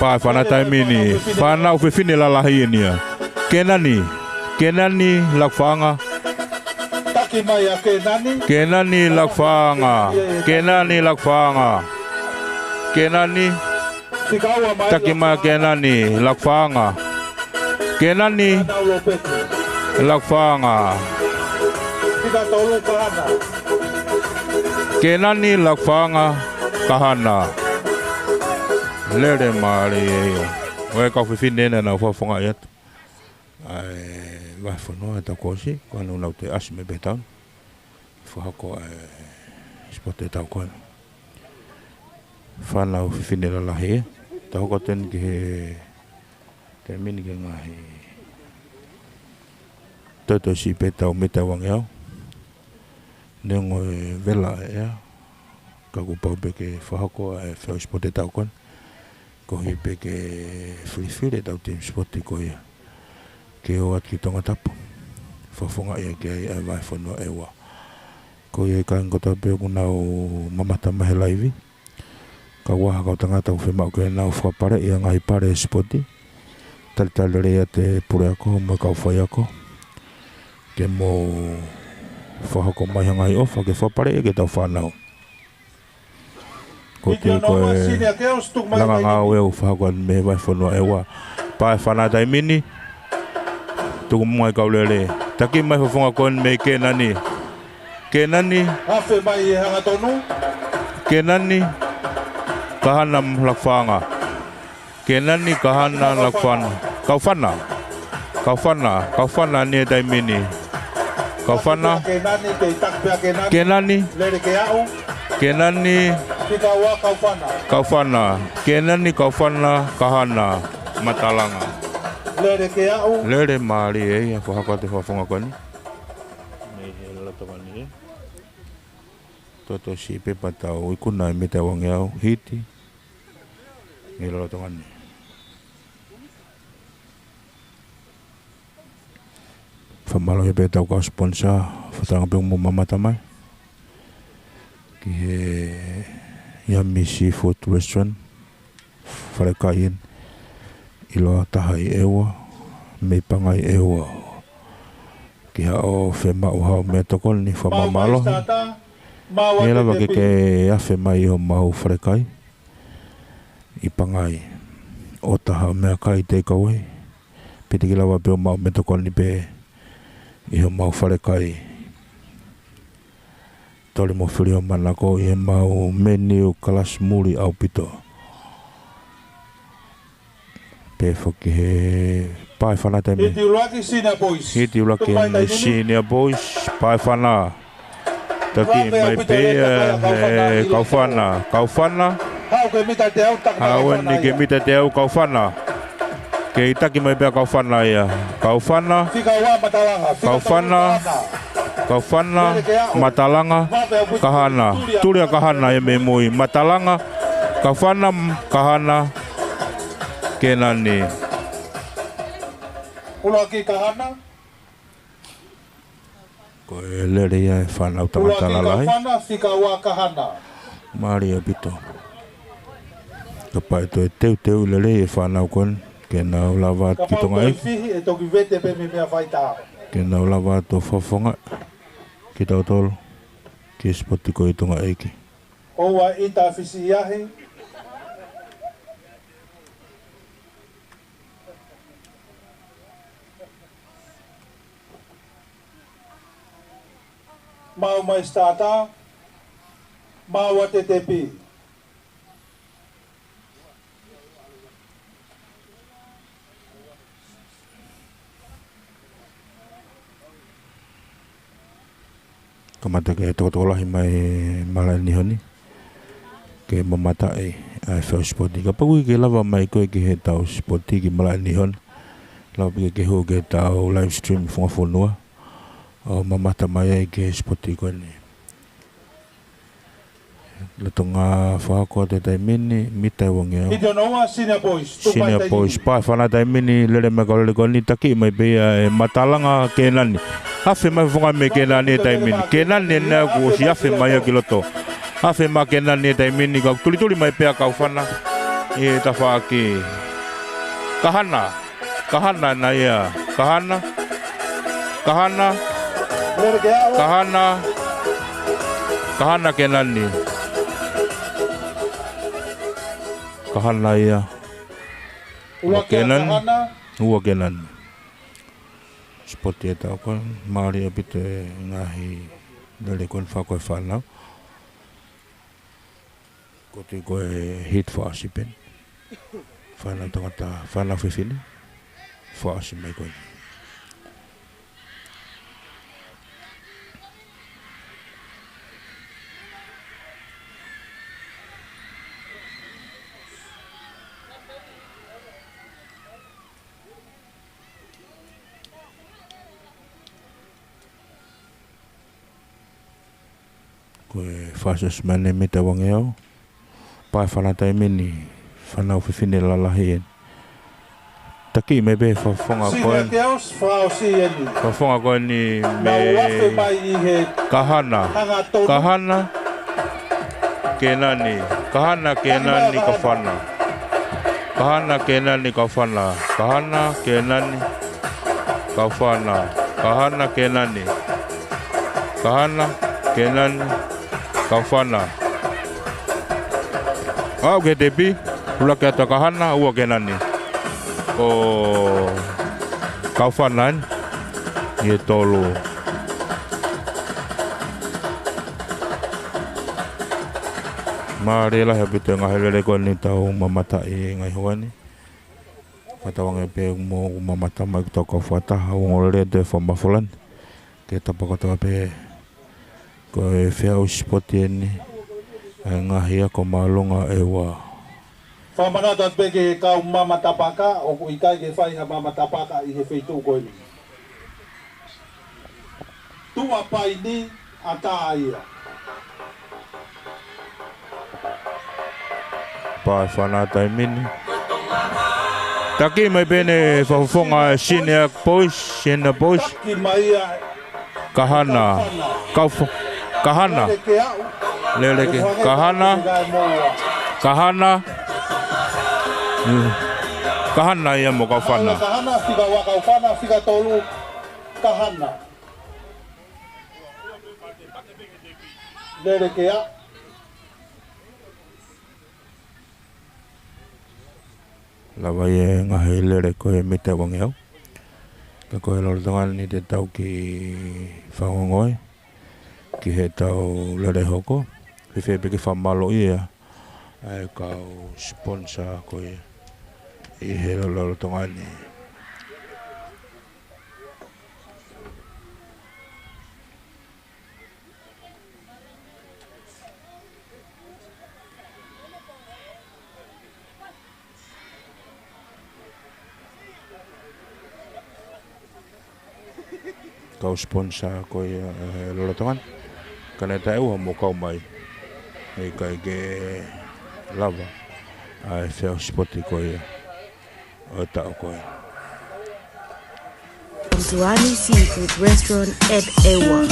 Pā e fānau taimi ni, fānau fefine lalahi eni ia. Kenani, Kenani Lakufaʻanga. Taki mai ʻa Kenani. Kenani Lakufaʻanga. Kenani Lakufaʻanga. Kenani. Taki mai ʻa Kenani Lakufaʻanga. Kenani Lakufaʻanga. Kenani Lakufaʻanga Kahana. Lele mālie ia. ʻOku ʻi ai e kau fefine ena naʻa nau fakafofongaʻi atu. ʻA e Vahefonua he taʻu kuo ʻosi, ko ʻenau nau toe ʻasi mai pē he taʻu ni. Fakahoko ʻa e sipoti he taʻu ko eni. Fānau fefine lalahi, tau hoko atu eni ki he taimi ni ki he ngaahi toʻotoʻo siʻi pē tau mita ua ngeau. Neongo e vela e ʻea, ka kuo pau pē ke fakahoko ʻa e feʻao sipoti he taʻu ko eni. Koeʻuhi pē ke filifili ʻetau timi sipoti ko ia ke ō atu ki Tongatapu. Fakafofongaʻi ʻaki ai ʻa e Vahefonua ʻEua. Ko ia e kāinga kotoa pē ʻoku nau mamata mai he laivi. Ka ʻoku ʻi ai ha kau tangata ʻoku fiemaʻu ke nau fakapaleʻi ʻa e ngaahi pale sipoti. Talitali lelei ʻa e puleako mo e kau faiako. Ke mou fakahoko mai ha ngaahi ʻofa ke fakapaleʻi ʻaki ʻetau fānau. Ko e tui ko e langa ngāue ʻoku fakahoko eni mei he Vahefonua ʻEua. Pā e fānau taimi ni. Tuku muʻa e kau lele. Taki mai fakafofonga ko eni mei Kenani. Kenani. Afe mai e hangatonu. Kenani. Kahana Lakufaʻanga. Kenani Kahana Lakufaʻanga. Kaufana. Kaufana. Kaufana eni he taimi ni. Kaufana. Kenani, kei taki pē ʻa Kenani. Kenani. Lele ke aʻu. Kenani. Fika ua Kaufana. Kaufana. Kenani Kaufana Kahana. Matalanga. Lele ke aʻu. Lele mālie ia, fakahoko atu e fakafofonga ko eni. Mei he lolotonga ni. Toʻotoʻo siʻi pē pea tau ikuna e mita ua ngeau hiti. Mei he lolotonga ni. Fakamālō pē ʻetau kau sponsor, fakatauange pē ʻoku mou mamata mai. Ki he Yummy Seafood Restaurant, falekai eni, ʻiloa taha ʻi ʻEua, mei Pangai ʻEua. Ki haʻo fiemaʻu haʻo meʻatokoni fakamālō. ʻE lava ke ke afe mai ʻi homau falekai ʻi Pangai. ʻO taha meʻakai takeaway. Pe te ke lava pē ʻo maʻu meʻatokoni pē ʻi homau falekai. Toli mo fili hoʻo manako ʻi heʻemau menu kalasi muli ʻaupito. Pehē foki he pā e fānau taimi ni. Hiti ʻuluaki Senior Boys. Hiti ʻuluaki Senior Boys, pā e fānau. Taki mai pē ia e Kaufana. Kaufana. Haʻu eni ke mita teau Kaufana. Kei taki mai pē ʻa Kaufana ia. Kaufana. Kaufana. Kaufana. Matalanga. Kahana. Tuli ʻa Kahana ia mei mui. Matalanga. Kaufana. Kahana. Kenani. ʻUluaki Kahana. Ko e lele ia e fānau tangata lalahi. Kaufana, fika ua Kahana. Mālie ʻaupito. Kapau ʻe toe teuteu lelei e fānau ko eni, ke nau lava atu ki Tonga ʻEiki. Kapau toe fihi, ʻe toki vete pē mei meʻa faitā. Ke nau lava atu ʻo fakafofonga kitautolu ki he sipoti ko ē ʻi Tonga ʻEiki. ʻOua ʻita fisiʻi ahi. Maʻu mai Sitata, maʻu ʻa Tetepi. Kamata ke tokotokolahi mai Malaʻe Niho ni ke mamataʻi ʻa e feʻao sipoti. Kapau ʻoku ke lava mai koe ki heʻetau sipoti ki Malaʻe Niho ni, lava pē ke ke hū ki heʻetau live stream Funga Fonua ʻo mamata mai ai ki he sipoti ko eni. Lolotonga fakahoko atu e taimi ni, mita ʻe uangeau. Hiti hono ua, Senior Boys, tuʻu mai Senior taimi Boys ni. Pae fana taimi ni, lele mai kau lele ko eni, taki mai pē ia ʻe Matalanga Kenani. Afe mai fofonga mei Kenani e taimi ni. Kenani ʻe nau kuo ʻosi afe mai ia ki loto. Afe mai Kenani e taimi ni, kau tulituli mai pē ʻa Kaufana ʻi he tafaʻaki. Kahana. Kahana ʻena ia. Kahana. Kahana. Kahana. Kahana Kenani. Kahana ia. Ua Kenani. Ua Kenani. Sipoti ʻe taha ko ē, mālie ʻaupito e ngaahi lele ko eni fakahoko ʻe he fānau. Ko e tui ko e hit fakaʻosi pē eni. Fānau tangata, fānau fefine fakaʻosi mai ko eni. Ko e fakaʻosi mai eni mita ʻe uangeau. Pae fana taimi ni, fānau fefine lalahi eni. Taki mai pē fakafofonga ko eni. Fakafofonga ko eni mei Kahana. Kahana Kenani. Kahana Kenani Kaufana. Kahana Kenani Kaufana. Kahana Kenani Kaufana. Kahana Kenani. Kahana Kenani Kaufana. Aʻu ki he tepi, ʻuluaki atu ʻa Kahana, ua Kenani. Ko Kaufana eni ʻi he tolu. Mālie lahi ʻaupito e ngaahi lele ko eni ʻoku tau mamataʻi he ngaahi houa ni. Fakatauange pē mo ʻoku mamata mai ʻetau kau fakataha, ʻoku ongoongolelei atu e fakamafola ni ke tapa kotoa pē. Ko e feʻao sipoti eni, ʻa e ngaahi ako māʻolunga ʻe ua. Fakamanatu atu pē ki he kau mama tapaka, ʻoku ʻikai ke fai ha mama tapaka ʻi he feituʻu ko eni. Tuʻa pai ni ʻatā ia. Pae fana taimi ni. Taki mai pē eni fakafofonga Senior Boys, Senior Boys. Taki mai ia. Kahana. Kaufo-, Kahana. Lele ke aʻu. Lele ke. Kahana. Kahana. Hmm. Kahana ia mo Kaufana. Kahana, fika ua Kaufana, fika tolu Kahana. Lele ke aʻu. Lava ia e ngaahi lele ko e mita ʻe uangeau. Ka ko e lolotonga ni te tau kiʻi fanongo ai ki heʻetau lele hoko. Fēfē pē ke fakamālōʻia ʻa e kau sponsor ko ia ʻi he lolotonga ni. Kau sponsor ko ia, eh, lolotonga ni. Ka naʻe taʻeʻuha mo kau mai. ʻIkai ke lava ʻa e feʻao sipoti ko ia ʻo e taʻu ko ē. From Tuani Seafood Restaurant at ʻEua.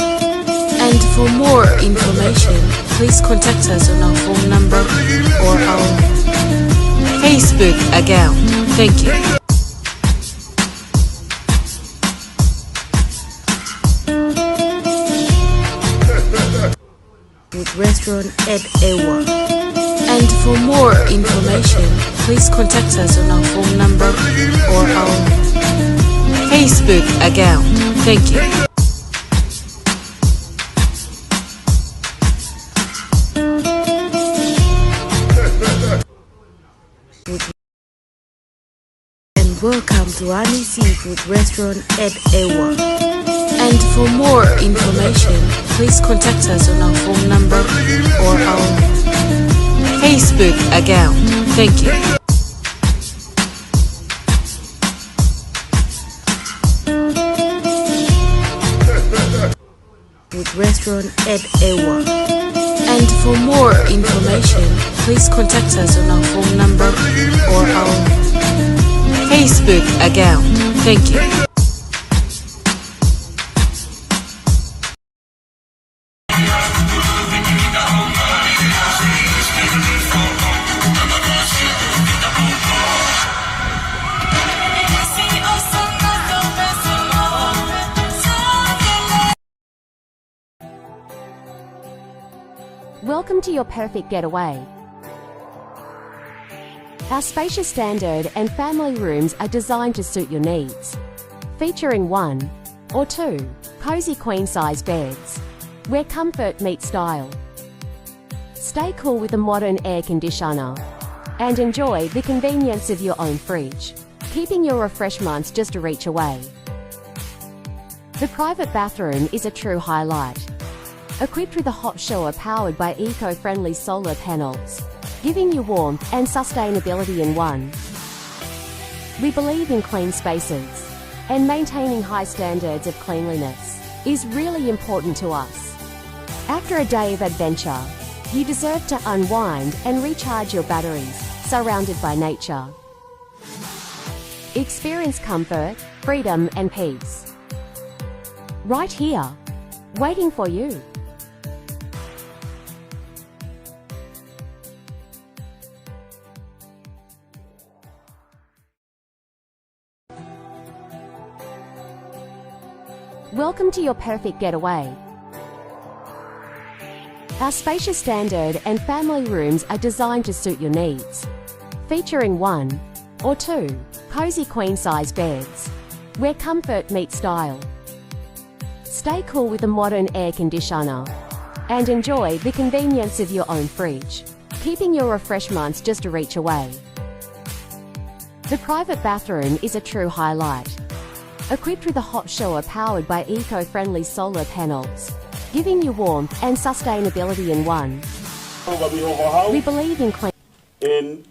And for more information, please contact us on our phone number or our Facebook account. Thank you. Restaurant at ʻEua. And for more information, please contact us on our phone number or our Facebook account. Thank you. Welcome to Ani Seafood Restaurant at ʻEua. And for more information, please contact us on our phone number or our Facebook account. Thank you. Seafood Restaurant at ʻEua. And for more information, please contact us on our phone number or our Facebook account. Thank you. Welcome to your perfect getaway. Our spacious standard and family rooms are designed to suit your needs, featuring one or two cozy queen-size beds, where comfort meets style. Stay cool with a modern air conditioner and enjoy the convenience of your own fridge, keeping your refreshments just a reach away. The private bathroom is a true highlight. Equipped with a hot shower powered by eco-friendly solar panels, giving you warmth and sustainability in one. We believe in clean spaces, and maintaining high standards of cleanliness is really important to us. After a day of adventure, you deserve to unwind and recharge your batteries, surrounded by nature. Experience comfort, freedom, and peace. Right here, waiting for you. Welcome to your perfect getaway. Our spacious standard and family rooms are designed to suit your needs, featuring one or two cozy queen-size beds, where comfort meets style. Stay cool with a modern air conditioner and enjoy the convenience of your own fridge, keeping your refreshments just a reach away. The private bathroom is a true highlight. Equipped with a hot shower powered by eco-friendly solar panels, giving you warmth and sustainability in one. We believe in clean. ʻEne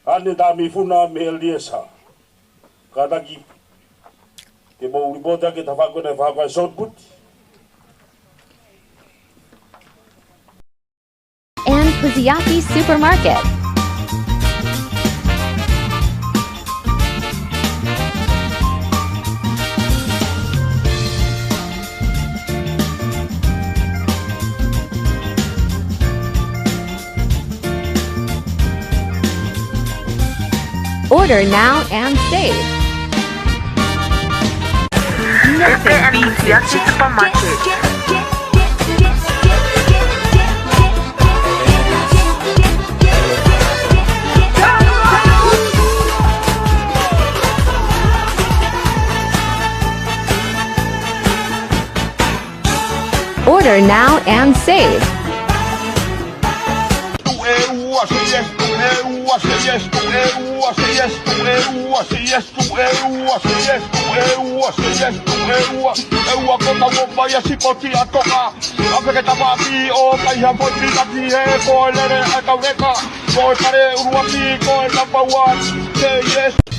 ʻAne Tamifuna mei Liesa. Kātaki, ke mou lipooti ʻaki e tafaʻaki ko ena ʻe fai ko ē ʻa e shot put. And Kusiaki Supermarket. Order now and save. Nothing beats a supermarket. Order now and save.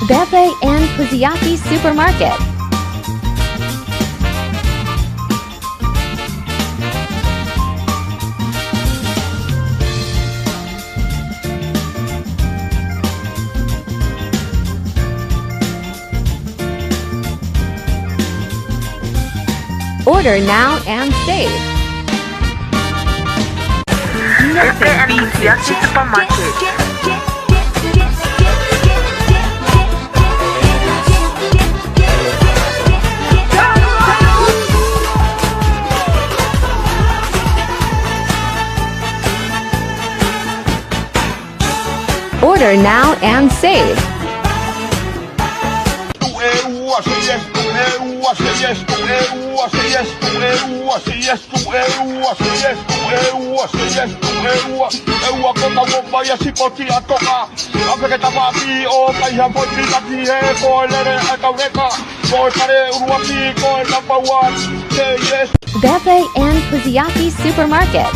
Bebe and Kusiaki Supermarket. Order now and save. Nothing beats a supermarket. Order now and save. Say yes to e ua, say yes to e ua, say yes to e ua, say yes to e ua. E ua ko tau o mai a sipoti a toka. A feke tamapi o kai ha foʻi pinaki he ko e lele ʻa e kauleka. Ko e kale ʻuluaki, ko e number one. Say yes. Bepe and Kusiaki Supermarket.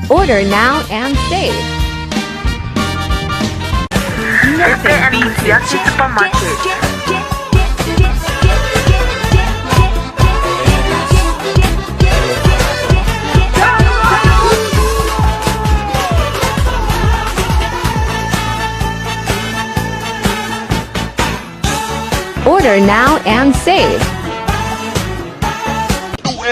Order now and save. Bepe and Kusiaki Supermarket. Order now and save. E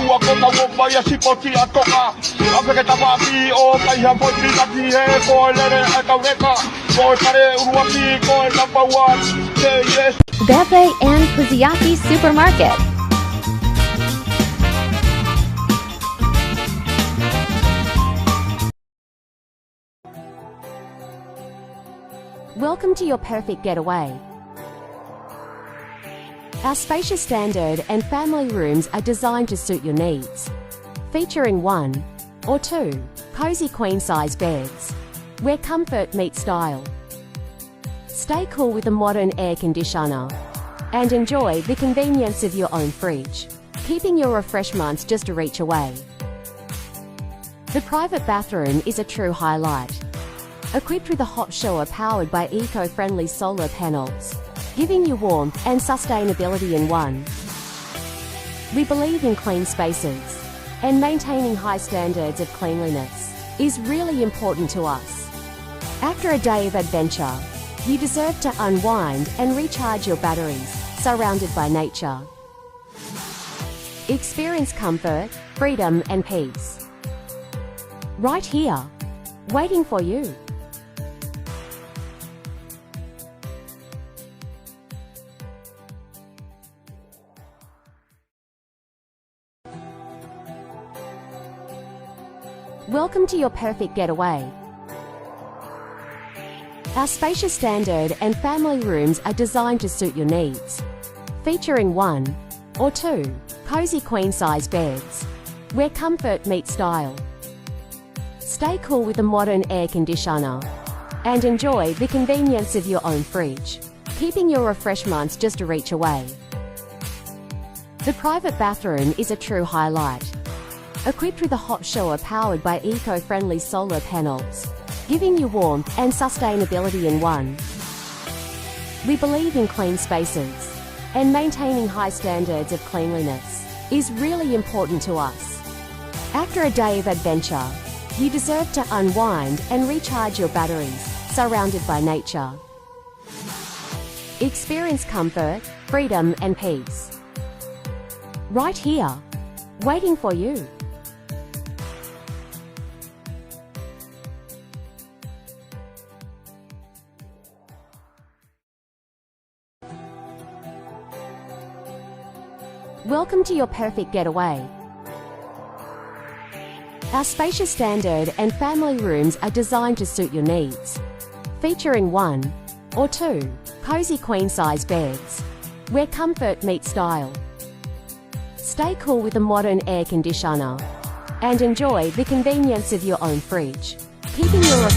ua ko tau o mai a sipoti a toka. A feke tamapi o kai ha foʻi pinaki he ko e lele ʻa e kauleka. Ko e kale ʻuluaki, ko e number one. Say yes. Bepe and Kusiaki Supermarket. Welcome to your perfect getaway. Our spacious standard and family rooms are designed to suit your needs. Featuring one or two cozy queen-size beds, where comfort meets style. Stay cool with a modern air conditioner and enjoy the convenience of your own fridge, keeping your refreshments just a reach away. The private bathroom is a true highlight. Equipped with a hot shower powered by eco-friendly solar panels, giving you warmth and sustainability in one. We believe in clean spaces, and maintaining high standards of cleanliness is really important to us. After a day of adventure, you deserve to unwind and recharge your batteries, surrounded by nature. Experience comfort, freedom, and peace. Right here, waiting for you. Welcome to your perfect getaway. Our spacious standard and family rooms are designed to suit your needs. Featuring one or two cozy queen-size beds, where comfort meets style. Stay cool with a modern air conditioner and enjoy the convenience of your own fridge, keeping your refreshments just a reach away. The private bathroom is a true highlight. Equipped with a hot shower powered by eco-friendly solar panels, giving you warmth and sustainability in one. We believe in clean spaces, and maintaining high standards of cleanliness is really important to us. After a day of adventure, you deserve to unwind and recharge your batteries, surrounded by nature. Experience comfort, freedom, and peace. Right here, waiting for you. Welcome to your perfect getaway. Our spacious standard and family rooms are designed to suit your needs. Featuring one or two cozy queen-size beds, where comfort meets style. Stay cool with a modern air conditioner and enjoy the convenience of your own fridge. Keeping your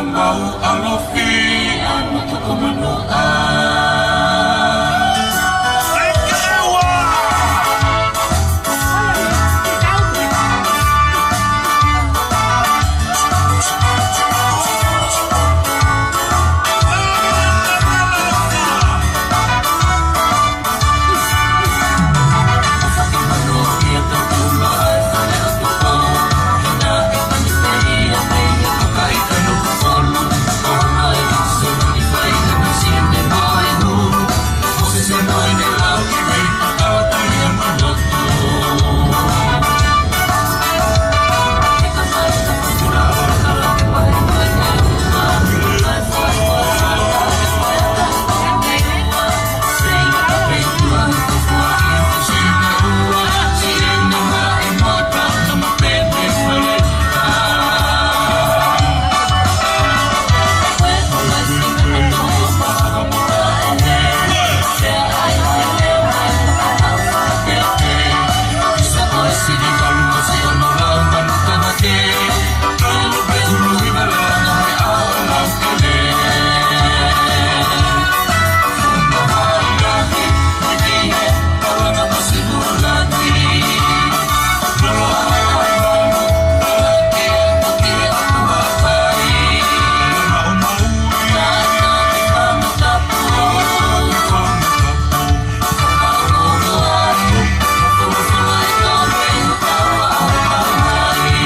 Mau ʻalofi ʻa Motukamanoʻa.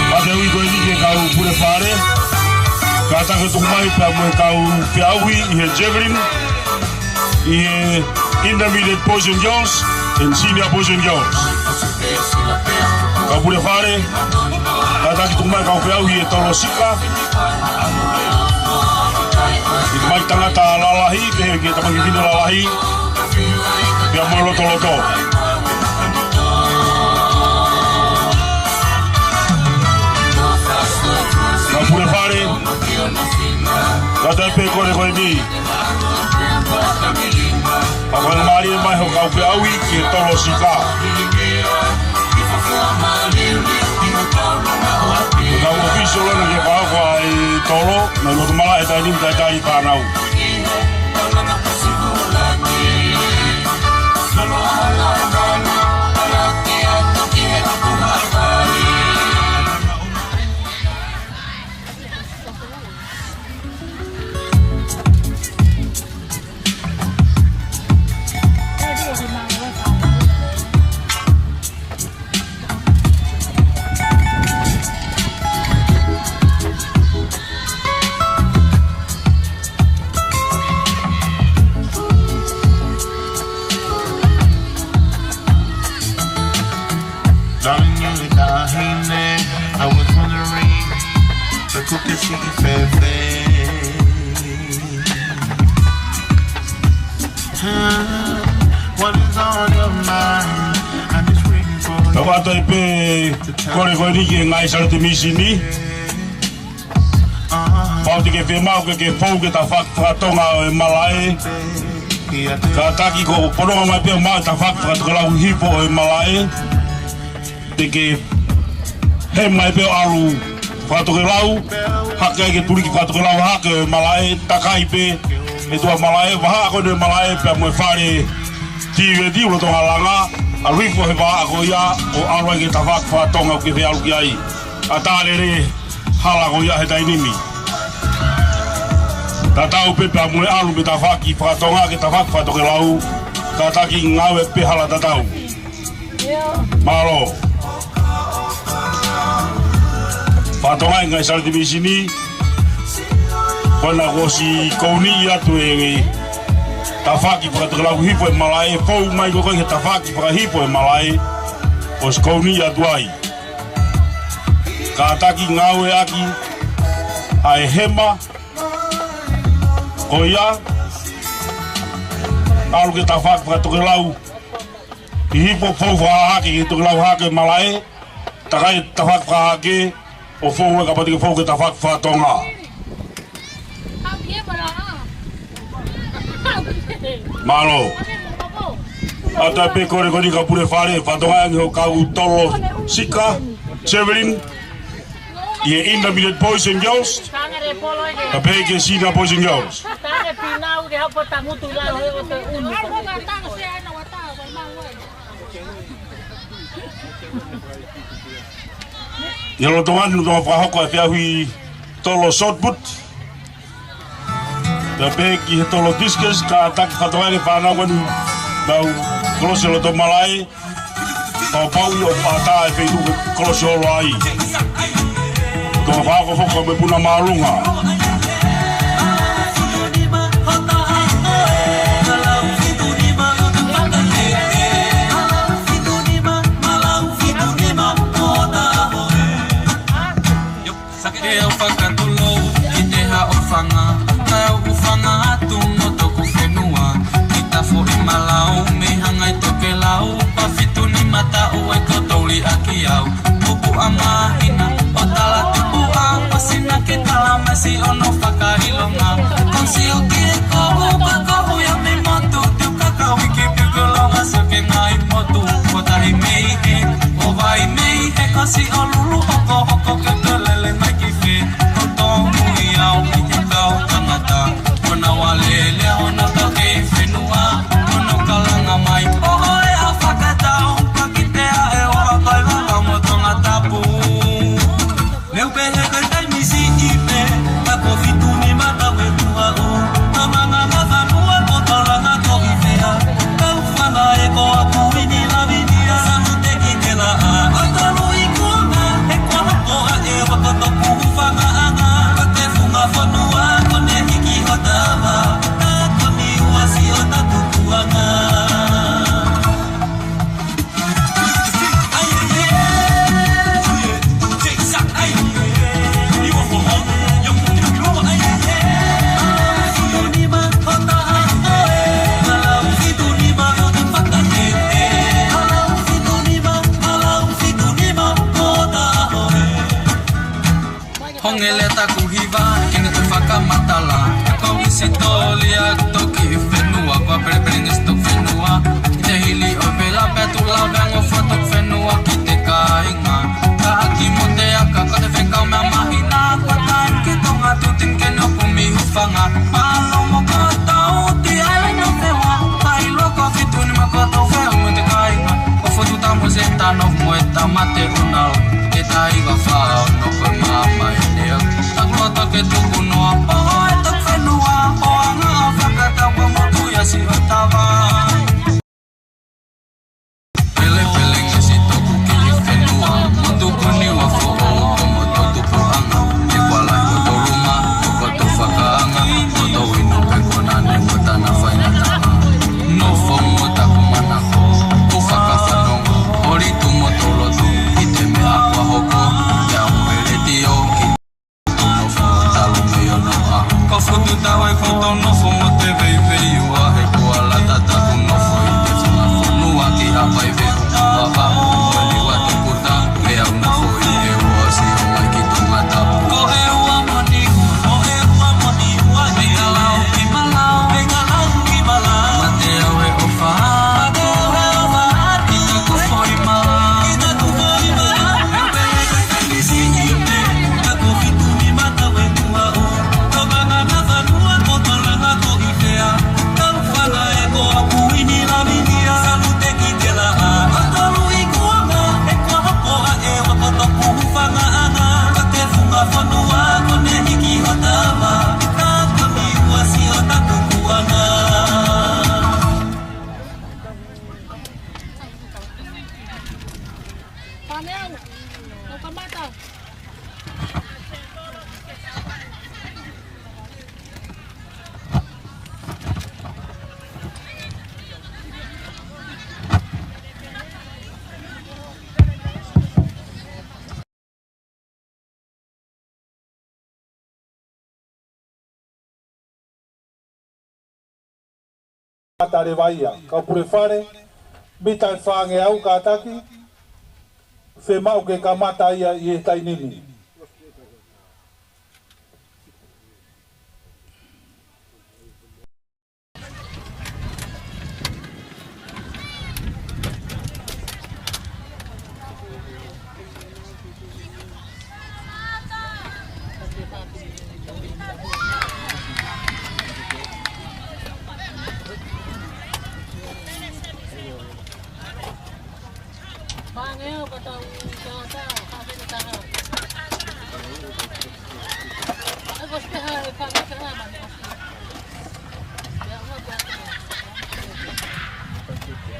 Pea te u ui ko eni ki he kau pule fale. Kātaki tuku mai pea mo e kau feʻauhi ʻi he javelin, ʻi he intermediate position girls and senior position girls. Kau pule fale, kātaki tuku mai kau feʻauhi ʻi he tolo sika. ʻI mai tangata lalahi, pehē ki he tamaiki fefine lalahi, pea mo e lotoloto. Kau pule fale, kātaki pē kole ko eni. Pea ko e mālie mai hoʻo kau feʻauhi ki he tolo sika. Ko e kau ʻōfisi ʻoku lava ke fakahoko ʻa e tolo, naʻe loto malaʻe he taimi ni, talitali fānau. Darling, you the Kahine. I was wondering, the cookie she fefe. Hmm, what is on your mind? I'm just waiting for you. Tau atu ai pē kole ko eni ki he ngaahi saliote misini. Pau te ke fiemaʻu ke ke fou ki he tafaʻaki fakatonga ʻo e malaʻe. Kātaki ko e pononga mai pē ʻo maʻu e tafaʻaki fakatokelau hifo ʻo e malaʻe. Te ke hema ai pē ʻo ʻalu fakatokelau hake ai ki he tuliki fakatokelau hake ʻo e malaʻe, takai pē ʻi tuʻa malaʻe, vahaʻa ko eni ʻo e malaʻe pea mo e fale tīveti ʻoku lolotonga langa, ʻalu hifo he vahaʻa ko ia ʻo ʻalu ai ki he tafaʻaki fakatonga ʻoku ke fie ʻalu ki ai. ʻAtā lelei hala ko ia he taimi ni. Tatau pē pea mo e ʻalu mei he tafaʻaki fakatonga ki he tafaʻaki fakatokelau, kātaki ngāue pē hala tatau. Mālō. Fakatonga e ngaahi saliote misini, ko ena kuo ʻosi kouniʻi atu e tafaʻaki fakatokelau hifo e malaʻe, fou mai ko ē ki he tafaʻaki fakahifo e malaʻe, kuo ʻosi kouniʻi atu ai. Kātaki ngāueʻaki ʻa e hema ko ia, ʻalu ki he tafaʻaki fakatokelau, hihifo, fou fakahahake ki he tokelau hake malaʻe, takai tafaʻaki fakahahake, ʻo fou ai kapau te ke fou ki he tafaʻaki fakatonga. Mālō. ʻAtā pē kole ko eni kau pule fale, fakatonga ange hoʻo kau tolo sika, javelin. ʻi he Intermediate Boys and Girls, kae pehē ki he Senior Boys and Girls. ʻI he lolotonga ni, lolotonga fakahoko e feʻauhi tolo shot put, kae pehē ki he tolo discus, kātaki fakatokangaʻi e fānau ko eni ʻoku nau kolosi loto malaʻe, pau pau ʻi he ʻoku ʻatā e feituʻu ke kolosi holo ai. Ko e fakahoko foki ʻa e puna māʻolunga. Ke u fakatulou ki te haʻofanga, kae u hūfanga atu mo toku fenua. Ki ta foʻi malau mei Hangai Tokelau, pa fitu nima taʻu ʻe kotouli ʻaki au. Kupu ʻa māhina ʻo tala tupu ʻa ʻo sina ke tala masi ʻo no fakaʻilonga. Kau sio ki he kohu, ka kohu ia mei motu, tiu kakau i ki piu ke longa sio ke ngai motu. Ko tahi mei he, ko vai mei he, kasi ʻo lulu hokohoko ke te lele mai ki fē. Ko tōmui au ʻi he kau tangata, ko nau ʻalele ʻo nau kei fenua, ko nau kalanga mai. ʻO hoʻe ʻa fakatau, ka ki te aʻe ʻo akai vaka mo Tongatapu. Leu pehē ko e taimi siʻi pē, ka ko fitu nima taʻu ʻe tuha ʻo, ka manga ka fanua ko talanga ko i fea, kau fana e ko aku ini lavinia, sanu te ki te la a, a talu i kuanga, e kuanga ko a e waka toku fangaʻanga, ko te funga fonua, ko ne hiki ho tama, ka ko ni ua si o ta tukuanga. Honge lea taku hiva, ke ne te fakamatala. Ko e hisitōlia toki fenua, ko e pelepelengesi toku fenua. Ki te hili ʻo e vela pea tuʻu lave ango fua toku fenua ki te kāinga. Ka ʻaki mo te aka, ko te fekau meʻa māhina, ko e taimi ki Tonga tu tin ke no kumi hūfanga. Mālō mo koutou ti ai no fewa, kai loko fitu nima koutou fewa mo te kāinga. ʻO fotu tamo se tano mo e tamate unau. Ke tai ka fao no ko mama e neo. Taku loto ke tuku noa. ʻO e toku fenua. ʻO anga ʻo fakatau ko motu ia si o tava. Pelepelengesi toku kiʻi fenua. Motu ko ni ua foʻou ko motu tupuʻanga. Ke kuala ko toluma. Ko to fakaanga. Ko to inu pe kona ne ko tana faingataʻa. Nofo mo taku manako. Ko fakafanongo. Holi tu mo tolotu. Ki te meʻa kua hoko. Ke au pele tio ki Ko futu tau e koto nofo mo te veiveiua he kuala tataku nofo ʻi te funga fonua ki Haʻapai vei Vava. Ko ni ua toku ta me au nofo ʻi te ua si o mai ki Tongatapu. Ko e ua moni ua, ko e ua moni ua, mei ka lau ki malau, mei ka lau ki malau. Mate au he ʻofa, mate au he ʻofa, ʻi taku foʻi malau, ʻi taku foʻi malau. Fānau, tau kamata. Mata leva ia, kau pule fale, mita ʻe fāngeau kātaki, fiemaʻu ke kamata ia ʻi he taimi ni.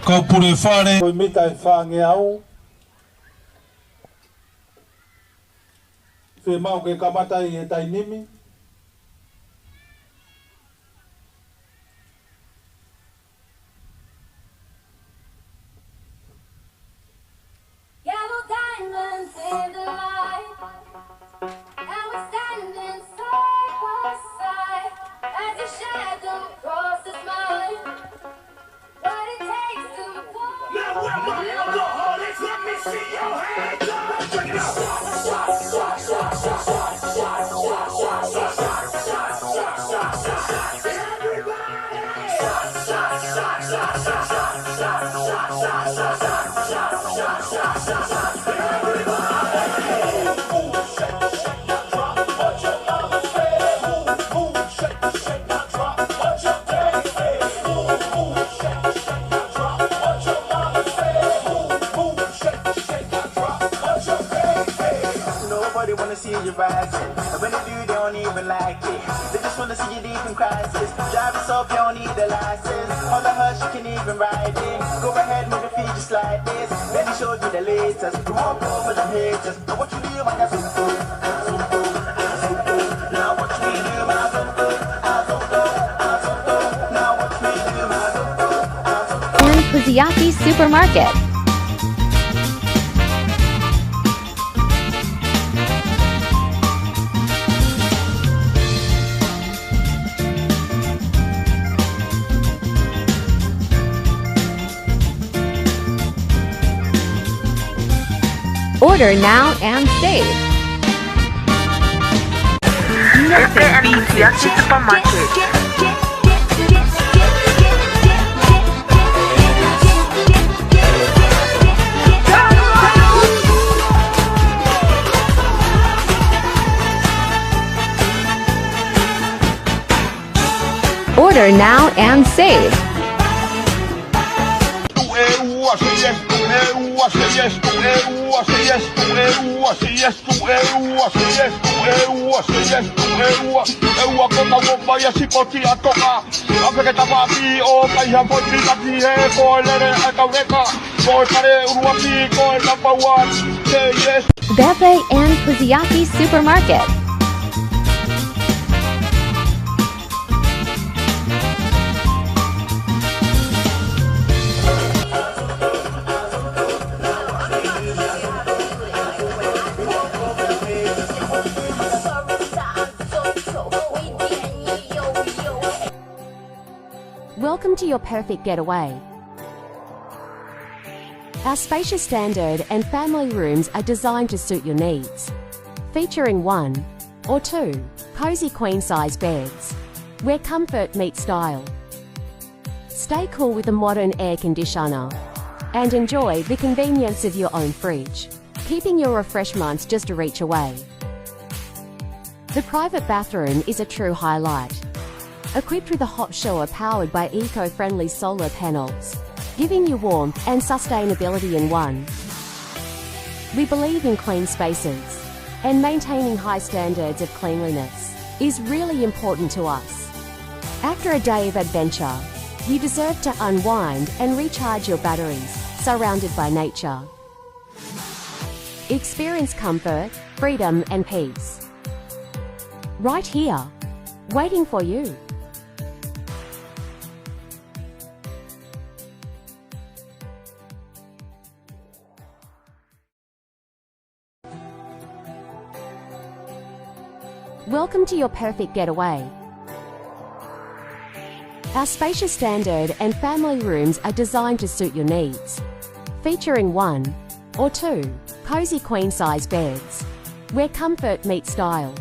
Kau pule fale. Ko e mita ʻe fāngeau. Fiemaʻu ke kamata ʻi he taimi ni. Yellow diamonds in the light, and we're standing side by side as your shadow crosses mine. What it takes to pull. Now where my alcoholics? Let me see your hands up. Check it out. Everybody. Nobody wanna see you rising. And when they do, they don't even like it. They just wanna see you deep in crisis. Drive yourself, you don't need a license. All the hush, you can even ride it. Go ahead, move your feet just like this. Let me show you the latest. We won't go for the haters. Now what you do, my zumbo, zumbo. Now what you do, my zumbo, zumbo. Now what you do, my zumbo, zumbo. Ann Kusiaki Supermarket. Order now and save. Ann Kusiaki Supermarket. Order now and save. Bepe Ann Kusiaki Supermarket. Welcome to your perfect getaway. Our spacious standard and family rooms are designed to suit your needs. Featuring one or two cozy queen-size beds, where comfort meets style. Stay cool with a modern air conditioner and enjoy the convenience of your own fridge, keeping your refreshments just a reach away. The private bathroom is a true highlight. Equipped with a hot shower powered by eco-friendly solar panels, giving you warmth and sustainability in one. We believe in clean spaces, and maintaining high standards of cleanliness is really important to us. After a day of adventure, you deserve to unwind and recharge your batteries, surrounded by nature. Experience comfort, freedom, and peace. Right here, waiting for you. Welcome to your perfect getaway. Our spacious standard and family rooms are designed to suit your needs. Featuring one or two cozy queen-size beds, where comfort meets style.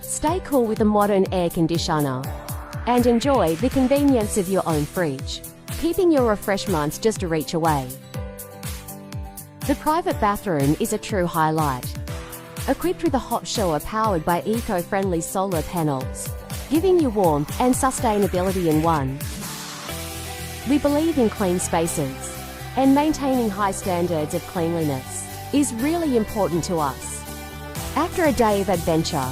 Stay cool with a modern air conditioner and enjoy the convenience of your own fridge, keeping your refreshments just a reach away. The private bathroom is a true highlight. Equipped with a hot shower powered by eco-friendly solar panels, giving you warmth and sustainability in one. We believe in clean spaces, and maintaining high standards of cleanliness is really important to us. After a day of adventure,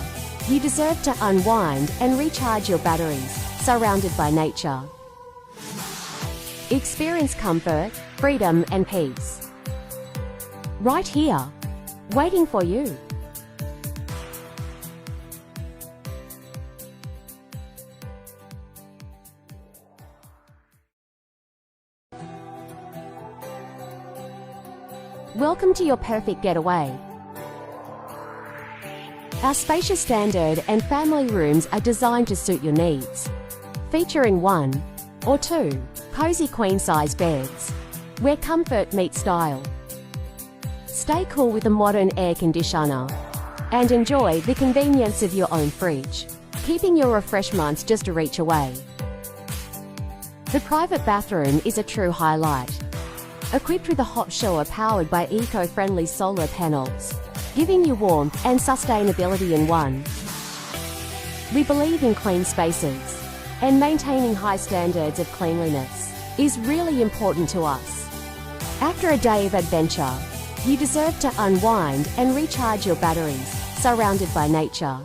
you deserve to unwind and recharge your batteries, surrounded by nature. Experience comfort, freedom and peace. Right here, waiting for you. Welcome to your perfect getaway. Our spacious standard and family rooms are designed to suit your needs. Featuring one or two cozy queen-size beds, where comfort meets style. Stay cool with a modern air conditioner and enjoy the convenience of your own fridge, keeping your refreshments just a reach away. The private bathroom is a true highlight. Equipped with a hot shower powered by eco-friendly solar panels, giving you warmth and sustainability in one. We believe in clean spaces, and maintaining high standards of cleanliness is really important to us. After a day of adventure, you deserve to unwind and recharge your batteries, surrounded by nature.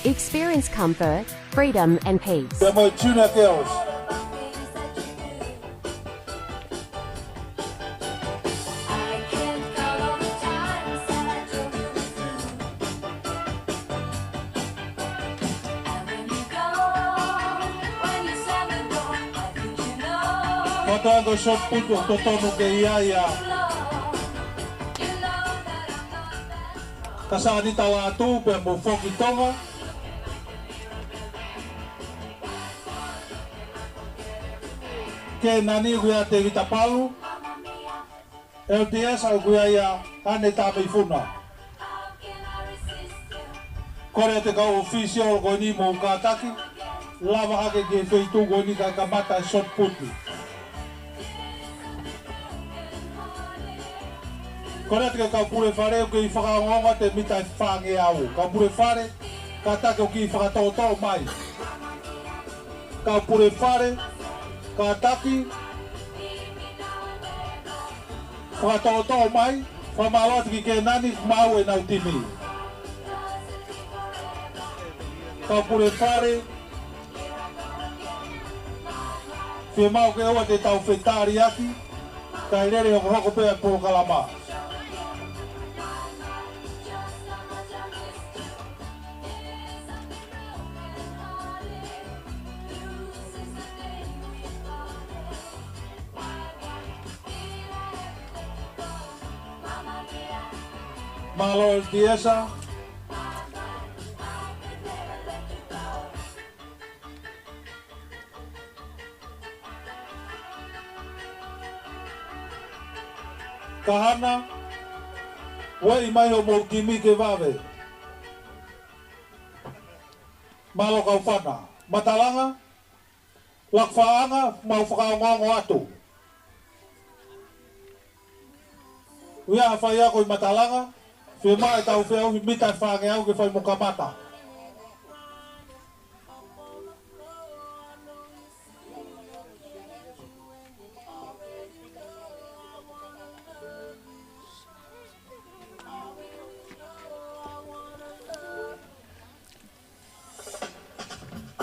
Experience comfort, freedom and peace. Pea mo e Junior Girls. Kotoa ko e shot put ʻoku totonu ke ʻi ai ʻa Kasaʻanita Lātū pea mo Foki Tonga. Kenani ʻoku ʻi ai ʻa Tēvita Palu. LDS ʻoku ʻi ai ʻa ʻAne Tameifuna. Kole atu e kau ʻōfisiolo ko eni mo kātaki, lava hake ki he feituʻu ko eni kae kamata e shot put. Kole atu ki he kau pule fale ʻoku kei fakaongoongo atu e mita ʻe fāngeau. Kau pule fale, kātaki ʻo kiʻi fakatoʻotoʻo mai. Kau pule fale, kātaki, fakatoʻotoʻo mai, fakamālō atu ki Kenani, maʻu ʻenau timi. Kau pule fale, fiemaʻu ke ʻoua te tau fetaliaki, kae lele hokohoko pē ʻa e polokalama. Mālō e tiesa. Kahana, ueʻi mai hoʻomou timi ke vave. Mālō kau fana. Matalanga, Lakufaʻanga, mau fakaongoongo atu. ʻOku ʻi ai ha faiako ʻi Matalanga, fiemaʻu ʻetau feʻauhi mita ʻe fāngeau ke fai mo kamata.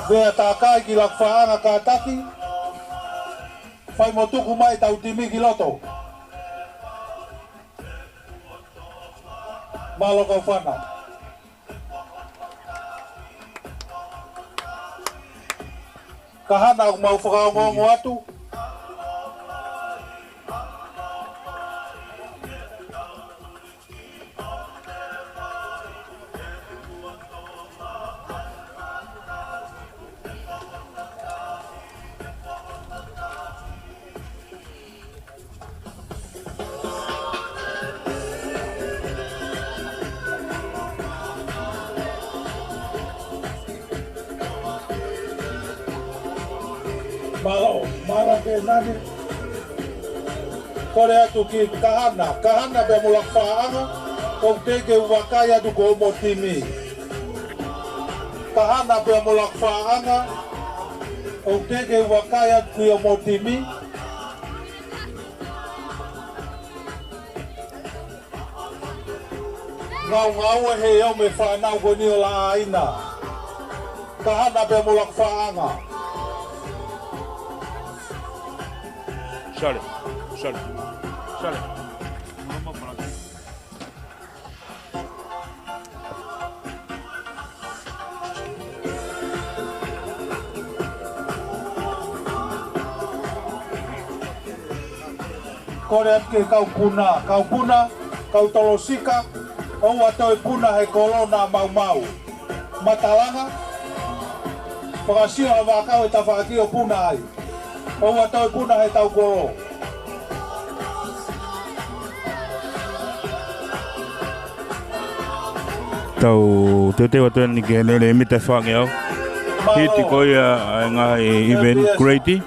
Vea takai ki Lakufaʻanga kātaki. Fai mo tuku mai ʻetau timi ki loto. Mālō kau fana. Kahana ʻoku mau fakaongoongo atu. Mālō, mālō Kenani. Kole atu ki Kahana, Kahana pea mo Lakufaʻanga, ʻoku teʻeki ke u vakai atu ki hoʻomou timi. Kahana pea mo Lakufaʻanga, ʻoku teʻeki ke u vakai atu ki hoʻomou timi. Ngaungaue he ʻomi e fānau ko eni ʻo Laʻaina. Kahana pea mo Lakufaʻanga. Sale, sale, sale. Kole atu ki he kau puna, kau puna, kau tolosika, ʻoua toe puna he kolo naʻa maumau. Matalanga, fakasio ha vaʻakau he tafaʻaki ʻo puna ai. ʻOua toe puna he tau kolo. Tau teuteu atu eni ki he lele mita fāngeau. Hiti ko ia ʻa e ngaahi event, grade.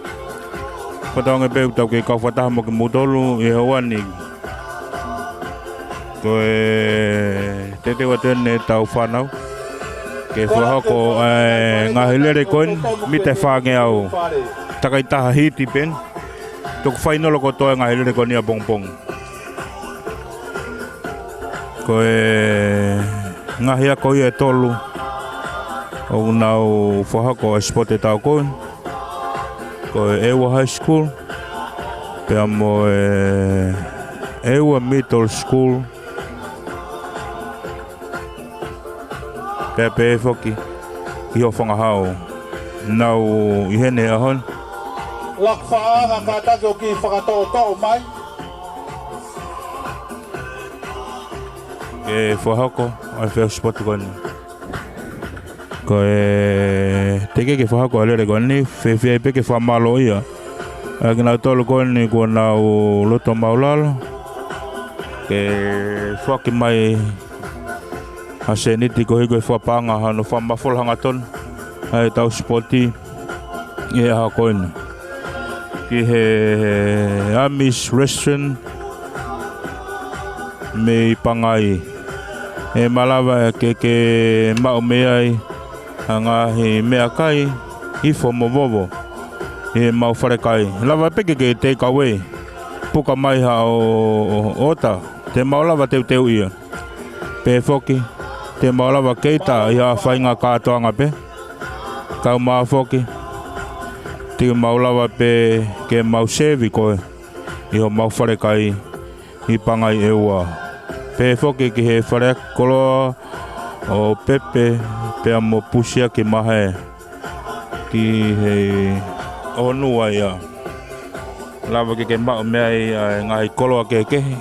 Fakatauange pē ʻoku tau kei kau fakataha mo kimoutolu ʻi he houa ni. Ko e teuteu atu eni ʻetau fānau ke fakahoko ʻa e ngaahi lele ko eni, mita fāngeau. Takai taha hiti pē eni. Tuku fainolo kotoa e ngaahi lele ko eni ʻapongipongi. Ko e ngaahi ako ia ʻe tolu ʻoku nau fakahoko e sipote ʻa e taʻu ko eni. Ko e ʻEua High School, pea mo e ʻEua Middle School, pea pehē foki ki Hofangahau. Nau ʻi heni he ʻaho ni. Laku faʻa anga kātaki ʻo kiʻi fakatoʻotoʻo mai. Ke fakahoko ʻa e feʻao sipoti ko eni. Ko e teʻeki ke fakahoko ʻa e lele ko eni, fiefia ai pē ke fakamālōʻia ʻa kinautolu ko eni kuo nau loto maulalo ke foaki mai ha sēniti koeʻuhi ko e fakapaʻanga hono fakamafola hangatonu ʻa ʻetau sipoti ʻi he ʻaho ko eni. Ki he Amis Restaurant mei Pangai, ʻe malava ke ke maʻu mei ai ha ngaahi meʻakai ifo mo vovo ʻi heʻemau falekai. Lava pē ke ke take away, puka mai haʻo ʻota, te mau lava teuteuʻi ia. Pehē foki te mau lava cater ʻi ha faʻahinga kātoanga pē. Kaeʻumaʻā foki te mau lava pē ke mau serve koe ʻi homau falekai ʻi Pangai ʻEua. Pehē foki ki he faleaki koloa ʻo Pepe pea mo Pusia ki Mahe, ki he ʻOhonua ia. Lava ke ke maʻu mei ai ʻa e ngaahi koloa kehekehe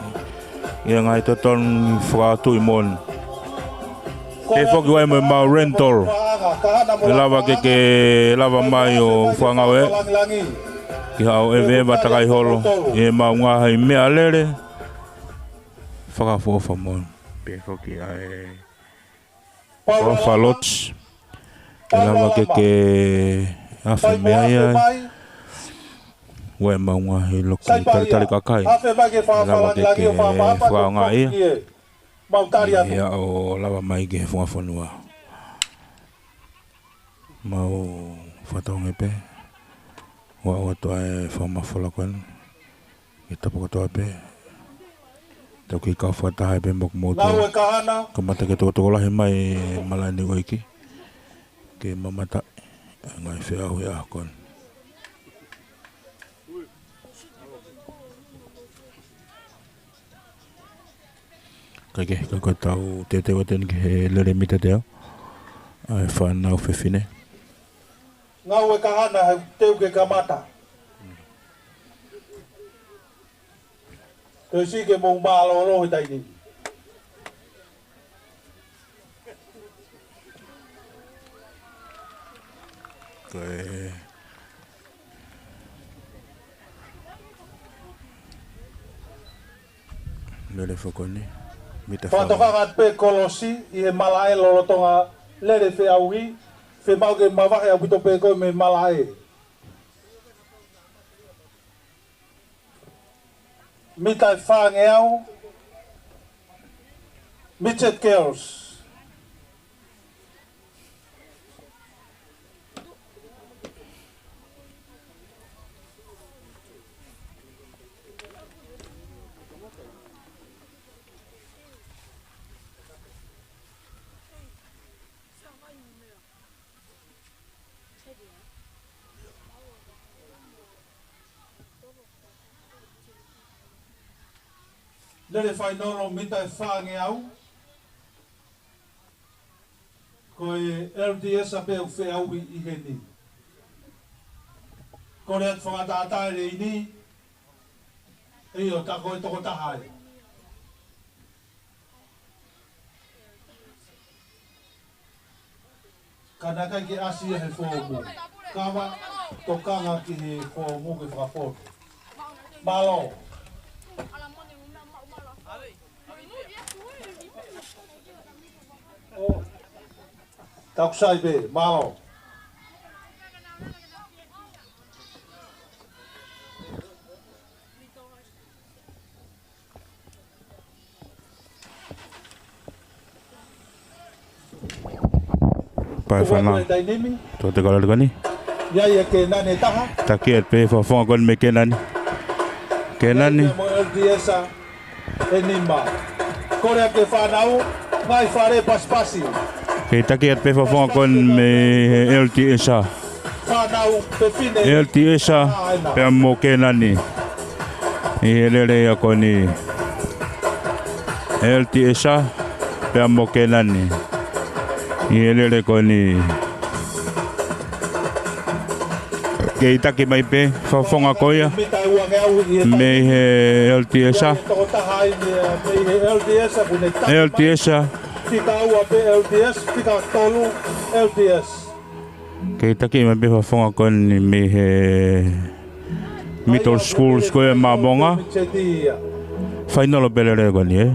ʻi he ngaahi totonu fakatuʻi moʻoni. Pehē foki ʻoku ʻi ai mo ʻemau rental. ʻE lava ke ke lava mai ʻo fakangāueʻi ki haʻo ʻeveʻeva takai holo ʻi heʻemau ngaahi meʻalele fakaʻofoʻofa moʻoni. Pehē foki ʻa e Alofa Lodge. ʻE lava ke ke afe mei ai ʻa ʻemau ngaahi loki talitali kakai. ʻE lava ke ke fakaʻaongaʻi ia. ʻI he ʻaho ʻo lava mai ki he funga fonua. Mau fakatauange pē ʻoku ʻoatu ʻa e fakamafola ko eni ke tapu kotoa pē. Tau kei kau fakataha pē mo kimoutolu. Kamata ke tokotokolahi mai e malaʻe Niuʻeiki ke mamata ʻa e ngaahi feʻauhi ʻaho ko eni. Kae kehe, ka ko ʻetau teuteu atu eni ki he lele mita teau ʻa e fānau fefine. Ngāue Kahana, he teu ke kamata. Toe siʻi ke mou mālōlō he taimi ni. Ko e lele foki eni, mita fāngeau. Fakatokanga pē kolosi ʻi he malaʻe lolotonga lele feʻauhi, fiemaʻu ke mavahe ʻaupito pē koe mei malaʻe. Mita ʻe fāngeau, midget girls. Lele fainolo mita ʻe fāngeau. Ko e L T S pē ʻoku feʻauhi ʻi heni. Kole atu fakatātā e leini. ʻIo, tā ko e tokotaha ē. Ka naʻe ʻikai ke ʻasi ia he foomu. Kava, tokanga ki he foomu ke fakafoki. Mālō. Takusai pē, mālō. Pae fana. Tō te kalale kani. ʻIo, ʻa Kenani ʻe taha. Taki atu pē fakafofonga ko eni mei Kenani. Kenani. Mo L T S ʻe nima. Kole atu ke fānau, ngaahi fale pasipasi. Kei taki atu pē fakafofonga ko eni mei he L T S. Fānau, pepine. L T S, pea mo Kenani. ʻI he lele ia ko eni. L T S, pea mo Kenani. ʻI he lele ko eni. Kei taki mai pē, fakafofonga ko ia. Mei he L T S. L T S. Fika ua pē L T S, fika tolu L T S. Kei taki mai pē fakafofonga ko eni mei he Middle School, School ʻa Māmonga. Fainolo pē lele ko eni, ē.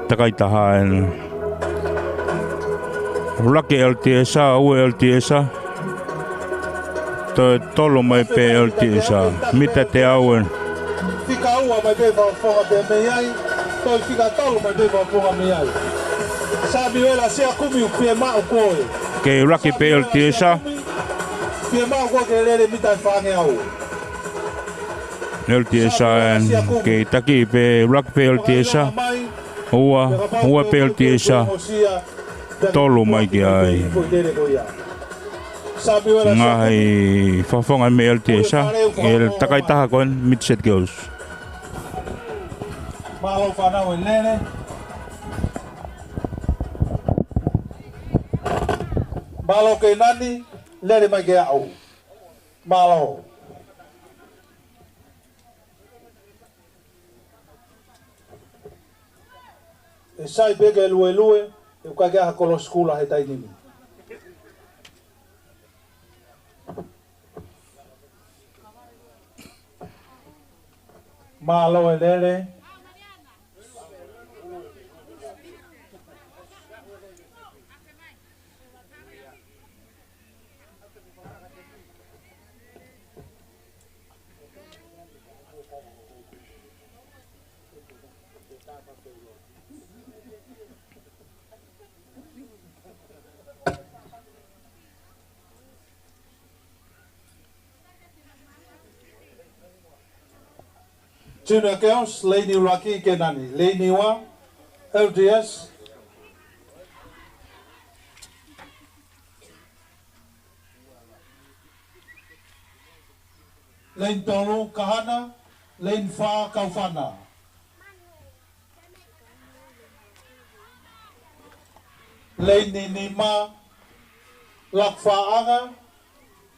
Takai taha ena. Laki L T S, ua L T S. Toe tolu mai pē L T S. Mita teau ena. Fika ua mai pē fakafofonga pē mei ai. Toe fika tolu mai pē fakafofonga mei ai. Samiuela Siakumi, pea maʻu koe. Kei laki pē L T S. Pea maʻu koe ke lele mita ʻe fāngeau. L T S, kei taki pē, laki pē L T S. Ua, ua pē L T S. Tolu mai ki ai. Ngaahi fakafofonga mei L T S, ʻe takai taha ko eni, Midset Girls. Mālō fānau e lele. Mālō Kenani, lele mai ke aʻu. Mālō. ʻE sai pē ke luelue, ʻe ʻikai ke ʻi ai ha kolosi kula he taimi ni. Mālō e lele. Junior Girls, Leini ʻUluaki Kenani, Leini Ua, L T S. Leini Tolu, Kahana, Leini Fā, Kaufana. Leini Nima, Lakufaʻanga,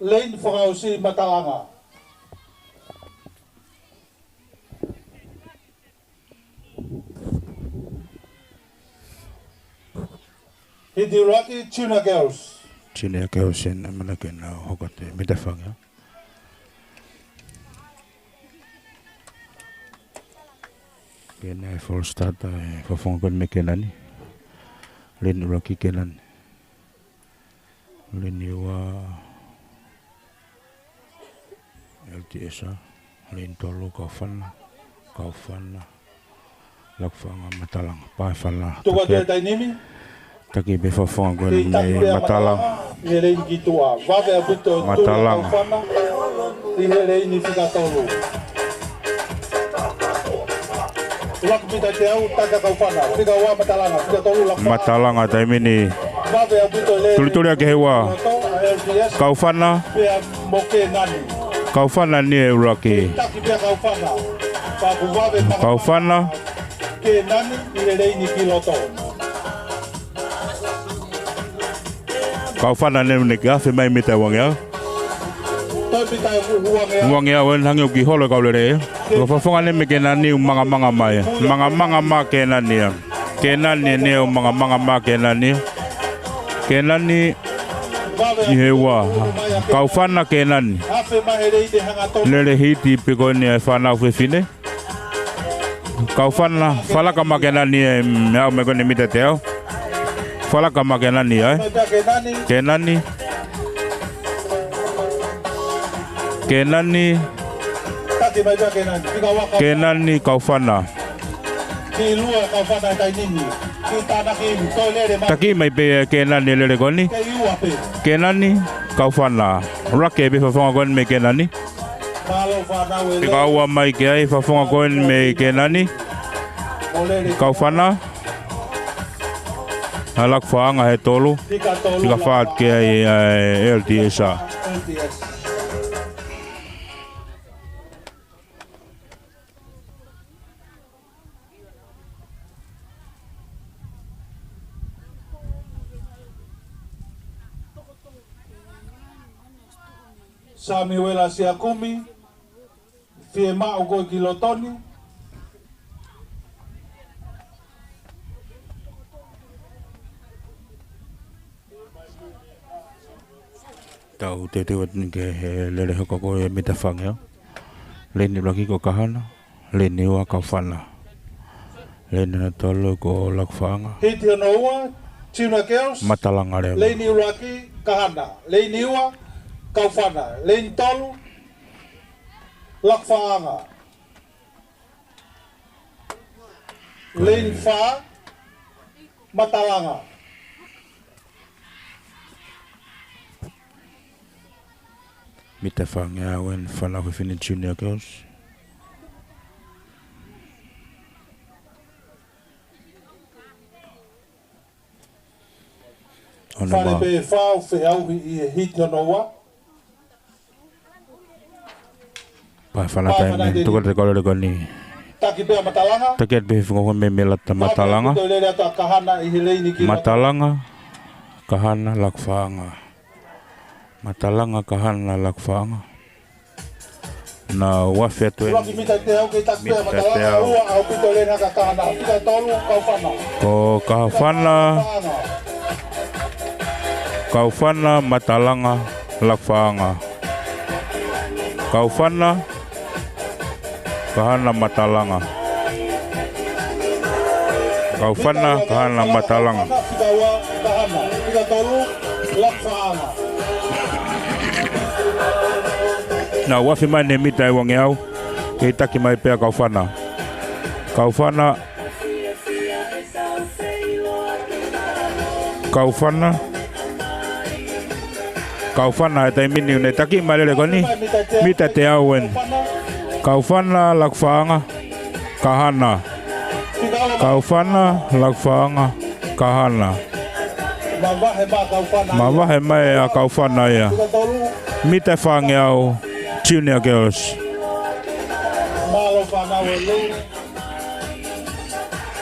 Leini Fakaʻosi, Matalanga. Hiti ʻUluaki, Junior Girls. Junior Girls, ʻe manako ke nau hoko atu he mita fāngeau. Kenani false start, ʻe fakafofonga ko eni mei Kenani. Leini ʻUluaki Kenani. Leini Ua, L T S, Leini Tolu, Kaufana, Kaufana, Lakufaʻanga, Matalanga, pae fana. Tuku atu e taimi ni. Taki pē fakafofonga ko eni mei Matalanga. Matalanga. Matalanga taimi ni. Tulituli ake he ua. Kaufana. Kaufana ni e ʻUluaki. Kaufana. Kēnani ʻi he leini ki loto. Kaufana ʻoku ne afe mai mita ʻe uangeau. Toe mita ʻe uangeau. Uangeau ʻoku hangē ʻoku holo e kau lele. Ko e fofonga ʻeni mei Kēnani ʻoku mangamanga mai. Mangamanga mai Kēnani ia. Kēnani ʻeni ʻoku mangamanga mai Kēnani. Kēnani ʻi he ua. Kaufana Kēnani. Afe mai he leini hangatonu. Lele hiti pē ko eni ʻa e fānau fefine. Kaufana, falaka mai Kēnani ʻe, meʻa mai ko eni mita ʻe teau. Falaka mai Kēnani ai. Kēnani. Kēnani. Kēnani, Kaufana. Taki mai pē Kēnani ʻe lele ko eni. Kēnani, Kaufana. Laka pē fofonga ko eni mei Kēnani. Fika ua mai ki ai, fofonga ko eni mei Kēnani. Kaufana. ʻA Lakufaʻanga he tolu. Fika fā ki ai ʻa e L T S A. Samiuela Siakumi, fiemaʻu koe ki loto ni. Tau teuteu atu eni ki he lele hoko ko e mita fāngeau. Leini ʻuluaki ko Kahana, leini ua Kaufana. Leini hono tolu ko Lakufaʻanga. Hiti hono ua, Junior Girls. Matalanga leva. Leini ʻuluaki, Kahana. Leini ua, Kaufana. Leini tolu, Lakufaʻanga. Leini fā, Matalanga. Mita fāngeau ʻeni fānau fefine Junior Girls. Fale pē fau feʻauhi ʻi he hiti hono ua. Pae fana taimi, tuku atu e kau lele ko eni. Taki pē ʻa Matalanga. Taki atu pē fofonga ko eni mei Melata. Matalanga. Matalanga, Kahana, Lakufaʻanga. Matalanga, Kahana, Lakufaʻanga. Naʻa ʻoku afe atu eni. Mita ʻe teau. Ko Kaufana. Kaufana, Matalanga, Lakufaʻanga. Kaufana, Kahana, Matalanga. Kaufana, Kahana, Matalanga. Naʻa ʻoku afe mai eni he mita ʻe uangeau. Kei taki mai pē ʻa Kaufana. Kaufana. Kaufana. Kaufana he taimi ni ʻoku ne taki mai lele ko eni. Mita ʻe teau eni. Kaufana, Lakufaʻanga. Kahana. Kaufana, Lakufaʻanga, Kahana. Mavahe mai ʻa Kaufana ia. Mita ʻe fāngeau, Junior Girls.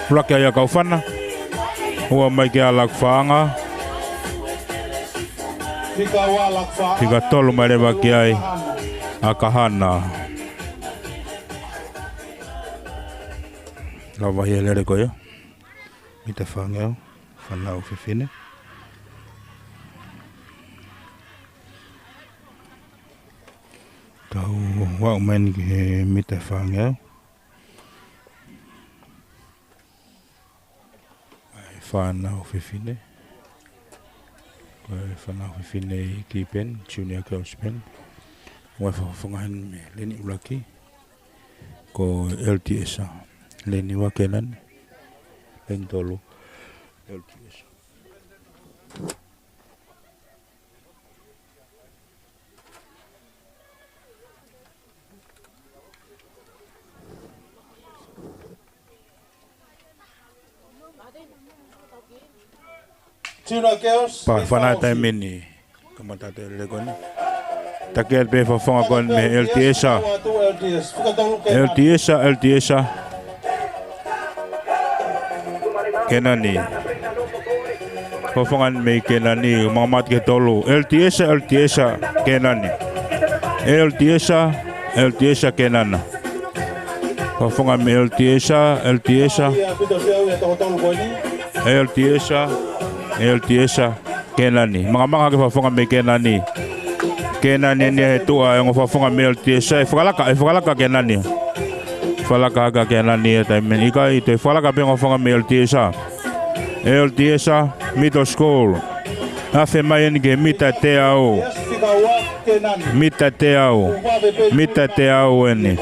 Laka ia Kaufana. Ua mai ki ai ʻa Lakufaʻanga. Fika tolu mai leva ki ai ʻa Kahana. Lavahi e lele ko ia. Mita fāngeau, fānau fefine. Tau aʻu mai eni ki he mita fāngeau. ʻA e fānau fefine. Ko e fānau fefine ʻi he peni, Junior Girls peni. ʻOku ʻi ai e fofonga heni mei he leini ʻuluaki. Ko L T S A. Leini ua Kēnani. Leini tolu L T S A. Pae fana taimi ni. Kamata atu e lele ko eni. Taki atu pē fofonga ko eni mei he L T S A. L T S A, L T S A. Kenani. Fakafofonga mei Kenani, mamaʻo ki he tolu. LTS, LTS, Kenani. LTS, LTS, Kenani. Fakafofonga mei LTS, LTS. LTS, LTS, Kenani. Makamaka ke fakafofonga mei Kenani. Kenani eni he tuʻa e ongo fakafofonga mei LTS. ʻE fakalaka, ʻe fakalaka Kenani. Fakalaka hake Kenani he taimi ni. ʻIkai, toe fakalaka pē ongo fakafofonga mei LTS. LTS, Middle School. Afe mai eni ki he mita teau. Mita teau. Mita teau eni.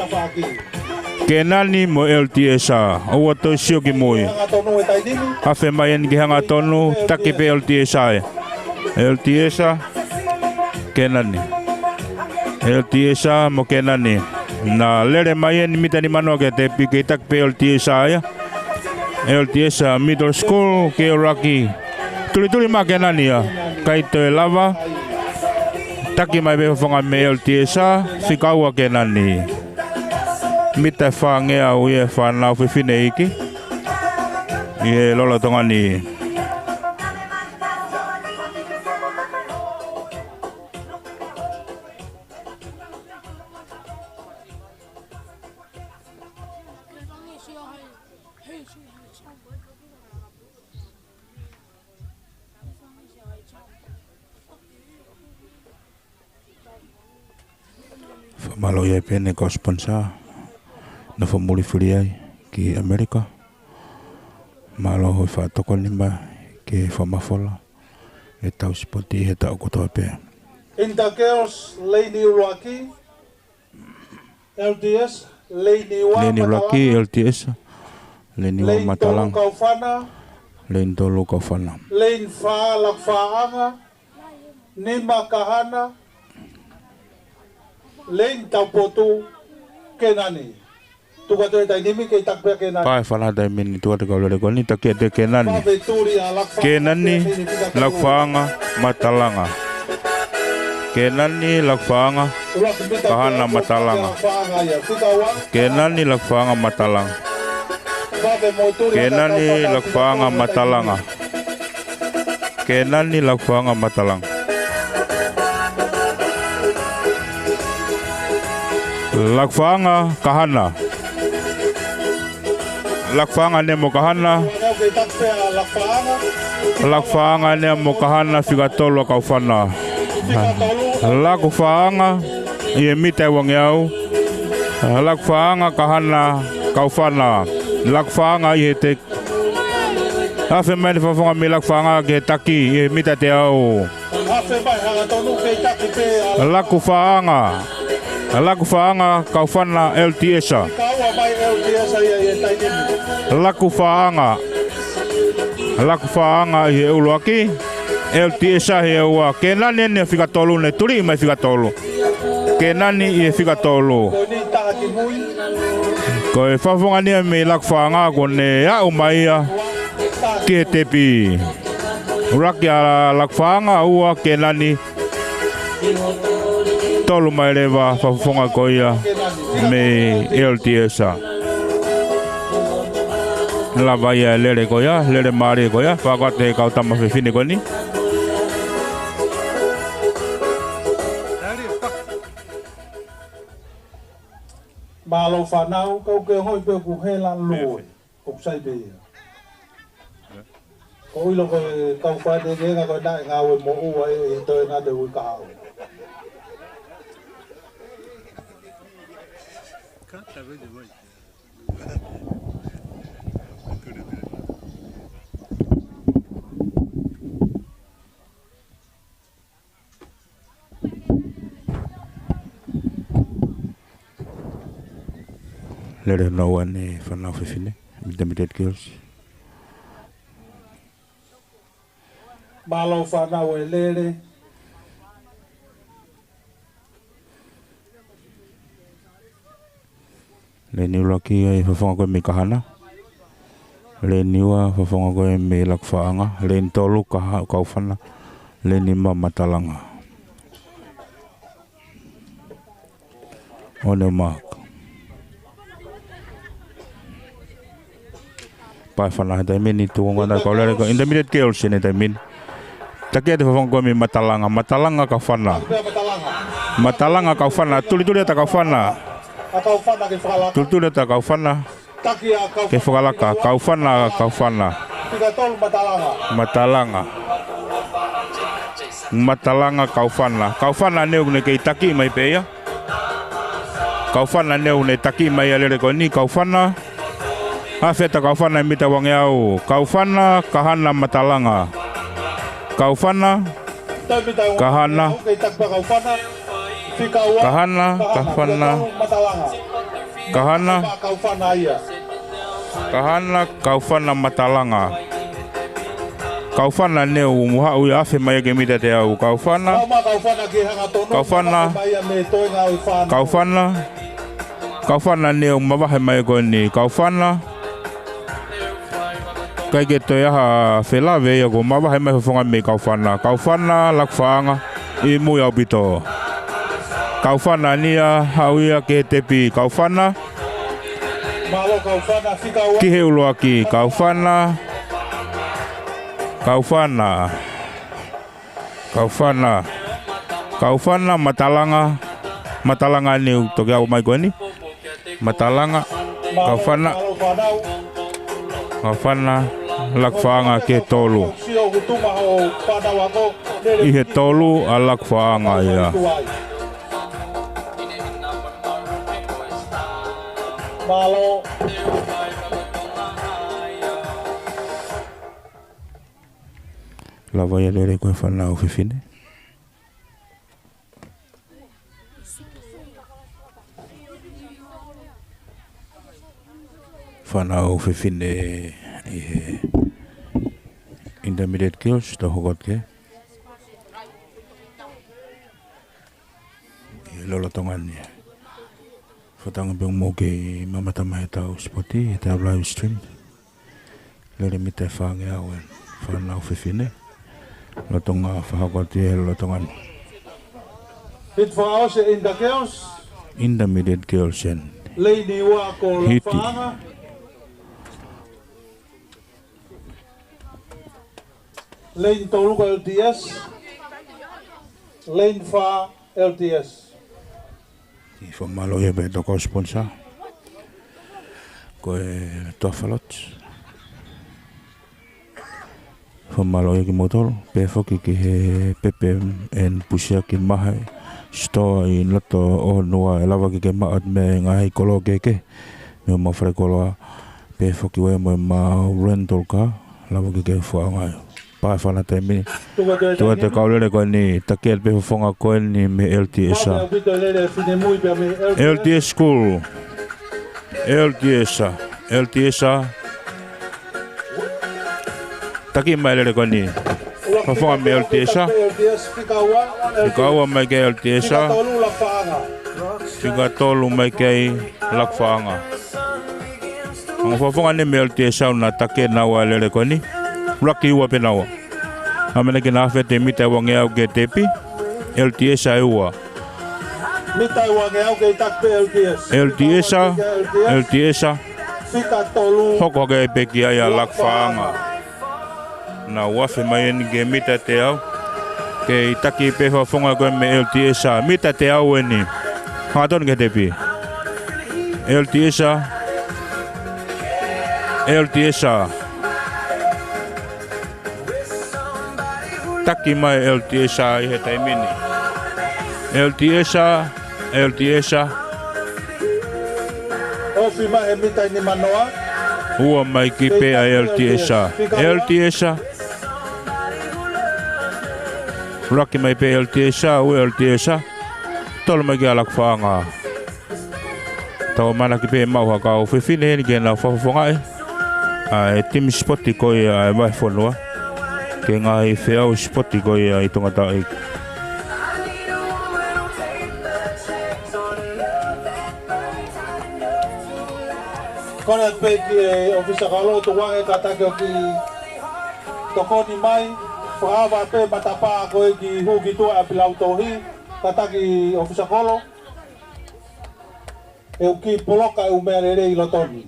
Kenani mo LTS. ʻOua toe sio ki mui. Afe mai eni ki he hangatonu, taki pē LTS ē. LTS, Kenani. LTS mo Kenani. Naʻa lele mai eni mita nimanoa ki he tepi, kei taki pē LTS ia. LTS Middle School, kei ʻuluaki. Tulituli mai Kenani ia. ʻIkai toe lava. Taki mai pē fakafofonga mei LTS, fika ua Kenani. Mita fāngeau ia e fānau fefine iiki. ʻI he lolotonga ni. Fakamālō ia pē eni ki he kau sponsor, nofo muli fili ai ki ʻAmelika. Mālō hoʻo faʻa tokoni mai ki he fakamafola ʻetau sipoti he taʻu kotoa pē. Inter Girls, leini ʻuluaki, LTS, leini ua, leini ʻuluaki, Matalanga. LTS, leini ua, leini tolu, Matalanga. Kaufana. Leini tolu, Kaufana. Leini fā, Lakufāʻanga. Nima, Kahana. Leini taupotu, Kenani. Tuku atu e taimi ni ke taki pē Kenani. Pea ʻe fana taimi ni, tuku atu e kau lele ko eni, taki atu e Kenani. Fave tuli ʻa Lakufāʻanga. Kenani, Lakufāʻanga, Matalanga. Kenani, Lakufāʻanga, Kahana, Matalanga. Kenani, Lakufāʻanga, Matalanga. Kenani, Lakufāʻanga, Matalanga. Kenani, Lakufāʻanga, Matalanga. Lakufāʻanga, Kahana. Lakufāʻanga eni mo Kahana. Lakufāʻanga eni mo Kahana, fika tolu ʻa Kaufana. Lakufāʻanga ʻi he mita ʻe uangeau. Lakufāʻanga, Kahana, Kaufana. Lakufāʻanga ʻi he te Afe mai eni fakafofonga mei Lakufāʻanga ki he taki ʻi he mita teau. Afe mai hangatonu ke taki pē ʻa Lakufāʻanga. Lakufāʻanga, Kaufana, LTS. Kaua mai LTS ia ʻi he taimi ni. Lakufāʻanga. Lakufāʻanga ʻi he ʻuluaki. LTS ʻi he ua. Kenani eni fika tolu, ne tuli mai fika tolu. Kenani ʻi he fika tolu. Ko e fakafofonga eni ia mei Lakufāʻanga kuo ne aʻu mai ia ki he tepi. ʻUluaki ʻa Lakufāʻanga, ua Kenani. Tolu mai leva fakafofonga ko ia mei LTS. Lava ia e lele ko ia, lele mālie ko ia, fakaʻatā e kau tama fefine ko eni. Mālō fānau, kau ke hoi pē ʻoku hela lue. ʻOku sai pē ia. Ko ʻilo ko e kau fānau ke nga ko e naʻe ngāue moʻua ʻe ʻi he toe ngata ui kahaʻu. Lele noa eni fānau fefine, Intermediate Girls. Mālō fānau e lele. Leini ʻuluaki ʻa e fakafofonga ko ē mei Kahana. Leini ua fakafofonga ko ē mei Lakufāʻanga. Leini tolu Kaha-, Kaufana. Leini nima Matalanga. On your mark. Paefana he taimi ni, tuku ngana kau lele ko e Intermediate Girls eni he taimi ni. Taki atu e fakafofonga ko ē mei Matalanga, Matalanga Kaufana. Matalanga Kaufana, tulituli atu Kaufana. Tulituli atu Kaufana. Ke fakalaka, Kaufana, Kaufana. Matalanga. Matalanga Kaufana. Kaufana ne u ne kei taki mai pē ia. Kaufana ne u ne taki mai ia lele ko eni, Kaufana. Afe atu Kaufana mita uangeau. Kaufana, Kahana, Matalanga. Kaufana, Kahana. Kahana, Kaufana. Kahana. Kahana, Kaufana, Matalanga. Kaufana ne u muhaʻu ia afe mai ke mita teau. Kaufana. Kaufana. Kaufana ne u mavahe mai ko eni. Kaufana. ʻIkai ke toe ʻi ai ha felave ia kuo mavahe mai e fakafofonga mei Kaufana. Kaufana, Lakufaʻanga, ʻi mui ʻaupito. Kaufana eni ia, haʻu ia ki he tepi. Kaufana. Ki he ʻuluaki, Kaufana. Kaufana. Kaufana. Kaufana, Matalanga. Matalanga eni u toki aʻu mai ko eni. Matalanga, Kaufana. Kaufana, Lakufaʻanga ki he tolu. ʻI he tolu ʻa Lakufaʻanga ia. Lava ia lele ko e fānau fefine. Fānau fefine ʻi he Intermediate Girls, tau hoko atu ki he lolotonga ni. Fakatauange pē ʻoku mou kei mamata mai he tau sipoti, he tau live stream. Lele mita ʻe fāngeau e fānau fefine. Lolotonga fakahoko atu he lolotonga ni. Hiti fakaʻosi e Inter Girls. Intermediate Girls eni. Leini ua ko Hiti. Lakufaʻanga. Leini tolu ko L T S. Leini fā L T S. ʻI fakamālō ia pē toko sponsor. Ko e Toafa Lodge. Fakamālō ia kimoutolu. Pehē foki ki he Pepe and Pusiaki Mahe Store ʻi Notofua ʻe lava ke ke maʻu atu mei he ngaahi koloa kehekehe. Mei homau fale koloa. Pehē foki ʻoku ʻi ai mo ʻemau rental car. Lava ke ke fakaʻaongaʻi. Paefana taimi ni. Tuku atu e kau lele ko eni, taki atu pē fakafofonga ko eni mei L T S A. L T S School. L T S A. L T S A. Taki mai lele ko eni. Fakafofonga mei L T S A. Fika ua mai ki L T S A. Fika tolu mai ki Lakufaʻanga. Ongo fakafofonga eni mei L T S A ʻoku na taki naua lele ko eni. ʻUluaki ua pē naua. ʻAmanaki ke na afe atu e mita ʻe uangeau ki he tepi. L T S A ʻe ua. Mita ʻe uangeau ke taki pē L T S A. L T S A. Fika tolu. Hoko hake pē ki ai ʻa Lakufaʻanga. Naʻa nau afe mai eni ki he mita teau. Kei taki pē fakafofonga ko ē mei L T S A. Mita teau eni. Hangatonu ki he tepi. L T S A. L T S A. Taki mai L T S A ʻi he taimi ni. L T S A, L T S A. Ofi mai he mita ʻe nimanoa. Ua mai ki pē ʻa L T S A. L T S A. ʻUluaki mai pē L T S A, ua L T S A. Tolu mai ki ʻa Lakufaʻanga. Tau ʻamanaki pē maʻu ha kau fefine heni ke nau fakafofongaʻi ʻa e timi sipoti ko ia ʻa e vahefonua. Ki he ngaahi feʻau sipoti ko ia ʻi Tongataʻeiki. Kole pē ki he ʻōfisa kolo, tukuange kātaki ʻo kiʻi tokoni mai, fakaava pē matapā ko ē ki hū ki tuʻa ʻa Pilau Tohi, kātaki ʻōfisa kolo. ʻE uki poloka ʻe ʻū meʻa lelei ʻi loto ni.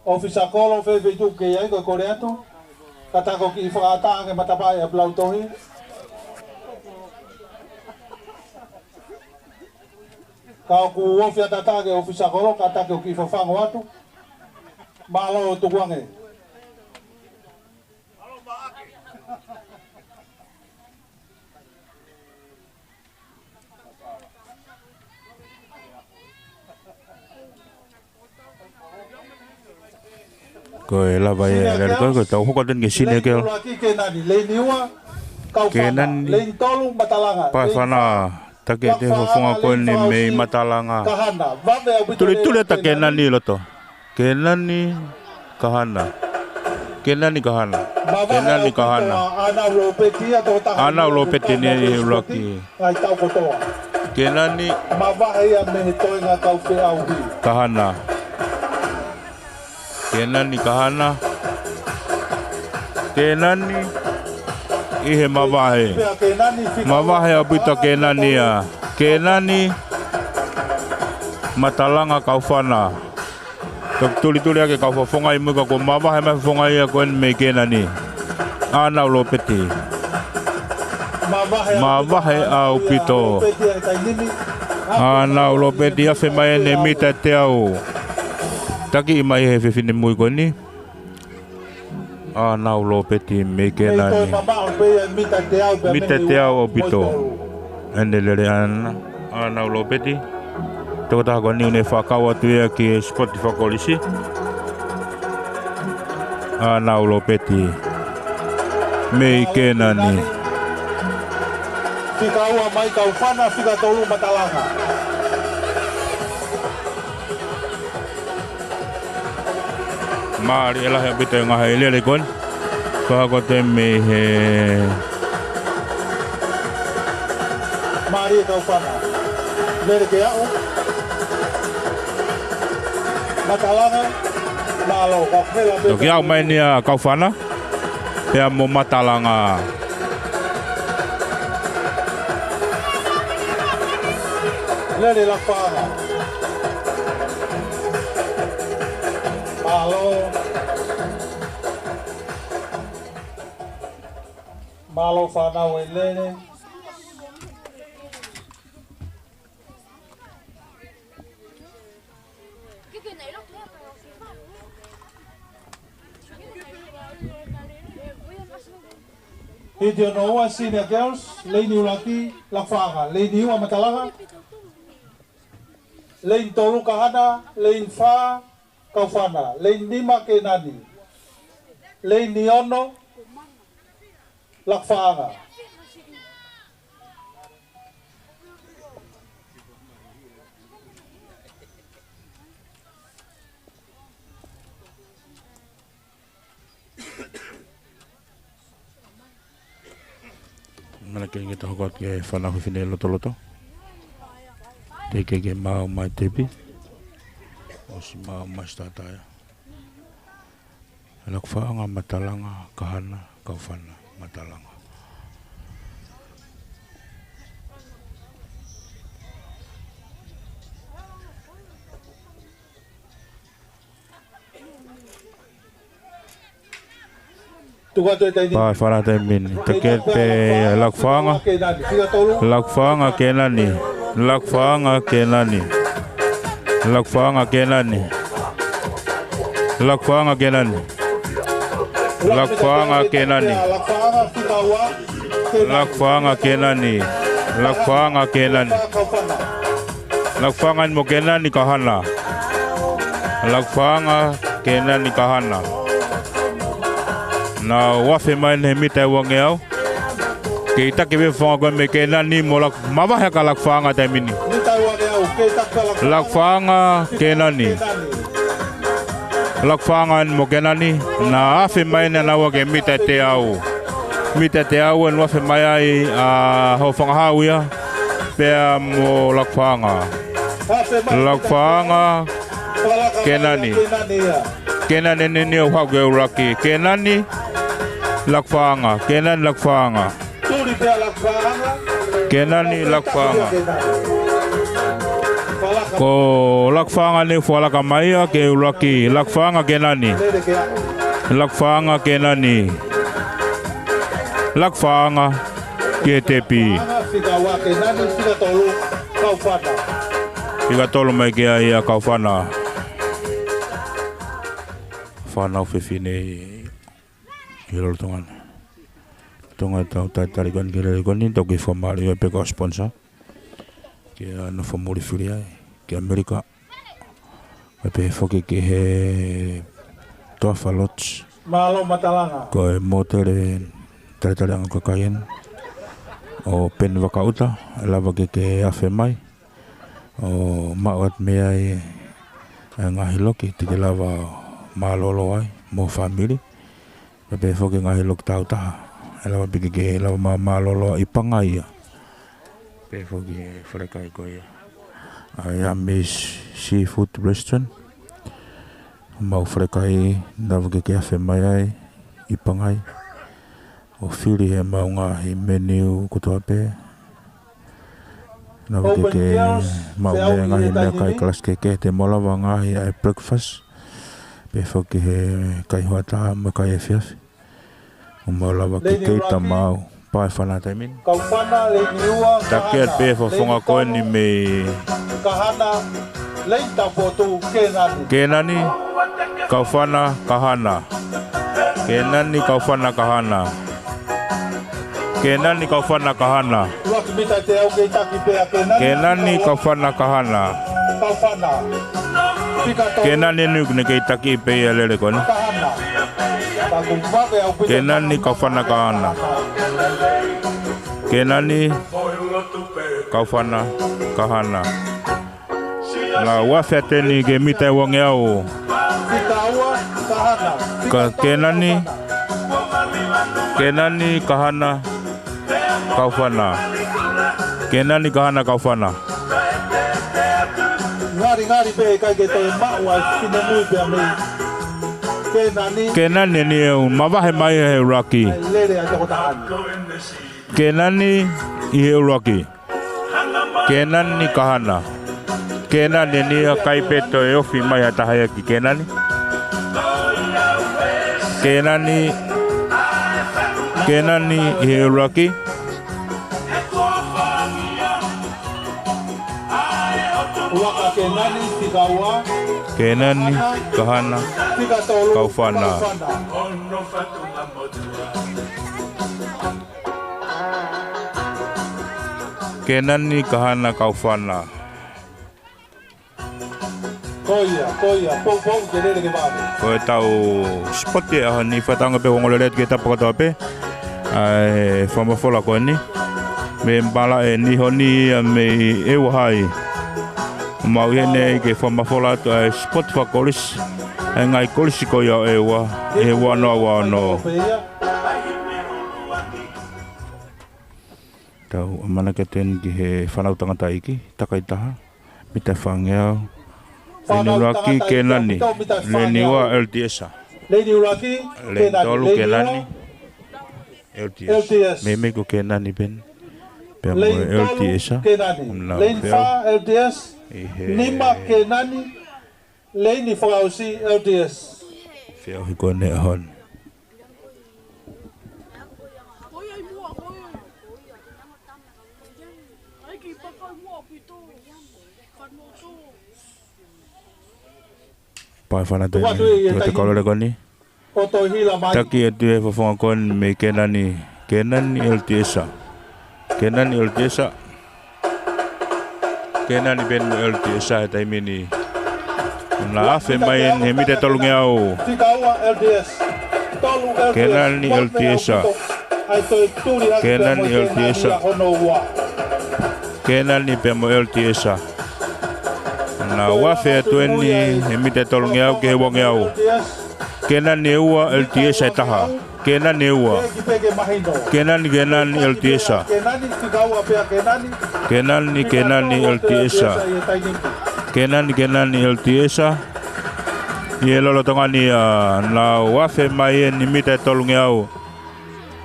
ʻOfisa kolo, fēfē ʻoku ke ʻi ai, ko e kole atu. Kātaki ʻo kiʻi fakaʻatā ange matapā ʻi he pulau tohi. Ka ʻoku ofi ʻataʻatā ki he ʻofisa kolo, kātaki ʻo kiʻi fafangu atu. Mālō tukuange. Ko e lava ia, lele ko, ko e tau hoko atu eni ki he senior girl. Leini ua, Kaufana. Leini tolu, Matalanga. Pae fana, taki ʻete fofonga ko eni mei Matalanga. Tulituli atu Kenani ʻi loto. Kenani Kahana. Kenani Kahana. Kenani Kahana. ʻAna ʻuluaki ia, toko taha. ʻAna ʻuluaki ia ʻi he ʻuluaki. Kenani. Kahana. Kenani Kahana. Kenani ʻi he mavahe. Mavahe ʻaupito Kenani ia. Kenani, Matalanga, Kaufana. Toki tulituli ake kau fofonga ʻi muʻa ka kuo mavahe mai fofonga ia ko eni mei Kenani. ʻAna ʻuluaki. Mavahe ʻaupito. ʻAna ʻuluaki afe mai ʻene mita ʻe teau. Taki mai he fefine mui ko eni. ʻAna ʻuluaki mei Kenani. Mita ʻe teau ʻaupito. ʻEne lele ʻana, ʻAna ʻuluaki. Tokotaha ko eni ʻoku ne fakakau atu ia ki he sipoti fakakolisi. ʻAna ʻuluaki mei Kenani. Fika ua mai Kaufana, fika tolu Matalanga. Mālie lahi ʻaupito e ngaahi lele ko eni. Fakahoko atu mei he. Mālie Kaufana. Lele ke aʻu. Matalanga. Mālō, ka fela pē. Toki aʻu mai eni ʻa Kaufana. Pea mo Matalanga. Lele Lakufanga. Mālō. Mālō fānau e lele. Hiti hono ua, senior girls, leini ʻuluaki, Lakufanga, leini ua, Matalanga, leini tolu, Kahana, leini fā, Kaufana, leini nima, Kenani, leini ono, Lakufanga. Mana ke nge taho kot ke fana fefine lotoloto. Te ke ke mau mai tepi. ʻOsi mau mai stātā ia. Lakufanga, Matalanga, Kahana, Kaufana, Matalanga. Tuku atu e taimi ni. Pae fana taimi ni. Take pē Lakufanga. Lakufanga Kenani. Lakufanga Kenani. Lakufanga Kenani. Lakufanga Kenani. Lakufanga Kenani. Lakufanga Kenani. Lakufanga Kenani. Lakufanga eni mo Kenani Kahana. Lakufanga Kenani Kahana. Naʻa ʻoku afe mai eni he mita ʻe uangeau. Kei taki pē fofonga ko ē mei Kenani mo Laku-, mavahe ʻa Lakufanga taimi ni. Lakufanga Kenani. Lakufanga eni mo Kenani, naʻa afe mai eni ʻa naua ki he mita ʻe teau. Mita ʻe teau eni ʻoku afe mai ai ʻa Hofangahau ia, pea mo Lakufanga. Lakufanga, Kenani. Kenani eni ʻoku haʻu ke ʻuluaki. Kenani, Lakufanga. Kenani, Lakufanga. Kenani, Lakufanga. Ko Lakufaʻanga ʻeni ʻoku fakalaka mai ia ke ʻuluaki. Lakufaʻanga Kenani. Lakufaʻanga Kenani. Lakufaʻanga ki he tepi. Fika tolu mai ki ai ʻa Kaufana. Fānau fefine ʻi lolotonga ni. Tonga tau talitali ko eni ki he lele ko eni, tau kei fakamālō ai pē ki he sponsor. Ke nofo muli fili ai ki ʻAmelika. Pea pehē foki ki he Toafa Lodge. Mālō Matalanga. Ko e mōtele talitaliʻanga kakai eni ʻo Peni Vakaʻuta, ʻe lava ke ke afe mai ʻo maʻu atu mei ai e ngaahi loki te ke lava mālōlō ai mo e fāmili. Pea pehē foki ngaahi loki tāutaha ʻe lava pē ke ke lava mā-, mālōlō ʻi Pangai ia. Pehē foki e falekai ko ia ʻa e Amis Seafood Restaurant. Mau falekai, lava ke ke afe mai ai ʻi Pangai ʻo fili he mau ngaahi menu kotoa pē. Lava ke ke maʻu mei ai ngaahi meʻakai kalasi kehekehe, te mau lava ngaahi ʻa e breakfast. Pehē foki he kai hoʻatā mo e kai efiafi. ʻO mau lava ke kei tamau. Pea ʻe fana taimi ni. Kaufana, Leini ua, Taki atu pē e fofonga ko eni mei Kahana, Leini Taupotu, Kenani. Kenani, Kaufana, Kahana. Kenani, Kaufana, Kahana. Kenani, Kaufana, Kahana. Kenani, Kaufana, Kahana. Kenani ʻeni ʻoku ne kei taki pē ia lele ko eni. Kenani, Kaufana, Kahana. Kenani, Kaufana, Kahana. Naʻa nau afe atu ʻeni ki he mita ʻe uangeau. Ka Kenani, Kenani, Kahana, Kaufana. Kenani, Kahana, Kaufana. Ngalingali pē ʻikai ke toe maʻu ʻa e finemui pea mei Kenani. Kenani ʻeni ʻoku mavahe mai he ʻuluaki. Lele ʻa e tokotaha ni. Kenani ʻi he ʻuluaki. Kenani, Kahana. Kenani ʻeni ʻikai pē toe ofi mai ha taha ia ki Kenani. Kenani, Kenani ʻi he ʻuluaki. Uaka Kenani, fika ua. Kenani, Kahana, Kaufana. Kenani, Kahana, Kaufana. Ko ia, ko ia, poupou ke lele ke vave. Ko ʻetau sipoti ʻa e ʻaho ni, fakatauange pē ʻoku ongo lelei atu ki he tapa kotoa pē ʻa e fakamafola ko eni. Mei Malaʻe ni, honi ia mei ʻEua Hai. Mau ʻi heni ke fakamafola atu ʻa e sipoti fakakolisi ʻa e ngaahi kolisi ko ia ʻo ʻEua, ʻi he ua noa ua ono. Tau ʻamanaki atu ʻeni ki he fānau tangataʻeiki, takai taha, mita ʻe fāngeau. Leini ʻuluaki, Kenani. Leini ua, L T S. Leini ʻuluaki, Leini tolu, Kenani. L T S. Meimei ko Kenani pē ʻeni. Pea mo L T S. Leini fā, L T S. Nima, Kenani. Leini fakaʻosi, L T S. Feʻauhi ko eni ʻaho ni. Pea ʻe fana taimi, tuku atu e kau lele ko eni. Taki atu e fofonga ko eni mei Kenani, Kenani L T S. Kenani L T S. Kenani pē mo L T S he taimi ni. Naʻa nau afe mai ʻeni he mita ʻe tolungeau. Kenani L T S. Kenani L T S. Kenani pea mo L T S. Naʻa nau afe atu ʻeni he mita ʻe tolungeau ki he uangeau. Kenani ʻe ua, L T S ʻe taha. Kenani ʻe ua. Kenani, Kenani L T S. Kenani, Kenani L T S. Kenani, Kenani L T S. ʻI he lolotonga ni naʻa nau afe mai ʻeni mita ʻe tolungeau.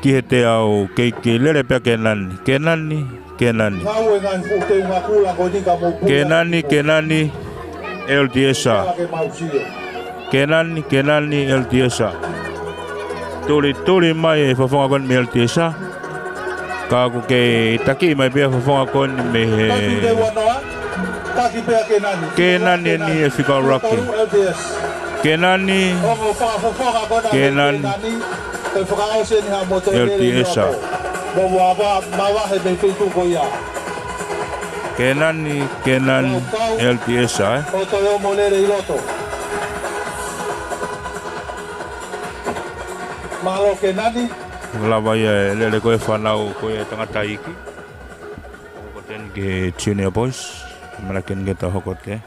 ki he teau, kei, kei lele pē ʻa Kenani. Kenani, Kenani. Ngāue ngaahi fuʻu teunga kula ko eni ka mou puna. Kenani, Kenani, L T S. Pea ke mau sio. Kenani, Kenani, L T S. Tulituli mai e fofonga ko eni mei L T S. Ka ʻoku kei taki mai pē ʻa e fofonga ko eni mei he. Taki pē ua noa. Taki pē ʻa Kenani. Kenani eni e fika ʻuluaki. Kenani. Kenani. Ongo fakafofonga ko ena Kenani. Kenani. Ke fakaʻosi eni ha moto L T S. Mo ua va, mavahe mei he feituʻu ko ia. Kenani, Kenani, L T S, ē? ʻO toe ō mo lele ʻi loto. Mālō Kenani. Lava ia e lele ko e fānau ko e tangataʻeiki. Hoko atu eni ki he junior boys. Mana ken ke ta hoko te.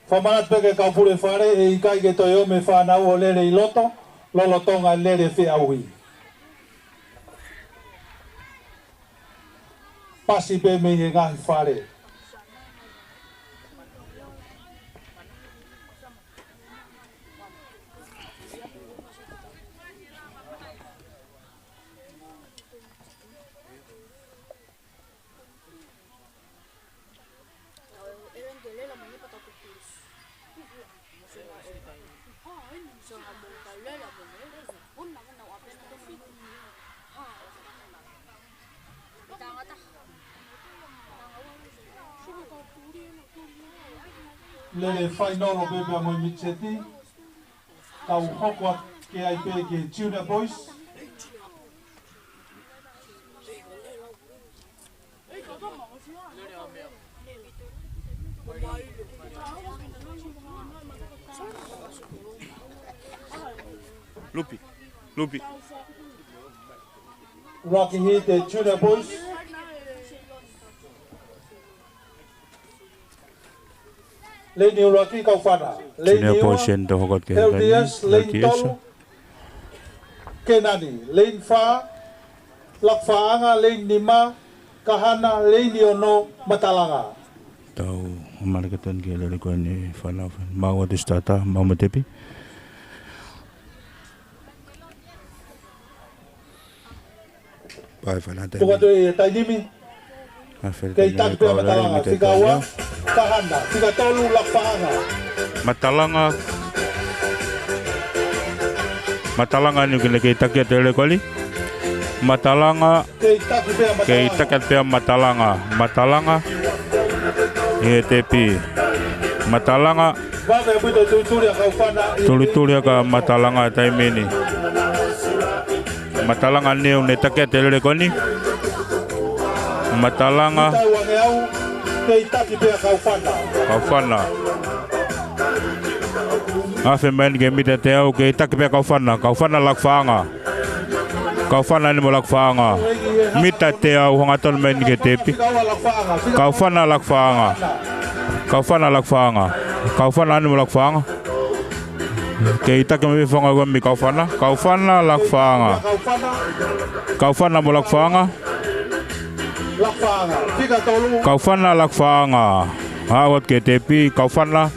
Fakamanatu pē ki he kau pule fale, ʻe ʻikai ke toe ō mai e fānau ʻo lele ʻi loto, lolotonga e lele feʻauhi. Pasi pē mei he ngaahi fale. Lele fainolo pē pea mo e mid-set. Tau hoko atu ki ai pē ki he junior boys. Lupi, Lupi. Rocky Heat, the junior boys. Leini ʻuluaki, Kaufana. Leini ua, L T S. Leini tolu, Kenani. Leini fā, Lakufaʻanga. Leini nima, Kahana. Leini ono, Matalanga. Tau ʻamanaki atu eni ki he lele ko eni fānau. Maʻu atu e starter, maʻu mo e tepi. Pae fana te. Tuku atu e taimi ni. Kei taki pē ʻa Matalanga, fika ua, Kahana, fika tolu, Lakufaʻanga. Matalanga. Matalanga ni kine kei taki atu e lele ko eni. Matalanga. Kei taki pē ʻa Matalanga. Kei taki atu pē ʻa Matalanga. Matalanga. ʻI he tepi. Matalanga. Vave ʻaupito e tulituli ʻa Kaufana. Tulituli ʻa Matalanga taimi ni. Matalanga ni ʻoku ne taki atu e lele ko eni. Matalanga. Tau ange au, kei taki pē ʻa Kaufana. Kaufana. Afe mai eni ki he mita teau, kei taki pē ʻa Kaufana. Kaufana, Lakufaʻanga. Kaufana ni mo Lakufaʻanga. Mita teau, hangatonu mai eni ki he tepi. Kaufana, Lakufaʻanga. Kaufana, Lakufaʻanga. Kaufana ni mo Lakufaʻanga. Kei taki mai e fofonga ko eni mei Kaufana. Kaufana, Lakufaʻanga. Kaufana mo Lakufaʻanga. Kaufana, Lakufaʻanga. Aʻu atu ki he tepi, Kaufana.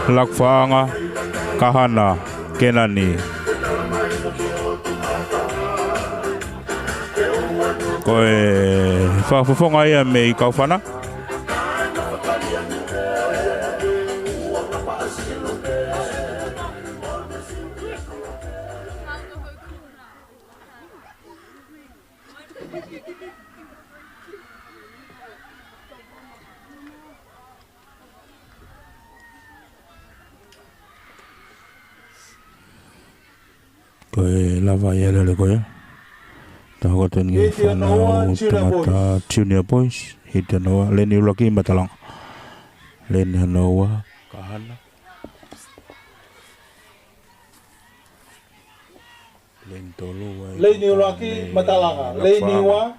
Lakufaʻanga, Kahana, Kenani. Ko e fakafofonga ia mei Kaufana. Ko e lava ia e lele ko ia. Tau hoko atu eni ki he fānau tangata junior boys. Hiti hono ua, leini ʻuluaki Matalanga. Leini hono ua, Kahana. Leini ʻuluaki, Matalanga. Leini ua,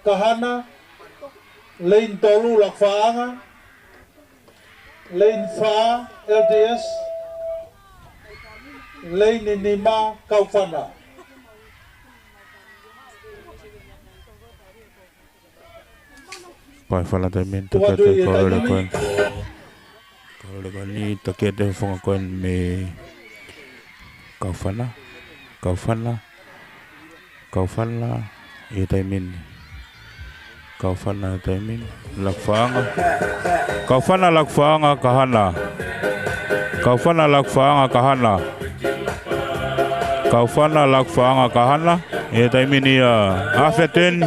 Kahana. Leini tolu, Lakufaʻanga. Leini fā, L T S. Leini nima, Kaufana. Pae fana taimi ni, taki atu e kau lele ko eni. Kau lele ko eni, taki atu e fofonga ko eni mei Kaufana, Kaufana, Kaufana, ʻi he taimi ni. Kaufana, taimi ni. Lakufaʻanga. Kaufana, Lakufaʻanga, Kahana. Kaufana, Lakufaʻanga, Kahana. Kaufana, Lakufaʻanga, Kahana. ʻI he taimi ni ʻa Afeten,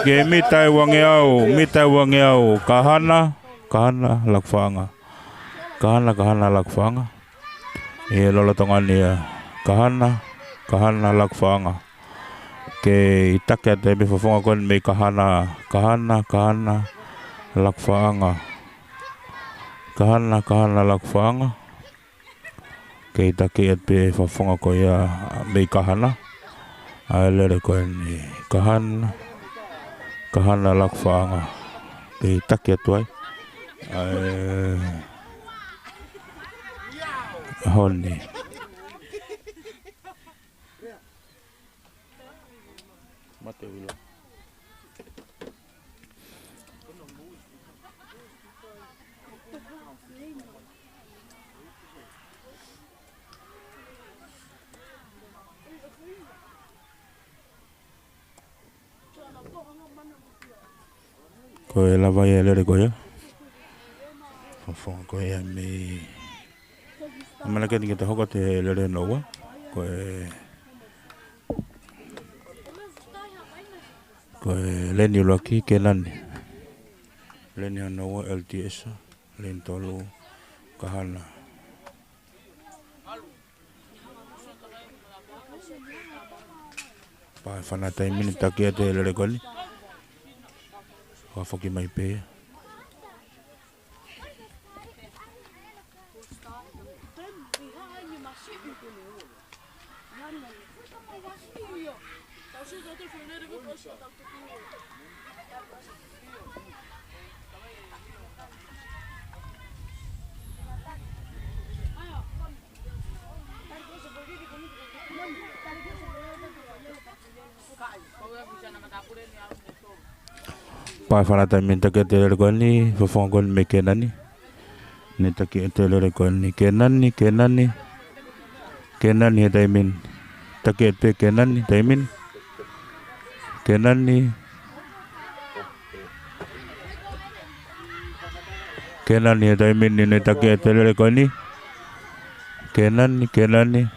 ki he mita ʻe uangeau, mita ʻe uangeau, Kahana, Kahana, Lakufaʻanga. Kahana, Kahana, Lakufaʻanga. ʻI he lolotonga ni ʻa Kahana, Kahana, Lakufaʻanga. Kei taki atu pē fofonga ko eni mei Kahana, Kahana, Kahana, Lakufaʻanga. Kahana, Kahana, Lakufaʻanga. Kei taki atu pē fofonga ko ia mei Kahana. ʻA e lele ko eni Kahana, Kahana, Lakufaʻanga. Kei taki atu ai. ʻA e honi. Mate ʻuhila. Ko e lava ia e lele ko ia. Fofonga ko ia mei ʻAmelika ni ke ta hoko atu he lele hono ua. Ko e, ko e leni ʻuluaki Kenani. Leni hono ua L T S. Leni tolu Kahana. Pea ʻe fana taimi ni taki atu e lele ko eni. Fakafoki mai pē. Pea ʻe fana taimi ni taki atu e lele ko eni, fofonga ko eni mei Kenani. Ne taki atu e lele ko eni, Kenani, Kenani. Kenani he taimi ni. Taki atu pē Kenani, taimi ni. Kenani. Kenani he taimi ni ne taki atu e lele ko eni. Kenani, Kenani.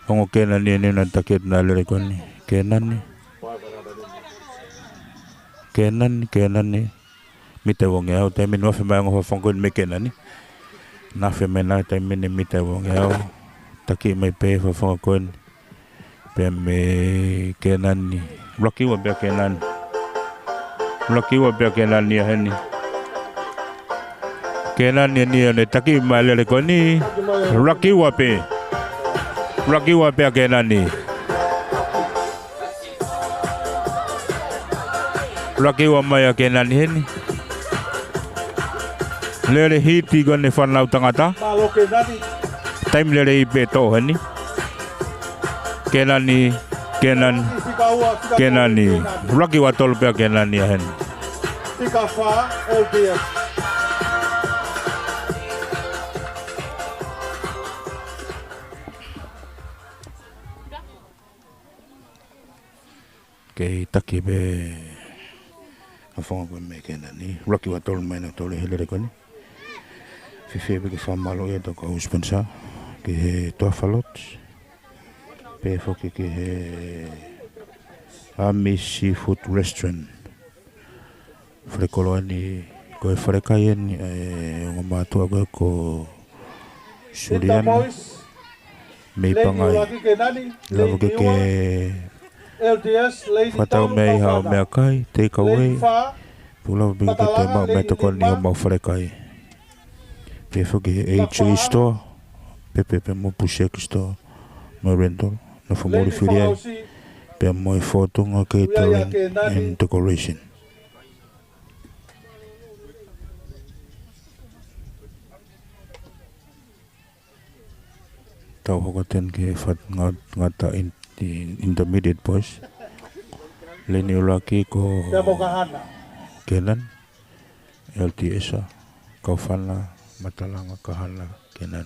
Ongo Kenani eni naʻe taki atu ʻena lele ko eni. Kenani. Kenani, Kenani. Mita ʻe uangeau, taimi ni ʻoku afe mai ongo fofonga ko eni mei Kenani. Naʻe afe mai ʻena taimi ni mita ʻe uangeau. Taki mai pē fofonga ko eni. Pea mei Kenani. ʻUluaki ua pē ʻa Kenani. ʻUluaki ua pē ʻa Kenani ʻa heni. Kenani eni ʻo ne taki mai e lele ko eni. ʻUluaki ua pē. ʻUluaki ua pē ʻa Kenani. ʻUluaki ua mai ʻa Kenani heni. Lele hiti ko eni fānau tangata. Taimi lelei pē toʻo heni. Kenani, Kenani, Kenani. ʻUluaki ua tolu pē ʻa Kenani ʻa heni. Kei taki pē fofonga ko eni mei Kenani. ʻUluaki ua tolu mai ʻena tolu he lele ko eni. Fiefia pē ke fakamālō atu ki he kau sponsor, ki he Toafa Lodge. Pea foki ki he Ami Seafood Restaurant. Falekoloa ni ko e falekai eni ʻa e ongo mātuʻa ko ē ko Suliana mei Pangai. Lava ke ke fakatau mei ai haʻo meʻakai, take away. Pea lava pē ke ke toe maʻu mei ai e tokoni ʻi homau falekai. Pea foki he A J Store, pea pehē pē mo e Puseki Store, mo e rental, nofo muli fili ai. Pea mo e Fōtunga Catering and Decoration. Tau hoko atu eni ki he fat-, nga-, ngata in-, in-, intermediate boys. Leni ʻuluaki ko Kenan, L T S, Kaufana, Matalanga, Kahana, Kenan.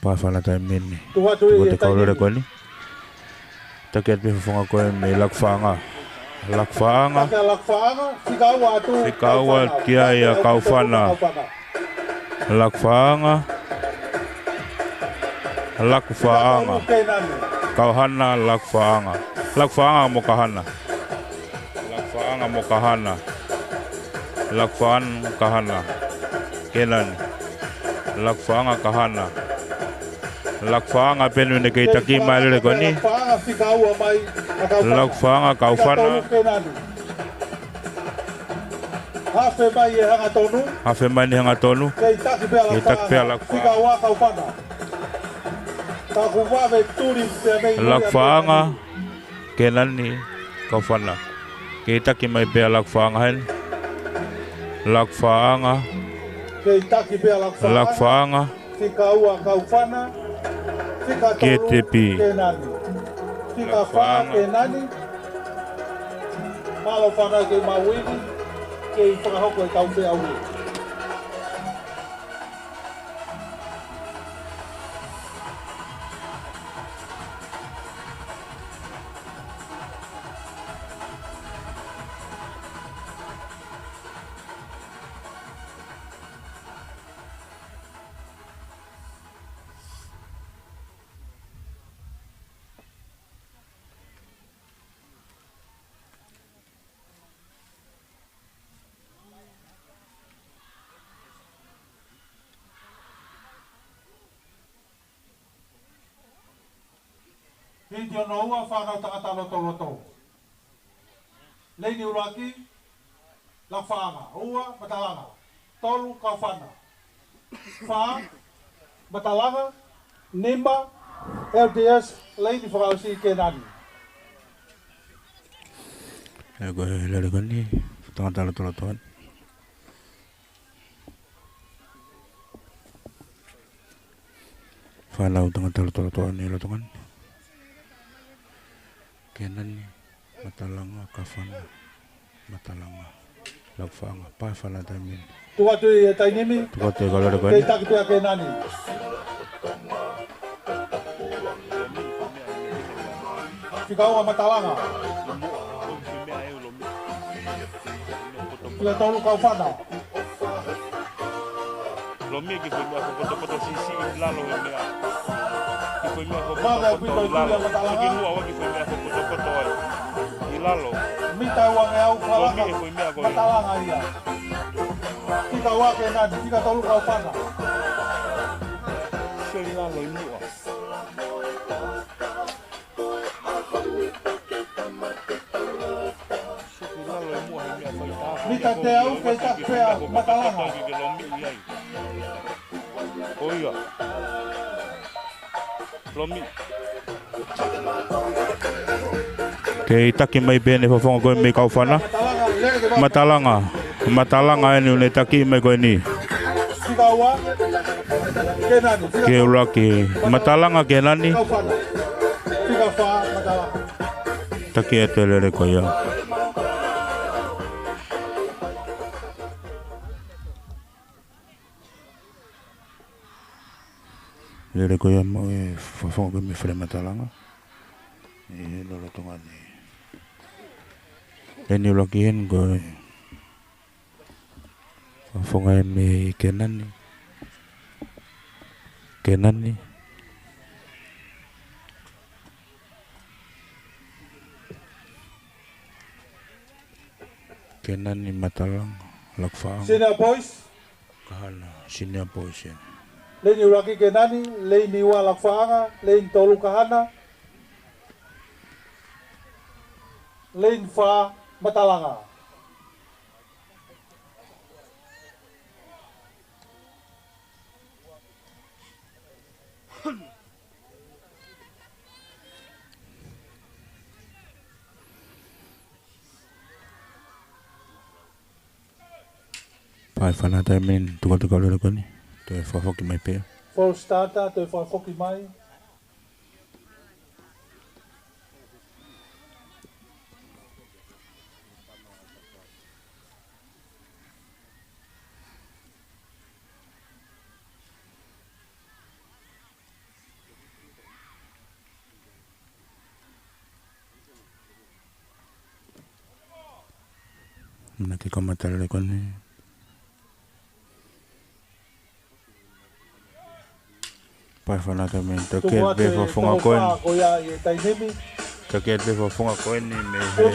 Pā fana taimi ni. Tuku atu ia, tuku atu e kau lele ko eni. Taki atu pē fofonga ko ē mei Lakufaʻanga. Lakufaʻanga. Taki ʻa Lakufaʻanga, fika ua atu, Kaufana. Fika ua ki ai ʻa Kaufana. Lakufaʻanga. Lakufaʻanga. Kaufana, Lakufaʻanga. Lakufaʻanga mo Kahana. Lakufaʻanga mo Kahana. Lakufaʻanga Kahana. Kenani. Lakufaʻanga Kahana. Lakufaʻanga pē ʻoku ne kei taki mai e lele ko eni. Lakufaʻanga fika ua mai ʻa Kaufana. Lakufaʻanga Kaufana. Fika tolu Kenani. Hafe mai e hangatonu. Hafe mai ʻene hangatonu. Kei taki pē ʻa Lakufaʻanga. Kei taki pē ʻa Lakufaʻanga. Fika ua Kaufana. Ka kuo vave tuli pē mei Lakufaʻanga. Kenani, Kaufana. Kei taki mai pē ʻa Lakufaʻanga heni. Lakufaʻanga. Kei taki pē ʻa Lakufaʻanga. Lakufaʻanga. Fika ua Kaufana. Fika tolu Kenani. Fika fā Kenani. Mālō fānau kei maʻu ivi. Kei fakahoko e kau feʻauhi. Hiti hono ua, fānau tangata lotoloto. Leini ʻuluaki, Lakufaʻanga. Ua, Matalanga. Tolu, Kaufana. Fā, Matalanga. Nima, L D S, Leini fakaʻosi Kenani. ʻE ko e lele ko eni, tangata lotoloto eni. Fānau tangata lotoloto eni, lotoloto eni. Kenani, Matalanga, Kaufana, Matalanga, Lakufaʻanga, pā fana taimi ni. Tuku atu e taimi ni. Tuku atu e kau lele ko eni. Kei taki pē ʻa Kenani. Fika ua Matalanga. Fika tolu Kaufana. Lomi ki fai meʻa fokotokoto sisi i lalo e meʻa. Ki fai meʻa fokotokoto i lalo. Ki muʻa ua ki fai meʻa fokotokoto ai. I lalo. Mita ua ngeau Lomi e fai meʻa ko e. Matalanga ia. Fika ua Kenani, fika tolu Kaufana. Sio i lalo i muʻa. Mita teau kei taki pē ʻa Matalanga. Ko ia. Lomi. Kei taki mai pē ʻene fofonga ko ē mei Kaufana. Matalanga. Matalanga eni ʻoku ne taki mai ko eni. Fika ua. Kenani. Kei ʻuluaki. Matalanga Kenani. Kaufana. Fika fā Matalanga. Taki atu e lele ko ia. Lele ko ia mo e fofonga ko ē mei Fale Matalanga. ʻI he lolotonga ni. Leini ʻuluaki eni ko e fofonga ia mei Kenani. Kenani. Kenani Matalanga, Lakufaʻanga. Senior boys. Kahana, senior boys ia. Leini ʻuluaki Kenani, leini ua Lakufaʻanga, leini tolu Kahana, leini fā Matalanga. Pā fana taimi ni, tuku atu e kau lele ko eni. Toe fakafoki mai pē. False starter, toe fakafoki mai. Naʻa ke kamata lele ko eni. Pea fana taimi ni, taki atu pē e fofonga ko eni. Taki atu pē e fofonga ko eni mei he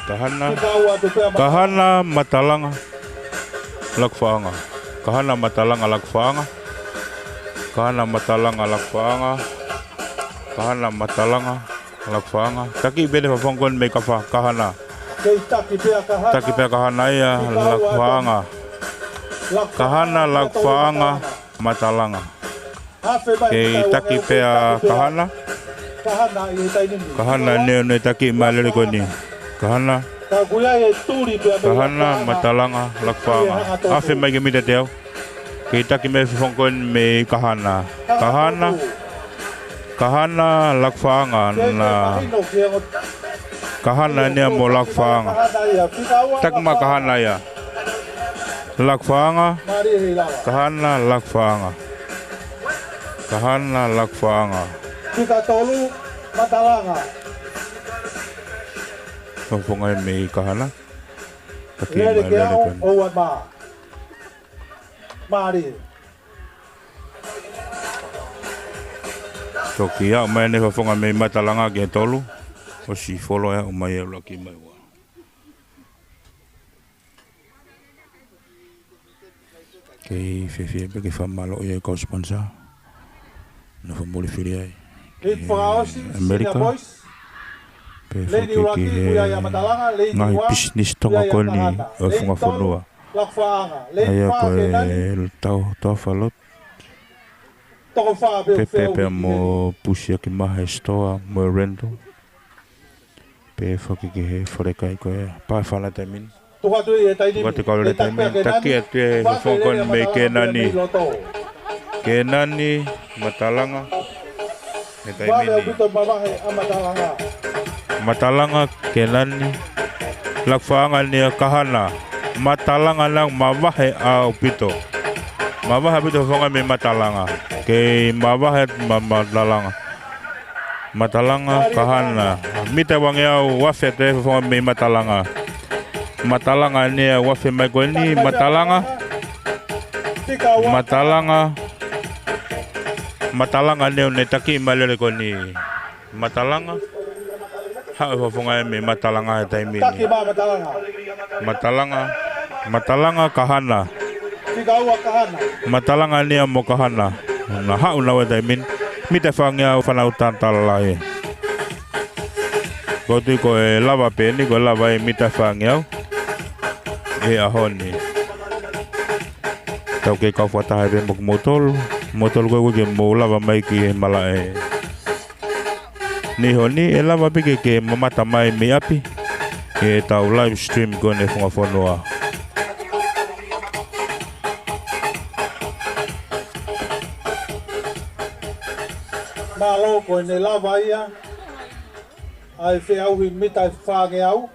Kahana, Matalanga, Lakufaʻanga. Kahana, Matalanga, Lakufaʻanga. Kahana, Matalanga, Lakufaʻanga. Kahana, Matalanga, Lakufaʻanga. Taki pē e fofonga ko eni mei Kafa-, Kahana. Taki pē ʻa Kahana ia, Lakufaʻanga. Kahana, Lakufaʻanga, Matalanga. Kei taki pē ʻa Kahana. Kahana ʻoku ne taki mai lele ko eni. Kahana. Kahana, Matalanga, Lakufaʻanga. Afe mai ki he mita ʻe teau. Kei taki mai e fofonga ko eni mei Kahana. Kahana. Kahana, Lakufaʻanga, na. Kahana eni ia mo Lakufaʻanga. Taki mai ʻa Kahana ia. Lakufaʻanga. Kahana, Lakufaʻanga. Kahana, Lakufaʻanga. Fofonga ia mei Kahana. Taki mai lele ko eni. Mālie. Toki aʻu mai eni e fofonga mei Matalanga ki he tolu. ʻOsi folo e aʻu mai e ʻuluaki mai ua. Kei fiefia pē ke fakamālō ia ki he kau sponsor. Nofo muli fili ai. ʻAmelika. Pea foki ki he ngaahi pisinisi Tonga ko eni ʻo e funga fonua. ʻA ia ko e tau toafa lotu. Pea, pea, pea mo pusiaki mai he sitoa mo e rental. Pea foki ki he falekai ko ē. Pea fana taimi ni. Tuku atu e kau lele taimi ni. Taki atu e fofonga ko eni mei Kenani. Kenani, Matalanga. He taimi ni. Matalanga, Kenani. Lakufaʻanga eni ia, Kahana. Matalanga, na mavahe ʻaupito. Mavahe ʻaupito e fofonga mei Matalanga. Kei mavahe ma-, Matalanga. Matalanga, Kahana. Mita ʻe uangeau, uafe atu e fofonga mei Matalanga. Matalanga eni ia, uafe mai ko eni, Matalanga. Matalanga. Matalanga eni ia ʻoku ne taki mai lele ko eni. Matalanga. Haʻu e fofonga ia mei Matalanga he taimi ni. Matalanga. Matalanga, Kahana. Matalanga eni ia mo Kahana. Na haʻu naua he taimi ni. Mita ʻe fāngeau, fānau tātala lahi. Ko e tui ko e lava pē eni, ko e lava e mita ʻe fāngeau. ʻI he ʻaho ni. Tau kei kau fakataha pē mo kimoutolu. Moutolu ko ē ʻoku ke mou lava mai ki he malaʻe. Niʻihi ni ʻe lava pē ke, ke mamata mai mei ʻapi. ʻI heʻetau live stream ko eni he funga fonua. Mālō, ko ʻene lava ia ʻa e feʻauhi mita ʻe fāngeau.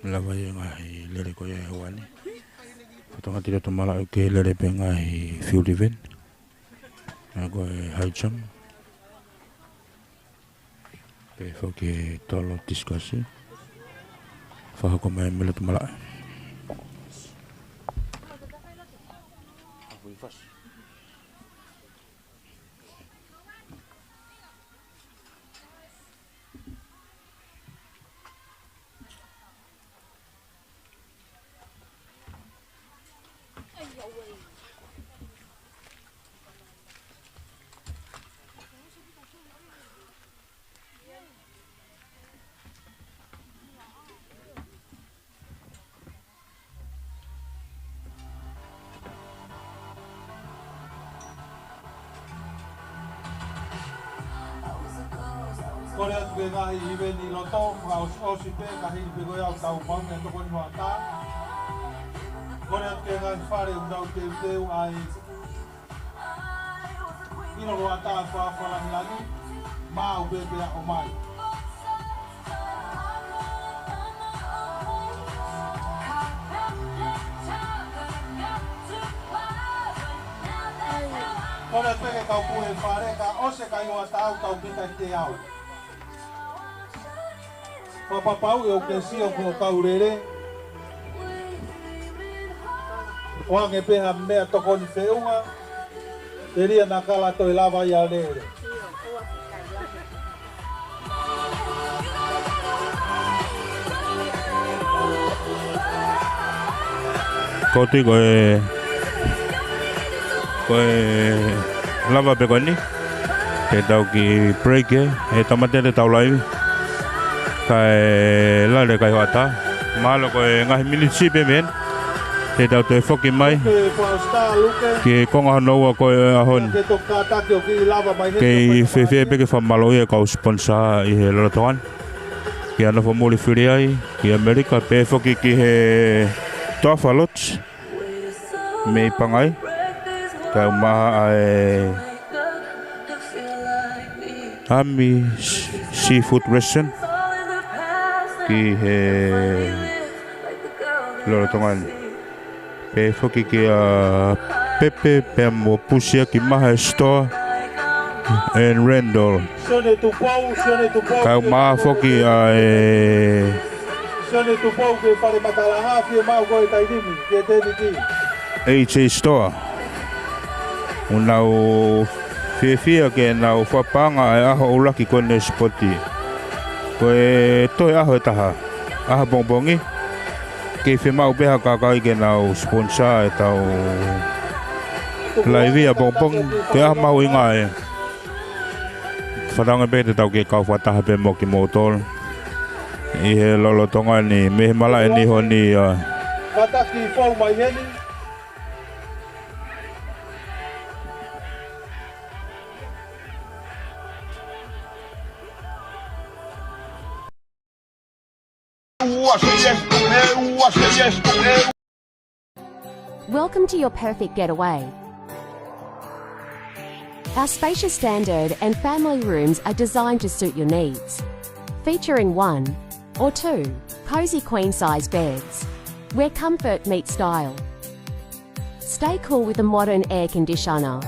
Lava ia e ngaahi lele ko ia he ʻaho ni. Fakatokanga atu ki he loto malaʻe ʻoku kei lele pē ngaahi field event. ʻA ia ko e high jump. Pea foki e tolo discus. Fakahoko mai mei loto malaʻe. Kole atu ki he ngaahi ʻiveni ʻi loto, fakaʻosiʻosi pē, ka hili pē ko ia ʻoku tau maʻu e tokoni hoʻatā. Kole atu ki he ngaahi fale ʻoku nau teuteu ai ʻilo hoʻatā fakafakalāngilangi, maʻu pē pea ʻomai. Kole atu ki he kau pule fale, ka ʻosi e kai hoʻatā ʻoku tau pita ki he ʻaho. Fakapapauʻi ʻoku ke sio ki hoʻo kau lele. ʻOange pē ha meʻatokoni feʻunga, telia naʻa kala toe lava ia lele. Koti ko e, ko e lava pē ko eni. Te tau kiʻi break ē, ʻe tāmateʻi ʻetau live. Kae lale e kai hoʻatā. Mahalo ko e ngaahi miniti siʻi pē mei heni. Te tau toe foki mai ki he konga hono ua ko ē ʻo e ʻaho ni. Kei fēfē pē ke fakamālōʻia e kau sponsor ʻi he lolotonga ni. Kia Nofo Muli Fili ai, kia ʻAmelika, pehē foki ki he Toafa Lodge mei Pangai, kae ʻumaʻā e Ami Seafood Restaurant ki he lolotonga ni. Pehē foki kia Pepe pea mo Pusiaki Maha Store and Rental. Sione Tupou, Sione Tupou. Kae ʻumaʻā foki ʻa e Sione Tupou ki he fale matala ha fiemaʻu ko e taimi ni, ki he teniki. H A Store. ʻOku nau fiefia ke nau fakapaʻanga e ʻaho ʻuluaki ko eni e sipoti. Ko e toe ʻaho ʻe taha, ʻaho pongipongi. Kei fiemaʻu pē ha kakai ke nau sponsor ʻetau live ʻapongipongi, ko e ʻaho mahuʻinga ē. Fakatauange pē te tau kei kau fakataha pē mo kimoutolu ʻi he lolotonga ni, mei he malaʻe ni honi ʻa. Kātaki fou mai heni. Welcome to your perfect getaway. Our spacious standard and family rooms are designed to suit your needs. Featuring one or two cozy queen-size beds, where comfort meets style. Stay cool with a modern air conditioner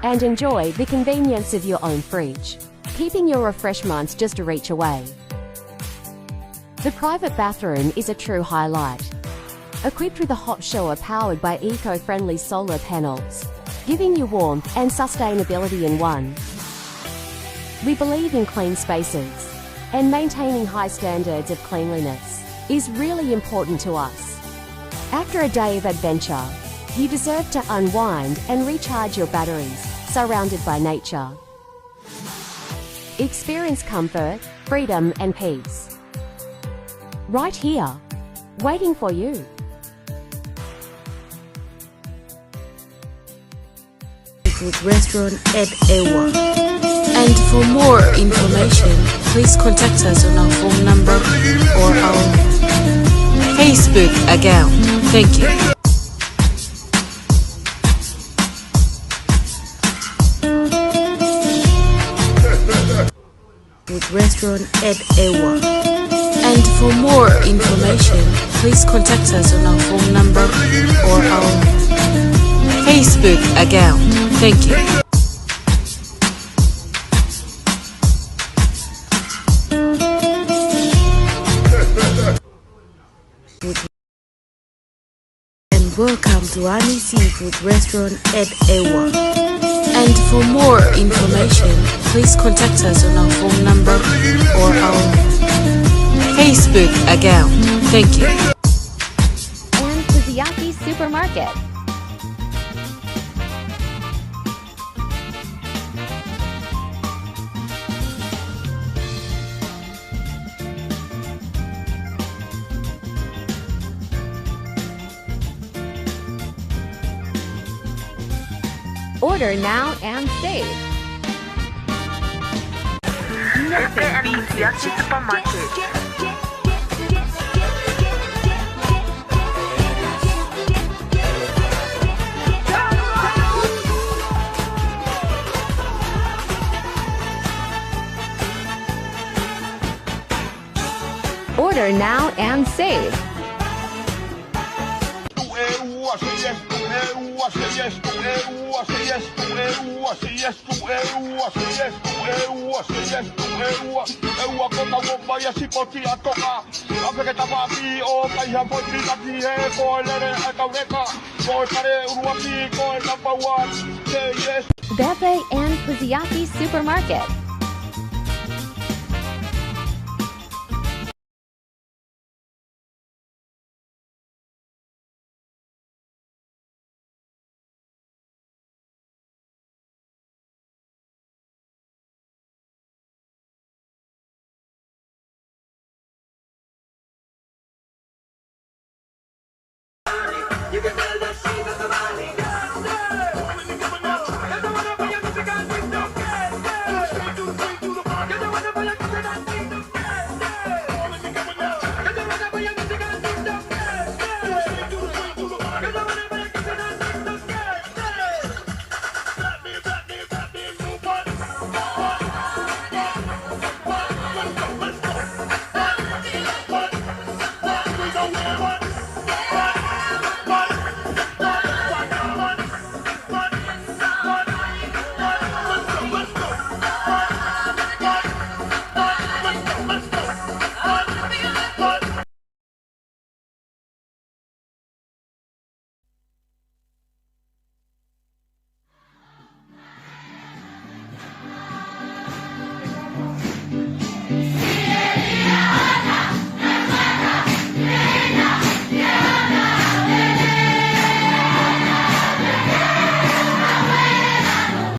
and enjoy the convenience of your own fridge, keeping your refreshments just a reach away. The private bathroom is a true highlight. Equipped with a hot shower powered by eco-friendly solar panels, giving you warmth and sustainability in one. We believe in clean spaces, and maintaining high standards of cleanliness is really important to us. After a day of adventure, you deserve to unwind and recharge your batteries, surrounded by nature. Experience comfort, freedom, and peace right here, waiting for you. Seafood Restaurant at Ewa. And for more information, please contact us on our phone number or our Facebook account. Thank you. Seafood Restaurant at Ewa. And for more information, please contact us on our phone number or our Facebook account. Thank you. And welcome to Ani Seafood Restaurant at Ewa. And for more information, please contact us on our phone number or our Facebook account. Thank you. And Kusanagi Supermarket. Order now and save. F and P Siaki Supermarket. Order now and save. Bebe and Puziaki Supermarket.